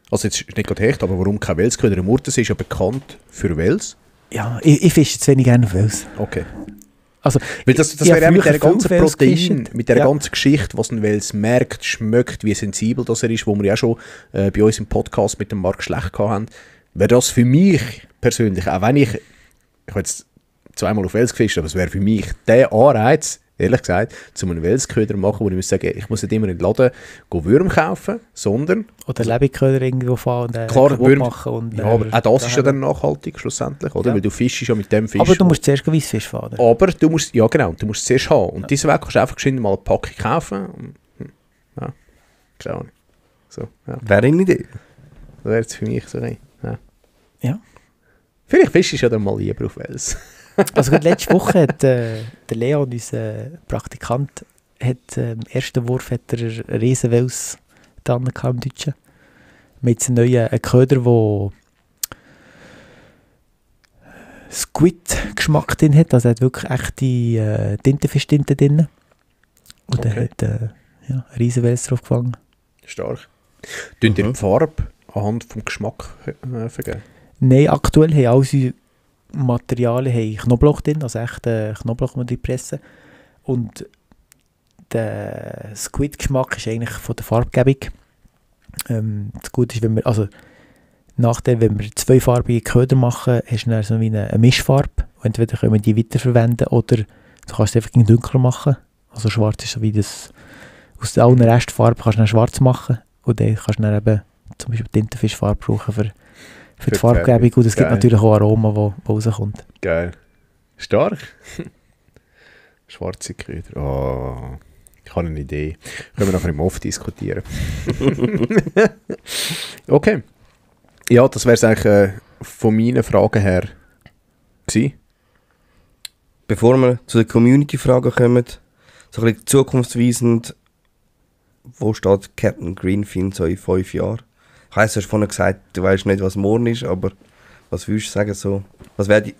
Also jetzt ist nicht gerade Hecht, aber warum kein Welsköder? Der Murtensee ist ja bekannt für Wels. Ja, ich fische zu wenig gerne auf Wels. Okay. Also, Weil das ich wäre auch mit früher der ganzen viel Wels Protein, gefischt. mit der Ja. ganzen Geschichte, was ein Wels merkt, schmeckt, wie sensibel das er ist, wo wir ja schon bei uns im Podcast mit dem Marc Schlecht hatten, wäre das für mich persönlich, auch wenn ich habe jetzt zweimal auf Wels gefischt, aber es wäre für mich der Anreiz, ehrlich gesagt, zu einem Welsköder machen, wo ich muss sagen, ich muss nicht immer in den Laden Würm kaufen, sondern Oder Lebigköder irgendwo fahren und klar, kaputt Würm, machen. Und, ja, aber auch das ist ja dann nachhaltig schlussendlich, oder? Ja. Weil du fischst ja mit dem Fisch. aber du musst zuerst Weissfisch fahren. Aber du musst, ja genau, du musst es zuerst haben. Und deswegen kannst du einfach geschwind mal eine Packung kaufen. Und, ja, keine Ahnung. So, ja. Wäre eine Idee. Das wäre jetzt für mich so ein, ja. Ja. Vielleicht fischst du ja dann mal lieber auf Wels. Also gerade letzte Woche hat der Leon, unser Praktikant, im ersten Wurf hat er einen Riesenwels dran gehabt im Deutschen. Mit einem neuen Köder, der Squid-Geschmack drin hat. Also er hat wirklich echte Tintenfisch-Tinte drin. Und er hat einen Riesenwels drauf gefangen. Stark. Tun dir die Farbe anhand vom Geschmack vergeben? Nein, aktuell haben all unsere Materialien haben Knoblauch drin, also echten Knoblauch, den wir pressen. Und der Squid-Geschmack ist eigentlich von der Farbgebung. Das Gute ist, wenn wir zweifarbige Köder machen, hast du dann so wie eine Mischfarbe. Entweder können wir die weiterverwenden oder du kannst es einfach dunkler machen. Also schwarz ist so wie das, aus allen Restfarben kannst du dann schwarz machen. Und dann kannst du dann eben zum Beispiel Tintenfischfarbe brauchen für die Farbgebung. Und es gibt Geil. natürlich auch Aroma, wo rauskommt. Geil. Stark. Schwarze Köder. Oh, ich habe eine Idee. Können wir nachher im Off diskutieren. Okay. Ja, das wäre es eigentlich von meinen Fragen her gewesen. Bevor wir zu den Community-Fragen kommen, so ein bisschen zukunftsweisend, wo steht Captain Greenfin so in 5 Jahren? Ich weiss, du hast vorhin gesagt, du weißt nicht, was morgen ist, aber was würdest du sagen so? Was wäre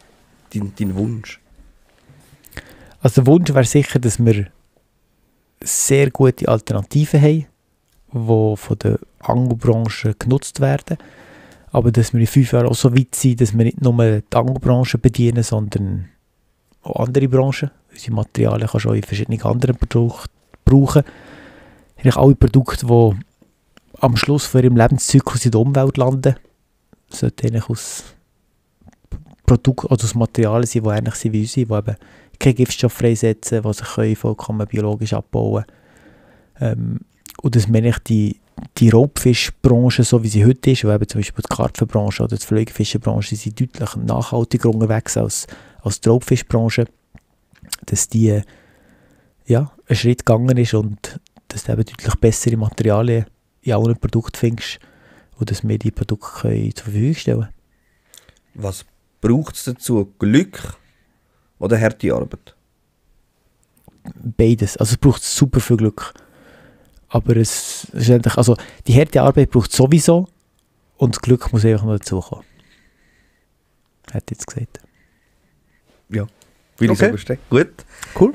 dein Wunsch? Also der Wunsch wäre sicher, dass wir sehr gute Alternativen haben, die von der Angelbranche genutzt werden. Aber dass wir in 5 Jahren auch so weit sind, dass wir nicht nur die Angelbranche bedienen, sondern auch andere Branchen. Unsere Materialien kannst du auch in verschiedenen anderen Produkten brauchen. Eigentlich alle Produkte, die am Schluss von ihrem Lebenszyklus in der Umwelt landen, sollten eigentlich aus Produkten oder aus Materialien sein, die ähnlich sind wie unsere, die eben keinen Giftstoff freisetzen, die sich können vollkommen biologisch abbauen können. Und dass wir eigentlich die Raubfischbranche, so wie sie heute ist, wo eben zum Beispiel die Karpfenbranche oder die Fliegenfischbranche, sind deutlich nachhaltiger unterwegs als die Raubfischbranche, dass die einen Schritt gegangen ist und dass du eben deutlich bessere Materialien in allen Produkten findest und dass wir die Produkte können zur Verfügung stellen. Was braucht es dazu? Glück oder harte Arbeit? Beides. Also es braucht super viel Glück. Aber es ist eigentlich, also die harte Arbeit braucht es sowieso und das Glück muss einfach noch dazukommen. Hätte ich jetzt gesagt. Ja, will ich Okay. so bestehen. Gut. Cool.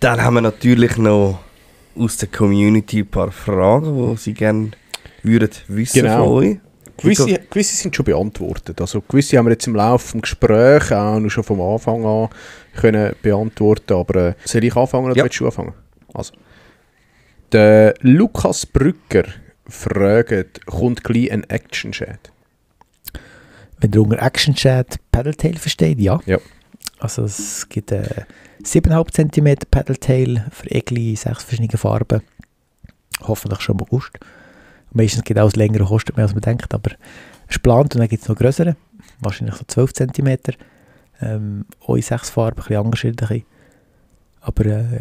Dann haben wir natürlich noch aus der Community ein paar Fragen, die Sie gerne wissen Genau. von euch. Gewisse sind schon beantwortet. Also gewisse haben wir jetzt im Laufe des Gesprächs auch noch schon vom Anfang an können beantworten. Aber soll ich anfangen oder Ja. willst du anfangen? Also. Der Lukas Brücker fragt, kommt gleich ein Action-Chat? Wenn ihr unter Action Chat Paddletail versteht, ja. Ja. Also es gibt 7,5 cm Paddletail für Egli, 6 verschiedene Farben. Hoffentlich schon im August. Meistens geht auch länger, kostet mehr als man denkt, aber es ist geplant und dann gibt es noch größere, wahrscheinlich so 12 cm. Auch in 6 Farben, ein bisschen unterschiedliche. Aber ja,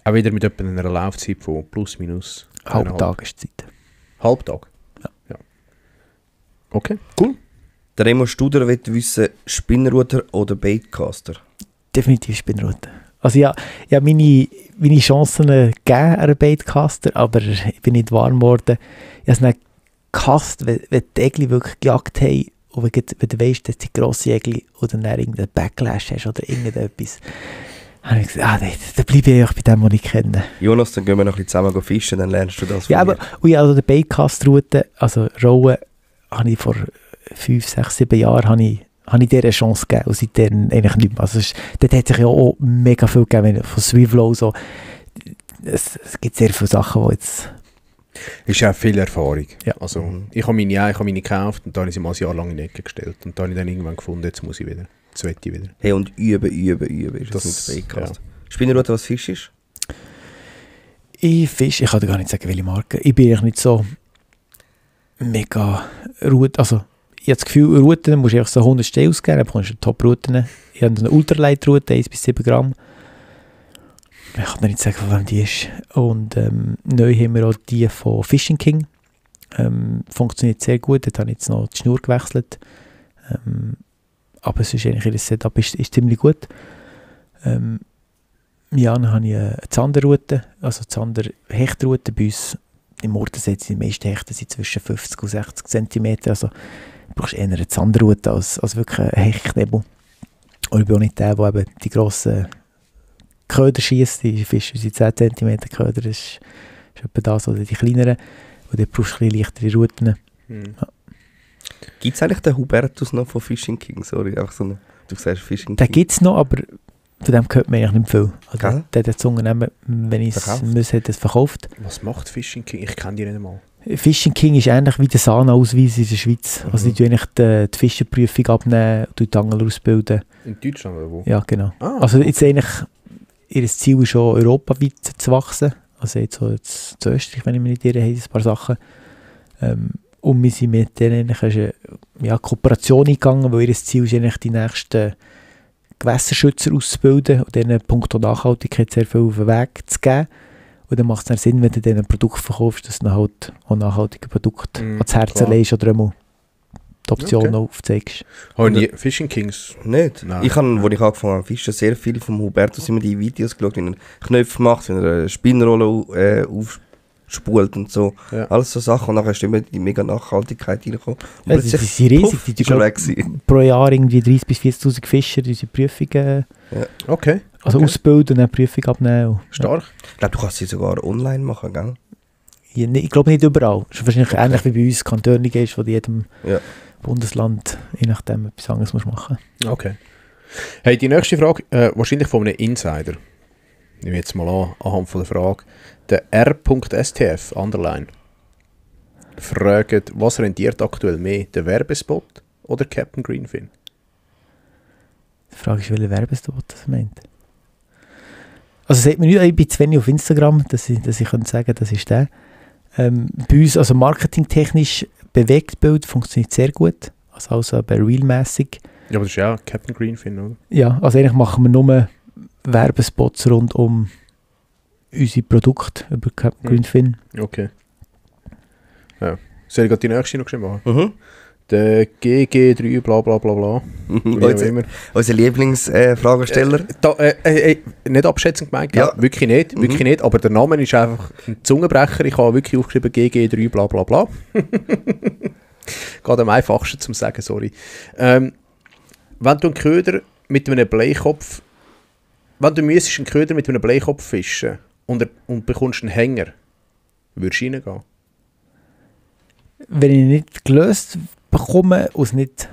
Auch wieder mit etwa einer Laufzeit von plus minus Halbtag ist die Zeit. Halbtag? Ja. Okay, cool. Der Remo Studer will wissen, Spinnrudder oder Baitcaster? Definitiv Spinnrute. Also ja, meine Chancen gegeben an einen Baitcaster, aber ich bin nicht warm geworden. Ich habe es nicht gehasst, wenn die Egli wirklich gejagt haben und wenn du weißt, dass die grosse Egli oder dann irgendeinen Backlash hast oder irgendetwas. Dann habe ich gesagt, nein, dann bleibe ich bei dem, was ich kenne. Jonas, dann gehen wir noch ein bisschen zusammen fischen, dann lernst du das Ja, von aber also die Baitcast-Route, also Rollen, habe ich vor 5, 6, 7 Jahren habe ich dir eine Chance gegeben und seitdem eigentlich nicht mehr. Also dort hat sich ja auch mega viel gegeben, von Swivlow so. Es gibt sehr viele Sachen, die jetzt... Ist ja viel Erfahrung. Ja. Also, ich habe meine gekauft und dann habe ich sie mal ein Jahr lang in die Ecke gestellt. Und dann habe ich dann irgendwann gefunden, jetzt muss ich wieder. Jetzt will ich wieder. Hey, und üben ist Das das mit Baitcaster. ja. Spinnrudder, was fischst Ich kann dir gar nicht sagen, welche Marke. Ich bin eigentlich nicht so mega Route. Also, ich habe das Gefühl, Routen musst du einfach so 100 Stellen ausgeben, dann bekommst du Top-Routen. Ich habe eine Ultralight-Route, 1 bis 7 Gramm. Ich kann dir nicht sagen, von wem die ist. Und neu haben wir auch die von Fishing King. Funktioniert sehr gut, dort habe ich jetzt noch die Schnur gewechselt. Aber es ist eigentlich, das Setup ist ziemlich gut. Ja, dann habe ich eine Zanderroute, also Zanderhechtroute bei uns. Im Mordensee sind die meisten Hechte sind zwischen 50 und 60 cm. Also du brauchst eher eine Zanderroute als wirklich einen Hechtnebel. Und ich bin auch nicht der eben die grossen Köder schießt. Die Fische sind 10 cm Köder. Das ist etwa das, oder die kleineren. Und dort brauchst du ein bisschen leichtere Routen. Ja. Gibt es eigentlich den Hubertus noch von Fishing King? Sorry, einfach so du sagst Fishing King. Den gibt es noch, aber von dem hört man eigentlich nicht viel. Gell? Also, der hat das Unternehmen, wenn ich es muss, hat es verkauft. Was macht Fishing King? Ich kenne die nicht einmal. Fishing King ist ähnlich wie der SANA-Ausweis in der Schweiz. Also die tun eigentlich die Fischerprüfung abnehmen und die Angler ausbilden. In Deutschland oder wo? Ja, genau. Ah, Also jetzt eigentlich, ihr Ziel ist schon europaweit zu wachsen. Also jetzt so zu Österreich, wenn ich mich nicht irre, haben sie ein paar Sachen. Und wir sind mit denen eigentlich eine Kooperation eingegangen, weil ihr Ziel ist eigentlich die nächsten Gewässerschützer auszubilden und denen punkto Nachhaltigkeit sehr viel auf den Weg zu geben. Und dann macht es dann Sinn, wenn du denen ein Produkt verkaufst, dass du dann halt auch nachhaltige Produkte ans Herz legst oder einmal die Option aufzeigst. Haben die Fishing Kings? Nicht? Nein. Ich habe, als ich angefangen habe zu fischen, sehr viel vom Hubertus immer die Videos geschaut, wie er Knöpfe macht, wie er eine Spinnrolle aufspult und so. Ja. Alles so Sachen. Und dann ist immer die mega Nachhaltigkeit reingekommen. Und Ja, die sind riesig. Die schon tun weg gewesen. pro Jahr irgendwie 30.000 bis 40.000 Fischer diese Prüfungen Okay. also ausbilden und dann Prüfung abnehmen. Stark. Ich glaube, du kannst sie sogar online machen, gell? Ja, ich glaube nicht überall. Es ist wahrscheinlich ähnlich wie bei uns Kantone ist, wo in jedem Ja. Bundesland je nachdem etwas anderes muss machen. Okay. Hey, die nächste Frage, wahrscheinlich von einem Insider. Nehmen wir jetzt mal an, anhand von der Frage. Der R.STF, Underline, fragt, was rentiert aktuell mehr, der Werbespot oder Captain Greenfin? Die Frage ist, welcher Werbespot das meint. Also sagt man nicht, ich bin zu wenig auf Instagram, dass ich könnte sagen, das ist der. Bei uns, also marketingtechnisch, Bewegtbild funktioniert sehr gut. Also bei Realmässig. Ja, aber das ist ja Captain Greenfin, oder? Ja, also eigentlich machen wir nur Werbespots rund um unsere Produkte über Captain Greenfin. Okay. Ja. Soll ich gerade die nächste noch geschrieben machen? Mhm. Der GG3 bla bla bla bla. Wie auch immer. Unser Lieblingsfragesteller. Nicht abschätzend gemeint, Ja. wirklich nicht, wirklich nicht, aber der Name ist einfach ein Zungenbrecher. Ich habe wirklich aufgeschrieben GG3 bla bla bla. Geht am einfachsten zum sagen, sorry. Wenn du einen Köder mit einem Bleikopf, wenn du müsstest einen Köder mit einem Bleikopf fischen und bekommst einen Hänger, würdest du reingehen? Wenn ich nicht gelöst bekomme und es nicht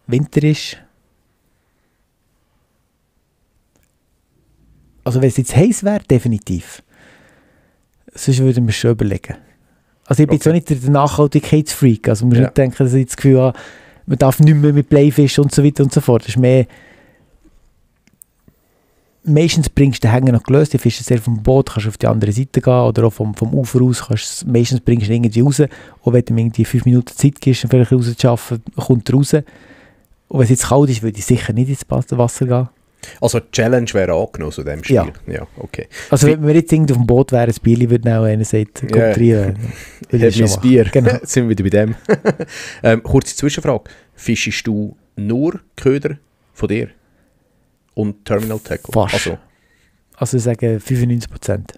Winter ist, also wenn es jetzt heiß wäre, definitiv. Sonst würde ich mir schon überlegen. Also ich bin jetzt auch nicht der Nachhaltigkeitsfreak, also man muss nicht denken, dass ich das Gefühl habe, man darf nicht mehr mit Bleifischen und so weiter und so fort. Das ist mehr, meistens bringst du den Hänger noch gelöst, du fischst sehr vom Boot, kannst auf die andere Seite gehen oder auch vom Ufer aus, meistens bringst du ihn irgendwie raus, und wenn du ihm irgendwie 5 Minuten Zeit gibst, um vielleicht rauszuarbeiten, kommt er raus. Und wenn es jetzt kalt ist, würde ich sicher nicht ins Wasser gehen. Also die Challenge wäre angenommen zu dem Spiel. Ja, okay. Also wenn wir jetzt irgendwie auf dem Boot wären, das Bier würde auch einer sagen, kommt rein. Mein Bier. Genau. Jetzt sind wir wieder bei dem. Kurze Zwischenfrage. Fischst du nur Köder von dir? Und Terminal Tackle? Fast. Also ich sage 95%.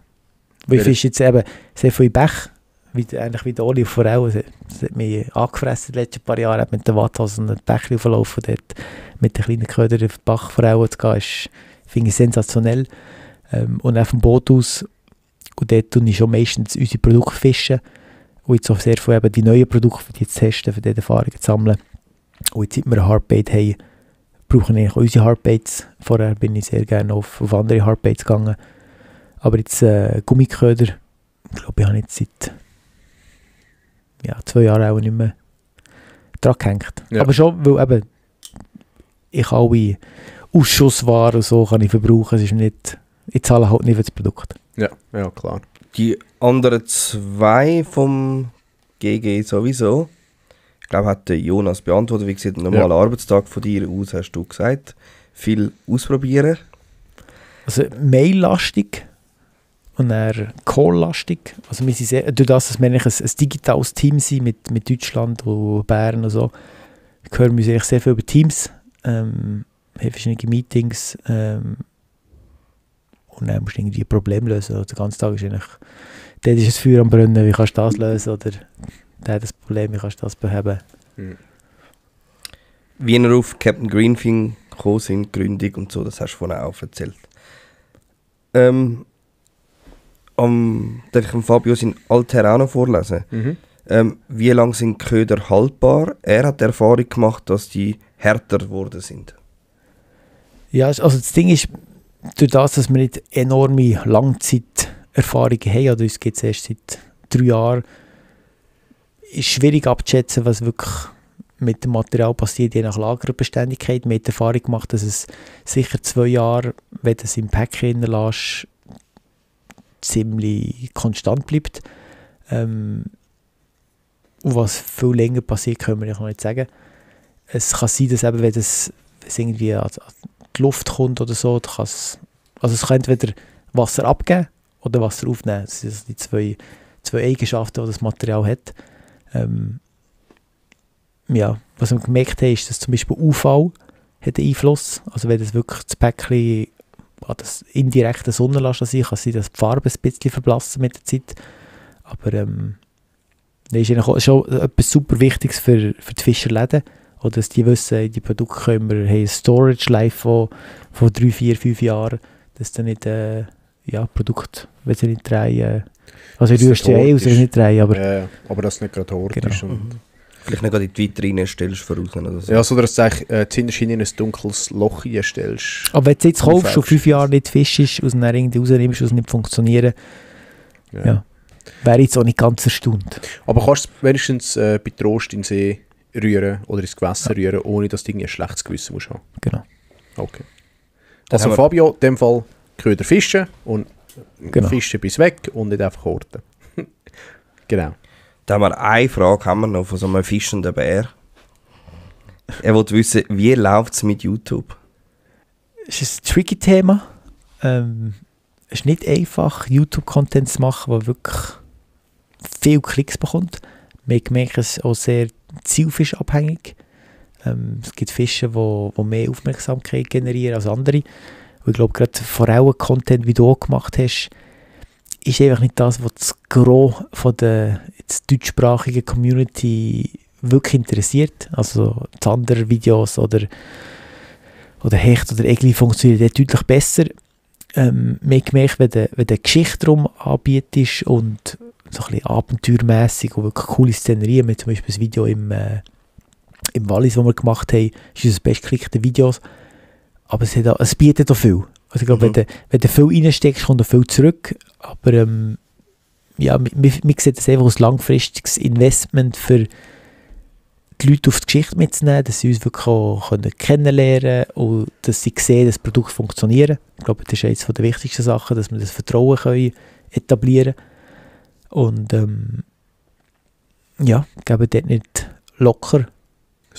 Weil ich fische jetzt eben sehr viel Bech, eigentlich wie der Oli auf Forellen. Das hat mich angefressen die letzten paar Jahre, mit den Watthasen und den Bächli auflaufen, dort mit den kleinen Ködern auf den Bach Forellen zu gehen, finde ich sensationell. Und auch vom Boot aus, und dort tue ich schon meistens unsere Produkte fischen und jetzt auch sehr viel eben die neuen Produkte für die zu testen, für die Erfahrungen zu sammeln. Und jetzt, seit wir ein Hardbait haben, brauche ich auch unsere Hardbaits. Vorher bin ich sehr gerne auf andere Hardbaits gegangen. Aber jetzt Gummiköder, ich glaube, ich habe jetzt seit 2 Jahren auch nicht mehr dran gehängt. Ja. Aber schon, weil eben ich alle Ausschusswaren und so kann ich verbrauchen. Es ist nicht, ich zahle halt nicht für das Produkt. Ja, klar. Die anderen 2 vom GG sowieso. Ich glaube, hat der Jonas beantwortet. Wie sieht ein normaler Arbeitstag von dir aus, hast du gesagt. Viel ausprobieren. Also maillastig und dann call-lastig. Also wir sind sehr, durch das, dass wir eigentlich ein digitales Team sind mit Deutschland und Bern und so, hören wir sehr viel über Teams, haben verschiedene Meetings und dann musst du irgendwie ein Problem lösen. Also den ganzen Tag ist eigentlich, dort ist das Feuer am Brennen, wie kannst du das lösen, oder der hat das Problem, wie kannst du das beheben. Wie ihr auf Captain Greenfin gekommen sind, Gründung und so, das hast du vorhin auch erzählt. Darf ich dem Fabio sein Alter auch noch vorlesen? Wie lange sind Köder haltbar? Er hat die Erfahrung gemacht, dass die härter geworden sind. Ja, also das Ding ist, durch das, dass wir nicht enorme Langzeiterfahrungen haben, oder uns gibt es erst seit 3 Jahren, ist schwierig abzuschätzen, was wirklich mit dem Material passiert, je nach Lagerbeständigkeit. Wir haben die Erfahrung gemacht, dass es sicher 2 Jahre, wenn du es im Päckchen lässt, ziemlich konstant bleibt. Und was viel länger passiert, können wir noch nicht sagen. Es kann sein, dass eben, wenn es irgendwie an die Luft kommt oder so, es kann entweder Wasser abgeben oder Wasser aufnehmen. Das sind die zwei Eigenschaften, die das Material hat. Was wir gemerkt haben, ist, dass zum Beispiel UV hat einen Einfluss. Also wenn das wirklich das Päckchen an das indirekte Sonnenlasten sein kann sein, dass die Farbe ein bisschen verblassen mit der Zeit. Aber das ist eigentlich schon etwas super Wichtiges für die Fischerläden. Oder dass die wissen, die Produkte können wir, haben ein Storage-Life von 3, 4, 5 Jahren. Dass dann nicht Produkt, wenn sie nicht drehen. Also du hast ja aus, nicht drehen, aber... aber das nicht gerade Hort ist. Genau. Vielleicht nicht gerade in die Vitrine stellst voraus oder so. Ja, so dass du zuhinterst in ein dunkles Loch stellst. Aber wenn du jetzt kaufst und 5 Jahre nicht fischst und dann irgendwie rausnimmst und es nicht funktionieren, wäre jetzt auch nicht ganz erstaunt. Aber kannst du wenigstens bei Trost in den See rühren oder ins Gewässer rühren, ohne dass du irgendwie ein schlechtes Gewissen musst haben? Genau. Okay. Also Fabio, in dem Fall Köder fischen und fischen bis weg und nicht einfach horten. Genau. Da haben wir eine Frage noch von so einem fischenden Bär. Er will wissen, wie läuft es mit YouTube? Es ist ein tricky Thema. Es ist nicht einfach, YouTube-Content zu machen, der wirklich viele Klicks bekommt. Wir merken es auch sehr zielfischabhängig. Es gibt Fische, die mehr Aufmerksamkeit generieren als andere. Und ich glaube, gerade Forellen-Content, wie du auch gemacht hast, ist einfach nicht das, was das Gros von der deutschsprachigen Community wirklich interessiert. Also Zander-Videos oder Hecht oder Egli funktionieren deutlich besser. Man merkt, wenn du eine Geschichte darum anbietest und so ein bisschen abenteuermässig und wirklich coole Szenerien, wie zum Beispiel das Video im Wallis, das wir gemacht haben, ist das bestgeklickte Videos. Aber es bietet auch viel. Also ich glaube, wenn du viel reinsteckst, kommt auch viel zurück. Aber man sieht das einfach als langfristiges Investment für die Leute auf die Geschichte mitzunehmen, dass sie uns wirklich auch kennenlernen können und dass sie sehen, dass das Produkt funktioniert. Ich glaube, das ist eines der wichtigsten Sachen, dass wir das Vertrauen etablieren können. Und ich gebe dort nicht locker.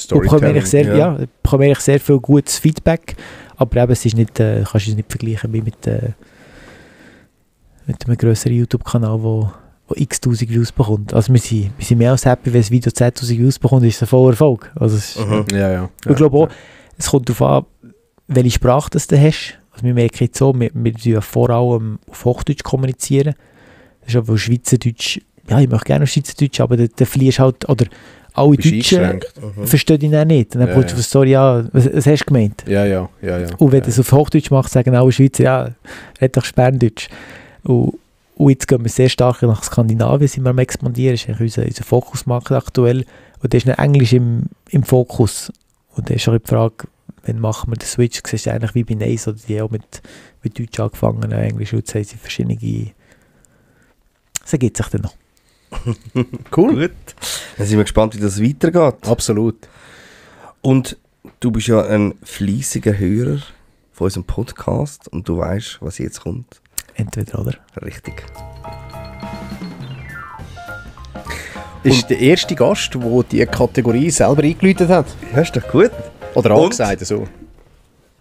bekomme eigentlich sehr viel gutes Feedback, aber eben, es ist nicht, kannst du es nicht vergleichen wie mit einem grösseren YouTube-Kanal, wo x-tausend Views bekommt. Also wir sind mehr als happy, wenn das Video 10'000 Views bekommt, ist es ein voller Erfolg. Also ich glaube auch, es kommt darauf an, welche Sprache das du hast. Also wir merken jetzt so, wir vor allem auf Hochdeutsch kommunizieren. Das ist aber Schweizerdeutsch, ja, ich möchte gerne Schweizerdeutsch, aber dann verlierst halt, oder alle Deutschen verstehen ihn auch nicht. Und dann brauchst du sorry, ja, was hast du gemeint? Ja. Und wenn du es auf Hochdeutsch machst, sagen alle Schweizer, ja, red doch Berndeutsch. Und jetzt gehen wir sehr stark nach Skandinavien, sind wir am expandieren, das ist unser Fokusmarkt aktuell. Und da ist noch Englisch im Fokus. Und da ist auch die Frage, wenn machen wir den Switch, siehst du eigentlich wie bei Neis, oder die auch mit Deutsch angefangen, Englisch, und jetzt haben sie verschiedene... Das ergibt sich dann noch. Cool. Gut. Dann sind wir gespannt, wie das weitergeht. Absolut. Und du bist ja ein fleissiger Hörer von unserem Podcast und du weißt, was jetzt kommt. Entweder oder. Richtig. Ist der erste Gast, der diese Kategorie selber eingeläutet hat? Ja, ist doch gut. Oder angesagt so.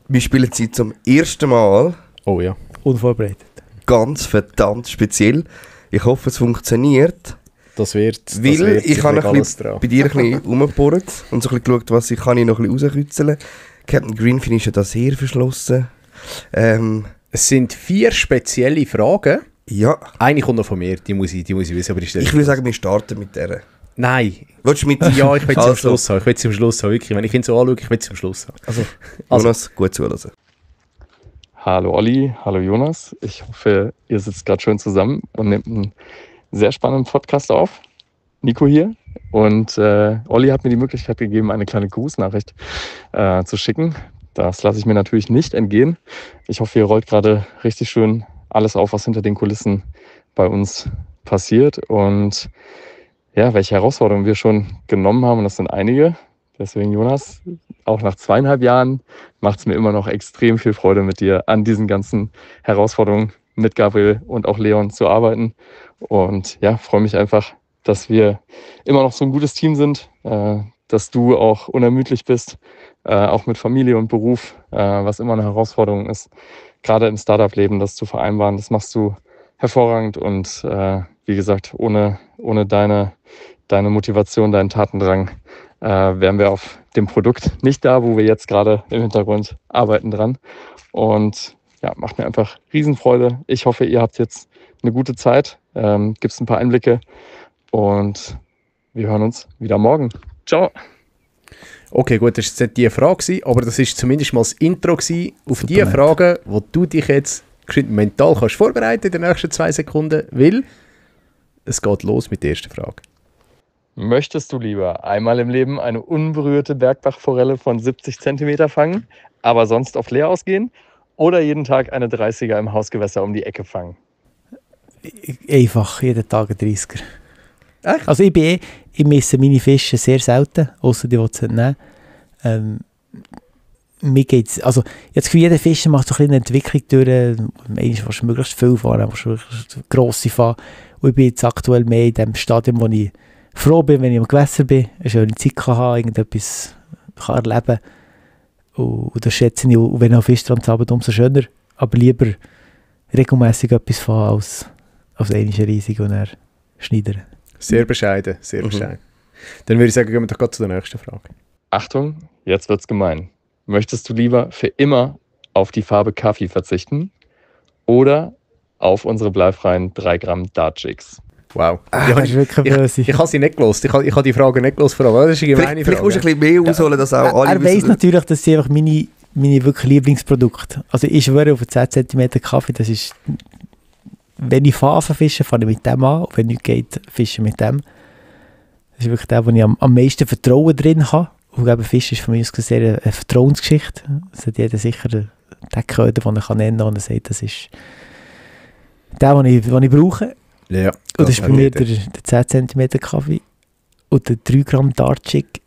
Wir spielen sie zum ersten Mal. Oh ja. Unvorbereitet. Ganz verdammt speziell. Ich hoffe, es funktioniert. Das wird ich habe bei dir ein bisschen rumgebohrt und so ein bisschen geschaut, was ich noch ein bisschen rauskitzeln. Captain Greenfin ist ja da sehr verschlossen. Es sind 4 spezielle Fragen. Ja. Eine kommt noch von mir, die muss ich wissen. Aber ich würde sagen, wir starten mit der. Nein. Willst du mit? Ja, ich will sie am Schluss haben. Wirklich. Wenn ich ihn so anschaue, ich will sie am Schluss haben. Also Jonas, gut zuhören. Hallo Olli, hallo Jonas. Ich hoffe, ihr sitzt gerade schön zusammen und nehmt einen sehr spannenden Podcast auf. Nico hier. Und Olli hat mir die Möglichkeit gegeben, eine kleine Grußnachricht zu schicken. Das lasse ich mir natürlich nicht entgehen. Ich hoffe, ihr rollt gerade richtig schön alles auf, was hinter den Kulissen bei uns passiert. Und ja, welche Herausforderungen wir schon genommen haben, und das sind einige. Deswegen, Jonas, auch nach 2,5 Jahren macht es mir immer noch extrem viel Freude, mit dir an diesen ganzen Herausforderungen mit Gabriel und auch Leon zu arbeiten. Und ja, freue mich einfach, dass wir immer noch so ein gutes Team sind, dass du auch unermüdlich bist, auch mit Familie und Beruf, was immer eine Herausforderung ist, gerade im Startup-Leben das zu vereinbaren. Das machst du hervorragend und wie gesagt, ohne deine Motivation, deinen Tatendrang, wären wir auf dem Produkt nicht da, wo wir jetzt gerade im Hintergrund arbeiten dran. Und ja, macht mir einfach Riesenfreude. Ich hoffe, ihr habt jetzt eine gute Zeit, gibt ein paar Einblicke und wir hören uns wieder morgen. Ciao! Okay, gut, das war nicht die Frage, aber das war zumindest mal das Intro auf super die Fragen, wo du dich jetzt mental kannst vorbereiten in den nächsten 2 Sekunden, weil es geht los mit der ersten Frage. Möchtest du lieber einmal im Leben eine unberührte Bergbachforelle von 70 cm fangen, aber sonst auf leer ausgehen? Oder jeden Tag eine 30er im Hausgewässer um die Ecke fangen? Einfach, jeden Tag ein 30er. Echt? Also ich misse meine Fische sehr selten, außer die sie nehmen. Mir geht's, also jetzt für jeden Fischer macht so ein bisschen eine Entwicklung durch, einmal willst du möglichst viel fahren, dann willst du möglichst grosse fahren. Und ich bin jetzt aktuell mehr in dem Stadium, wo ich froh bin, wenn ich am Gewässer bin, eine schöne Zeit kann haben, irgendetwas kann erleben. Und das schätze ich, und wenn auch Fisch dran zaubert, umso schöner. Aber lieber regelmässig etwas fahren, als einmal riesig und dann schneidern. Sehr bescheiden, sehr bescheiden. Dann würde ich sagen, gehen wir doch gerade zu der nächsten Frage. Achtung, jetzt wird's gemein. Möchtest du lieber für immer auf die Farbe Kaffee verzichten oder auf unsere bleifreien 3 Gramm Dartchicks? Wow. Das ist wirklich böse. Ich habe sie nicht gelesen. Ich habe die Frage nicht gelesen. Das ist eine gemeine Vielleicht musst du ein bisschen mehr ausholen, dass auch alle Er weiss natürlich, dass sie einfach meine wirklich Lieblingsprodukte. Also ich schwöre auf 10 cm Kaffee, das ist... Wenn ich Phasen fische, fange ich mit dem an. Und wenn nicht geht, fische ich mit dem. Das ist wirklich der, wo ich am meisten Vertrauen drin habe. Und eben, Fisch ist von mir aus gesehen eine Vertrauensgeschichte. Es hat jeder sicher den Köder, den er nennen kann und er sagt, das ist der, den ich brauche. Ja, und das ist bei mir der 10 cm Kaffee. Und der 3 Gramm Dartchick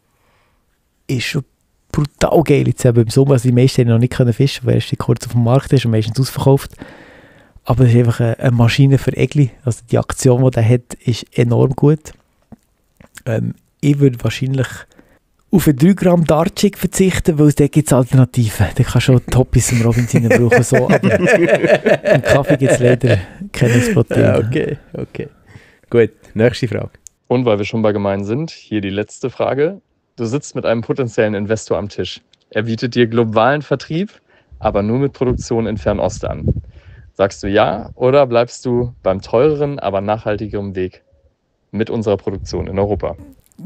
ist schon brutal geil. Jetzt eben im Sommer, also die meisten noch nicht fischen, weil er erst kurz auf dem Markt ist und meistens ausverkauft. Aber es ist einfach eine Maschine für Egli. Also die Aktion, die er hat, ist enorm gut. Ich würde wahrscheinlich auf einen 3 Gramm Dartschig verzichten, weil da gibt es Alternativen. Da kannst du schon Toppis im Robinson brauchen, so, aber im Kaffee gibt es leider keine Protein. Ja, okay. Gut, nächste Frage. Und weil wir schon bei gemein sind, hier die letzte Frage. Du sitzt mit einem potenziellen Investor am Tisch. Er bietet dir globalen Vertrieb, aber nur mit Produktion in Fernost an. Sagst du ja oder bleibst du beim teureren, aber nachhaltigeren Weg mit unserer Produktion in Europa?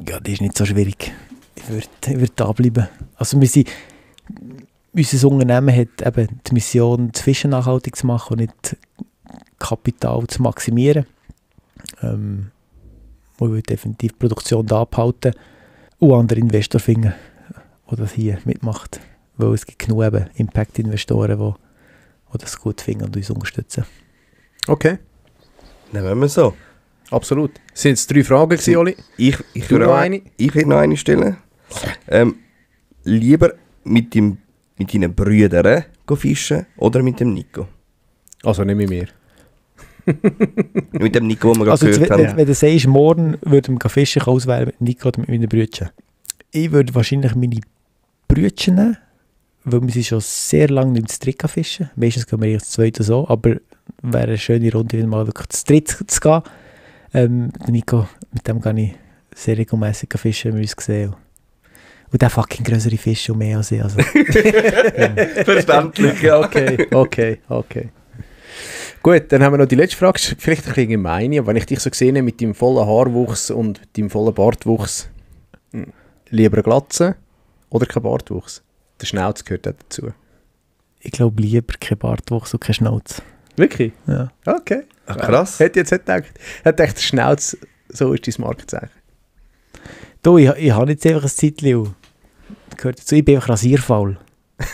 Ja, das ist nicht so schwierig. Ich würde da bleiben. Also unser Unternehmen hat eben die Mission, das Fischen nachhaltig zu machen und nicht Kapital zu maximieren. Wir wollen definitiv die Produktion da abhalten und andere Investoren finden, die das hier mitmacht. Weil es gibt genug Impact-Investoren, die das gut finden und uns unterstützen. Okay, Nehmen wir so. absolut. Sind es 3 Fragen gewesen, Oli? Ich Du würde noch auch- eine? Ich will noch eine stellen. Lieber mit deinen Brüdern fischen oder mit dem Nico? Also nicht mit mir. Mit dem Nico, den wir Also gerade jetzt, gehört haben. wenn du sagst, morgen würden wir fischen, kann auswählen mit Nico oder mit meinen Brüdern. Ich würde wahrscheinlich meine Brüder nehmen, weil wir sind schon sehr lange nicht zu dritt fischen. Meistens gehen wir eher zu zweit so, aber wäre eine schöne Runde, wenn mal wirklich zu dritt zu gehen. Der Nico, mit dem gehe ich sehr regelmässig fischen, wenn wir uns sehen. Und der fucking größere Fisch und mehr als ich. Also. Verständlich, ja. Okay. Gut, dann haben wir noch die letzte Frage. Vielleicht ein bisschen gemein, aber wenn ich dich so sehe mit deinem vollen Haarwuchs und deinem vollen Bartwuchs, lieber eine Glatze oder kein Bartwuchs? Der Schnauz gehört auch dazu. Ich glaube lieber kein Bartwuchs und kein Schnauz. Wirklich? Ja. Okay. Ach, krass. Hätte ich jetzt nicht gedacht. Hätte gedacht, der Schnauz, so ist dein Markenzeichen. Du, ich habe jetzt einfach ein Zeitchen. Gehört dazu. Ich bin einfach rasierfaul.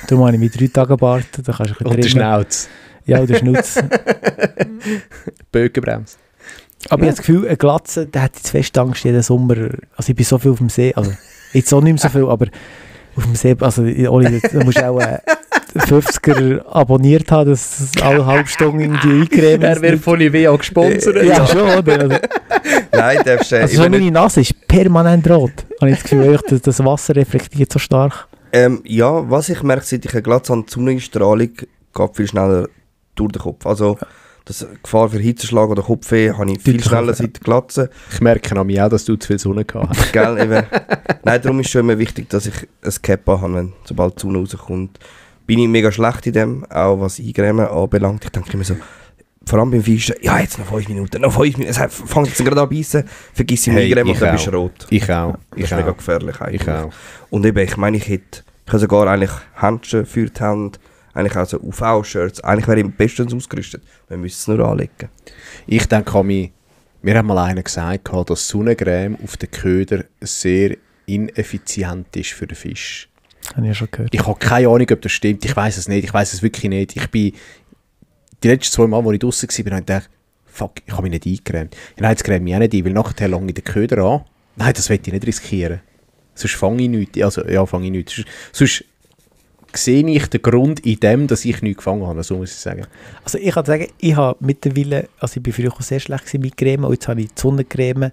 Darum habe ich mit 3 Tagen Bart. Da kannst du ein Und der bisschen trimmen. Schnauz. Ja, und der Schnutz. Bögenbremse. Aber ich habe das Gefühl, eine Glatze, der hat jetzt fest Angst jeden Sommer. Also ich bin so viel auf dem See. Also jetzt auch nicht mehr so viel, aber auf dem See. Also Oli, du musst auch 50er abonniert haben, dass das alle halbe Stunde irgendwie eincremen. Er wird von Nivea gesponsert. Ja, schon, oder? Also, Nein, darfst du also schon meine Nase ist permanent rot. Habe ich das Gefühl, dass das Wasser reflektiert so stark. Ja, was ich merke, seit ich eine Glatze habe, die Sonnenstrahlung geht viel schneller durch den Kopf. Also, die Gefahr für Hitzeschlag oder Kopfweh habe ich viel Deutlich schneller höher. seit der Glatze. Ich merke an mir auch, dass du zu viel Sonne gehabt hast. Gell, eben. Nein, darum ist schon immer wichtig, dass ich ein Cap habe, wenn sobald die Sonne rauskommt. Bin ich mega schlecht in dem, auch was Eingrämen anbelangt. Ich denke immer so, vor allem beim Fischen, ja, jetzt noch 5 Minuten, es fängt jetzt gerade an zu beißen, vergiss im Eingrämen und dann bist du rot. Ich auch. Das ist mega gefährlich eigentlich. Ich auch. Und eben, ich meine, ich habe sogar eigentlich Händchen für die Hände, eigentlich auch so UV-Shirts. Eigentlich wäre ich bestens ausgerüstet. Wir müssen es nur anlegen. Ich denke an mich, mir hat mal einer gesagt, dass Sonnencreme auf den Köder sehr ineffizient ist für den Fisch. Habe ich ja schon gehört. Ich habe keine Ahnung, ob das stimmt. Ich weiß es nicht. Ich weiß es wirklich nicht. Ich bin die letzten 2 Mal, als ich draußen war, habe ich gedacht, fuck, ich habe mich nicht eingecremt. Ja, nein, jetzt creme ich auch nicht ein, weil nachher lange ich den Köder an. Nein, das will ich nicht riskieren. Sonst fange ich nichts. Also, ja, fange ich nichts. Sonst sehe ich den Grund in dem, dass ich nichts gefangen habe. So muss ich sagen. Also ich kann sagen, ich habe mittlerweile, also ich bin früher auch sehr schlecht gewesen mit Creme, und jetzt habe ich die Sonnencreme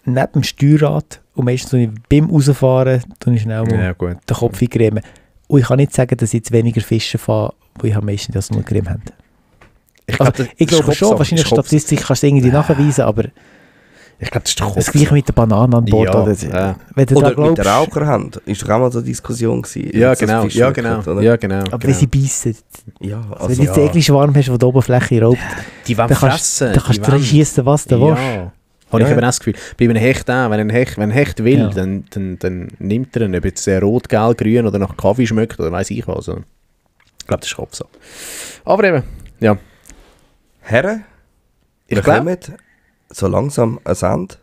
neben dem Steuerrad und meistens, wenn ich beim Rausfahren, dann ist auch mal gut. den Kopf eincremen. Und ich kann nicht sagen, dass ich jetzt weniger Fischen fahre, weil ich habe meistens das Sonnencreme habe. Ich Also, glaube, ich glaube schon, wahrscheinlich Statistik kannst du irgendwie nachweisen, aber Ich glaube, das ist doch das gleiche mit der Banane an Bord. Ja, Oder, wenn du da Oder mit glaubst, der Raucherhand. Ist doch auch mal so eine Diskussion gewesen. Ja, dass das genau. Fisch Ja, schmeckt, genau. oder? Ja, genau. aber genau. wenn sie beißen, Ja, also wenn also, du jetzt ja. täglich Schwarm hast, der die Oberfläche raubt, Die wollen dann kannst fressen. du die wollen- schießen, was du willst. Ja. Habe ich Ja, eben ja. auch das Gefühl. Bei einem Hecht auch. Wenn ein Hecht will, Ja. dann nimmt er ihn. Ob jetzt rot, gelb, grün oder nach Kaffee schmeckt oder weiss ich was. Also, ich glaube, das ist Kopfsache. Aber eben, ja. Herren, Ich wir glaube, kommen so langsam ans Ende.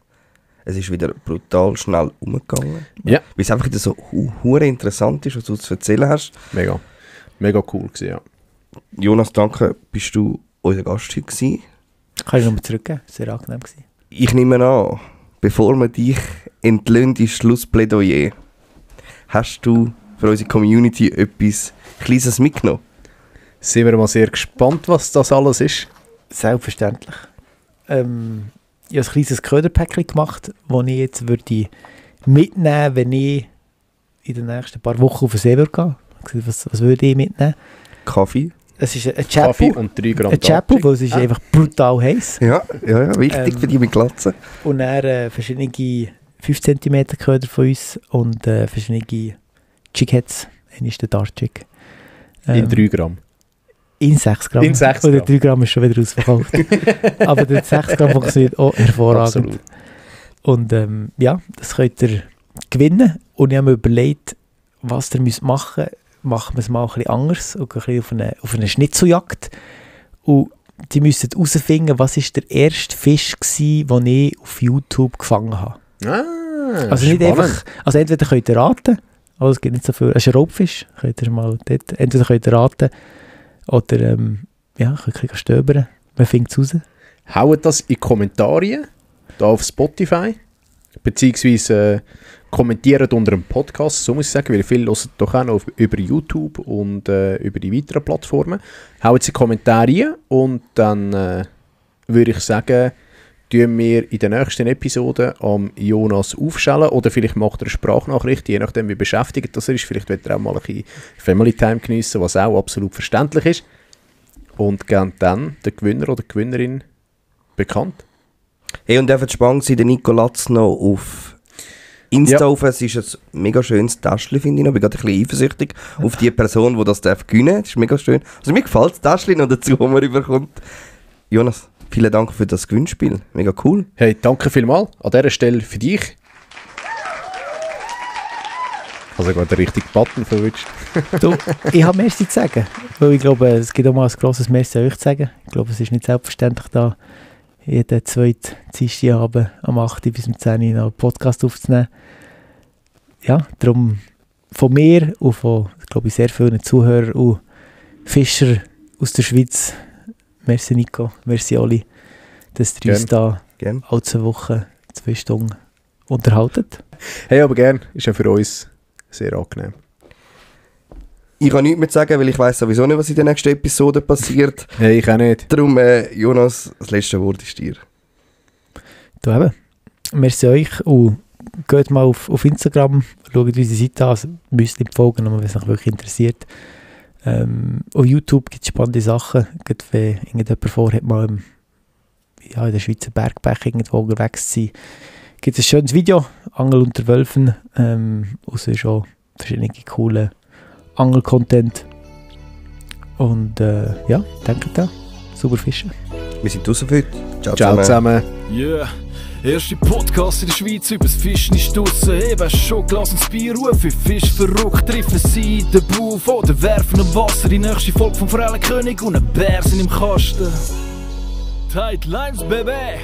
Es ist wieder brutal schnell umgegangen. Ja. Weil es einfach wieder so hure interessant ist, was du zu erzählen hast. mega. Mega cool gewesen, ja. Jonas, danke, bist du unser Gast heute gewesen. Kann ich nochmal zurückgeben? Sehr angenehm gewesen. Ich nehme an, bevor wir dich entlöhnen, ins Schlussplädoyer, hast du für unsere Community etwas Kleines mitgenommen? Sind wir mal sehr gespannt, was das alles ist. Selbstverständlich. Ich habe ein kleines Köderpäckchen gemacht, das ich jetzt würde mitnehmen, wenn ich in den nächsten paar Wochen auf den See gehen. Was würde ich mitnehmen? Kaffee. Es ist ein Kaffee Chapel. und 3 Gramm Ein Chapel, Tachig. weil es ist einfach brutal heiß. Ja, wichtig für die mit Glatzen. Und dann verschiedene 5 cm Köder von uns und verschiedene Jig-Heads. Einer ist der Dart-Jig. In 3 Gramm. In 6 Gramm. In 6 Oder Gramm. 3 Gramm ist schon wieder ausverkauft. Aber der 6 Gramm funktioniert auch hervorragend. Absolut. Und das könnt ihr gewinnen. Und ich habe mir überlegt, was ihr machen müsst. Machen wir es mal ein bisschen anders und ein bisschen auf eine Schnitzeljagd. Und die müssen herausfinden, was war der erste Fisch war, den ich auf YouTube gefangen habe. Also nicht spannend. einfach, also entweder könnt ihr raten, aber es gibt nicht so viel, es ist ein Raubfisch, könnt ihr mal dort, entweder könnt ihr raten, oder könnt ihr stöbern, man findet es raus. Haut das in die Kommentare, da auf Spotify, beziehungsweise kommentiert unter dem Podcast, so muss ich sagen, weil viele hören doch auch noch über YouTube und über die weiteren Plattformen. Haut sie in die Kommentare rein und dann würde ich sagen, tun wir in der nächsten Episode am Jonas aufstellen oder vielleicht macht er eine Sprachnachricht, je nachdem wie beschäftigt das er ist. Vielleicht wird er auch mal ein bisschen Family Time geniessen, was auch absolut verständlich ist. Und geben dann den Gewinner oder die Gewinnerin bekannt. Hey, und dürfen spannend sein, den Nico Latz noch auf Insta Ja. auf. Es ist ein mega schönes Täschchen, finde ich noch. Ich bin gerade ein bisschen eifersüchtig auf die Person, die das gewinnen darf. Das ist mega schön. Also mir gefällt das Täschchen noch dazu, das man rüberkommt. Jonas, vielen Dank für das Gewinnspiel. Mega cool. Hey, danke vielmals an dieser Stelle für dich. Also gerade den richtigen Button verwünscht. Du, ich habe Merci zu sagen, weil ich glaube, es gibt auch mal ein grosses Merci an euch zu sagen. Ich glaube, es ist nicht selbstverständlich, da jeden zweiten Dienstagabend am 8. bis um 10 Uhr noch einen Podcast aufzunehmen. Ja, darum von mir und von, glaube ich, sehr vielen Zuhörern und Fischer aus der Schweiz. Merci Nico, merci Oli, dass ihr uns da Gern. alle 2 Wochen 2 Stunden unterhaltet. Hey, aber gern. Ist ja für uns sehr angenehm. Ich kann nichts mehr sagen, weil ich weiss sowieso nicht, was in der nächsten Episode passiert. Hey, ich auch nicht. Darum, Jonas, das letzte Wort ist dir. Du eben. Merci euch und geht mal auf Instagram, schaut unsere Seite an, also müsst nicht folgen, wenn es euch wirklich interessiert. Auf YouTube gibt es spannende Sachen, gerade wenn irgendjemand vorhat, mal in der Schweizer Bergbäche irgendwo unterwegs zu sein. Gibt es ein schönes Video, Angel unter Wölfen, außer schon verschiedene coole Angel-Content. Und denkt da, super fischen. Wir sind draussen für heute. Ciao zusammen. Yeah, erste Podcast in der Schweiz übers Fischen ist draussen. Eben schon Glas ins Bier rufen, Fisch verrückt, treffen sie den Buf oder werfen im Wasser. Die nächste Folge vom Forellenkönig und ein Bär sind im Kasten. Tight Lines, Baby!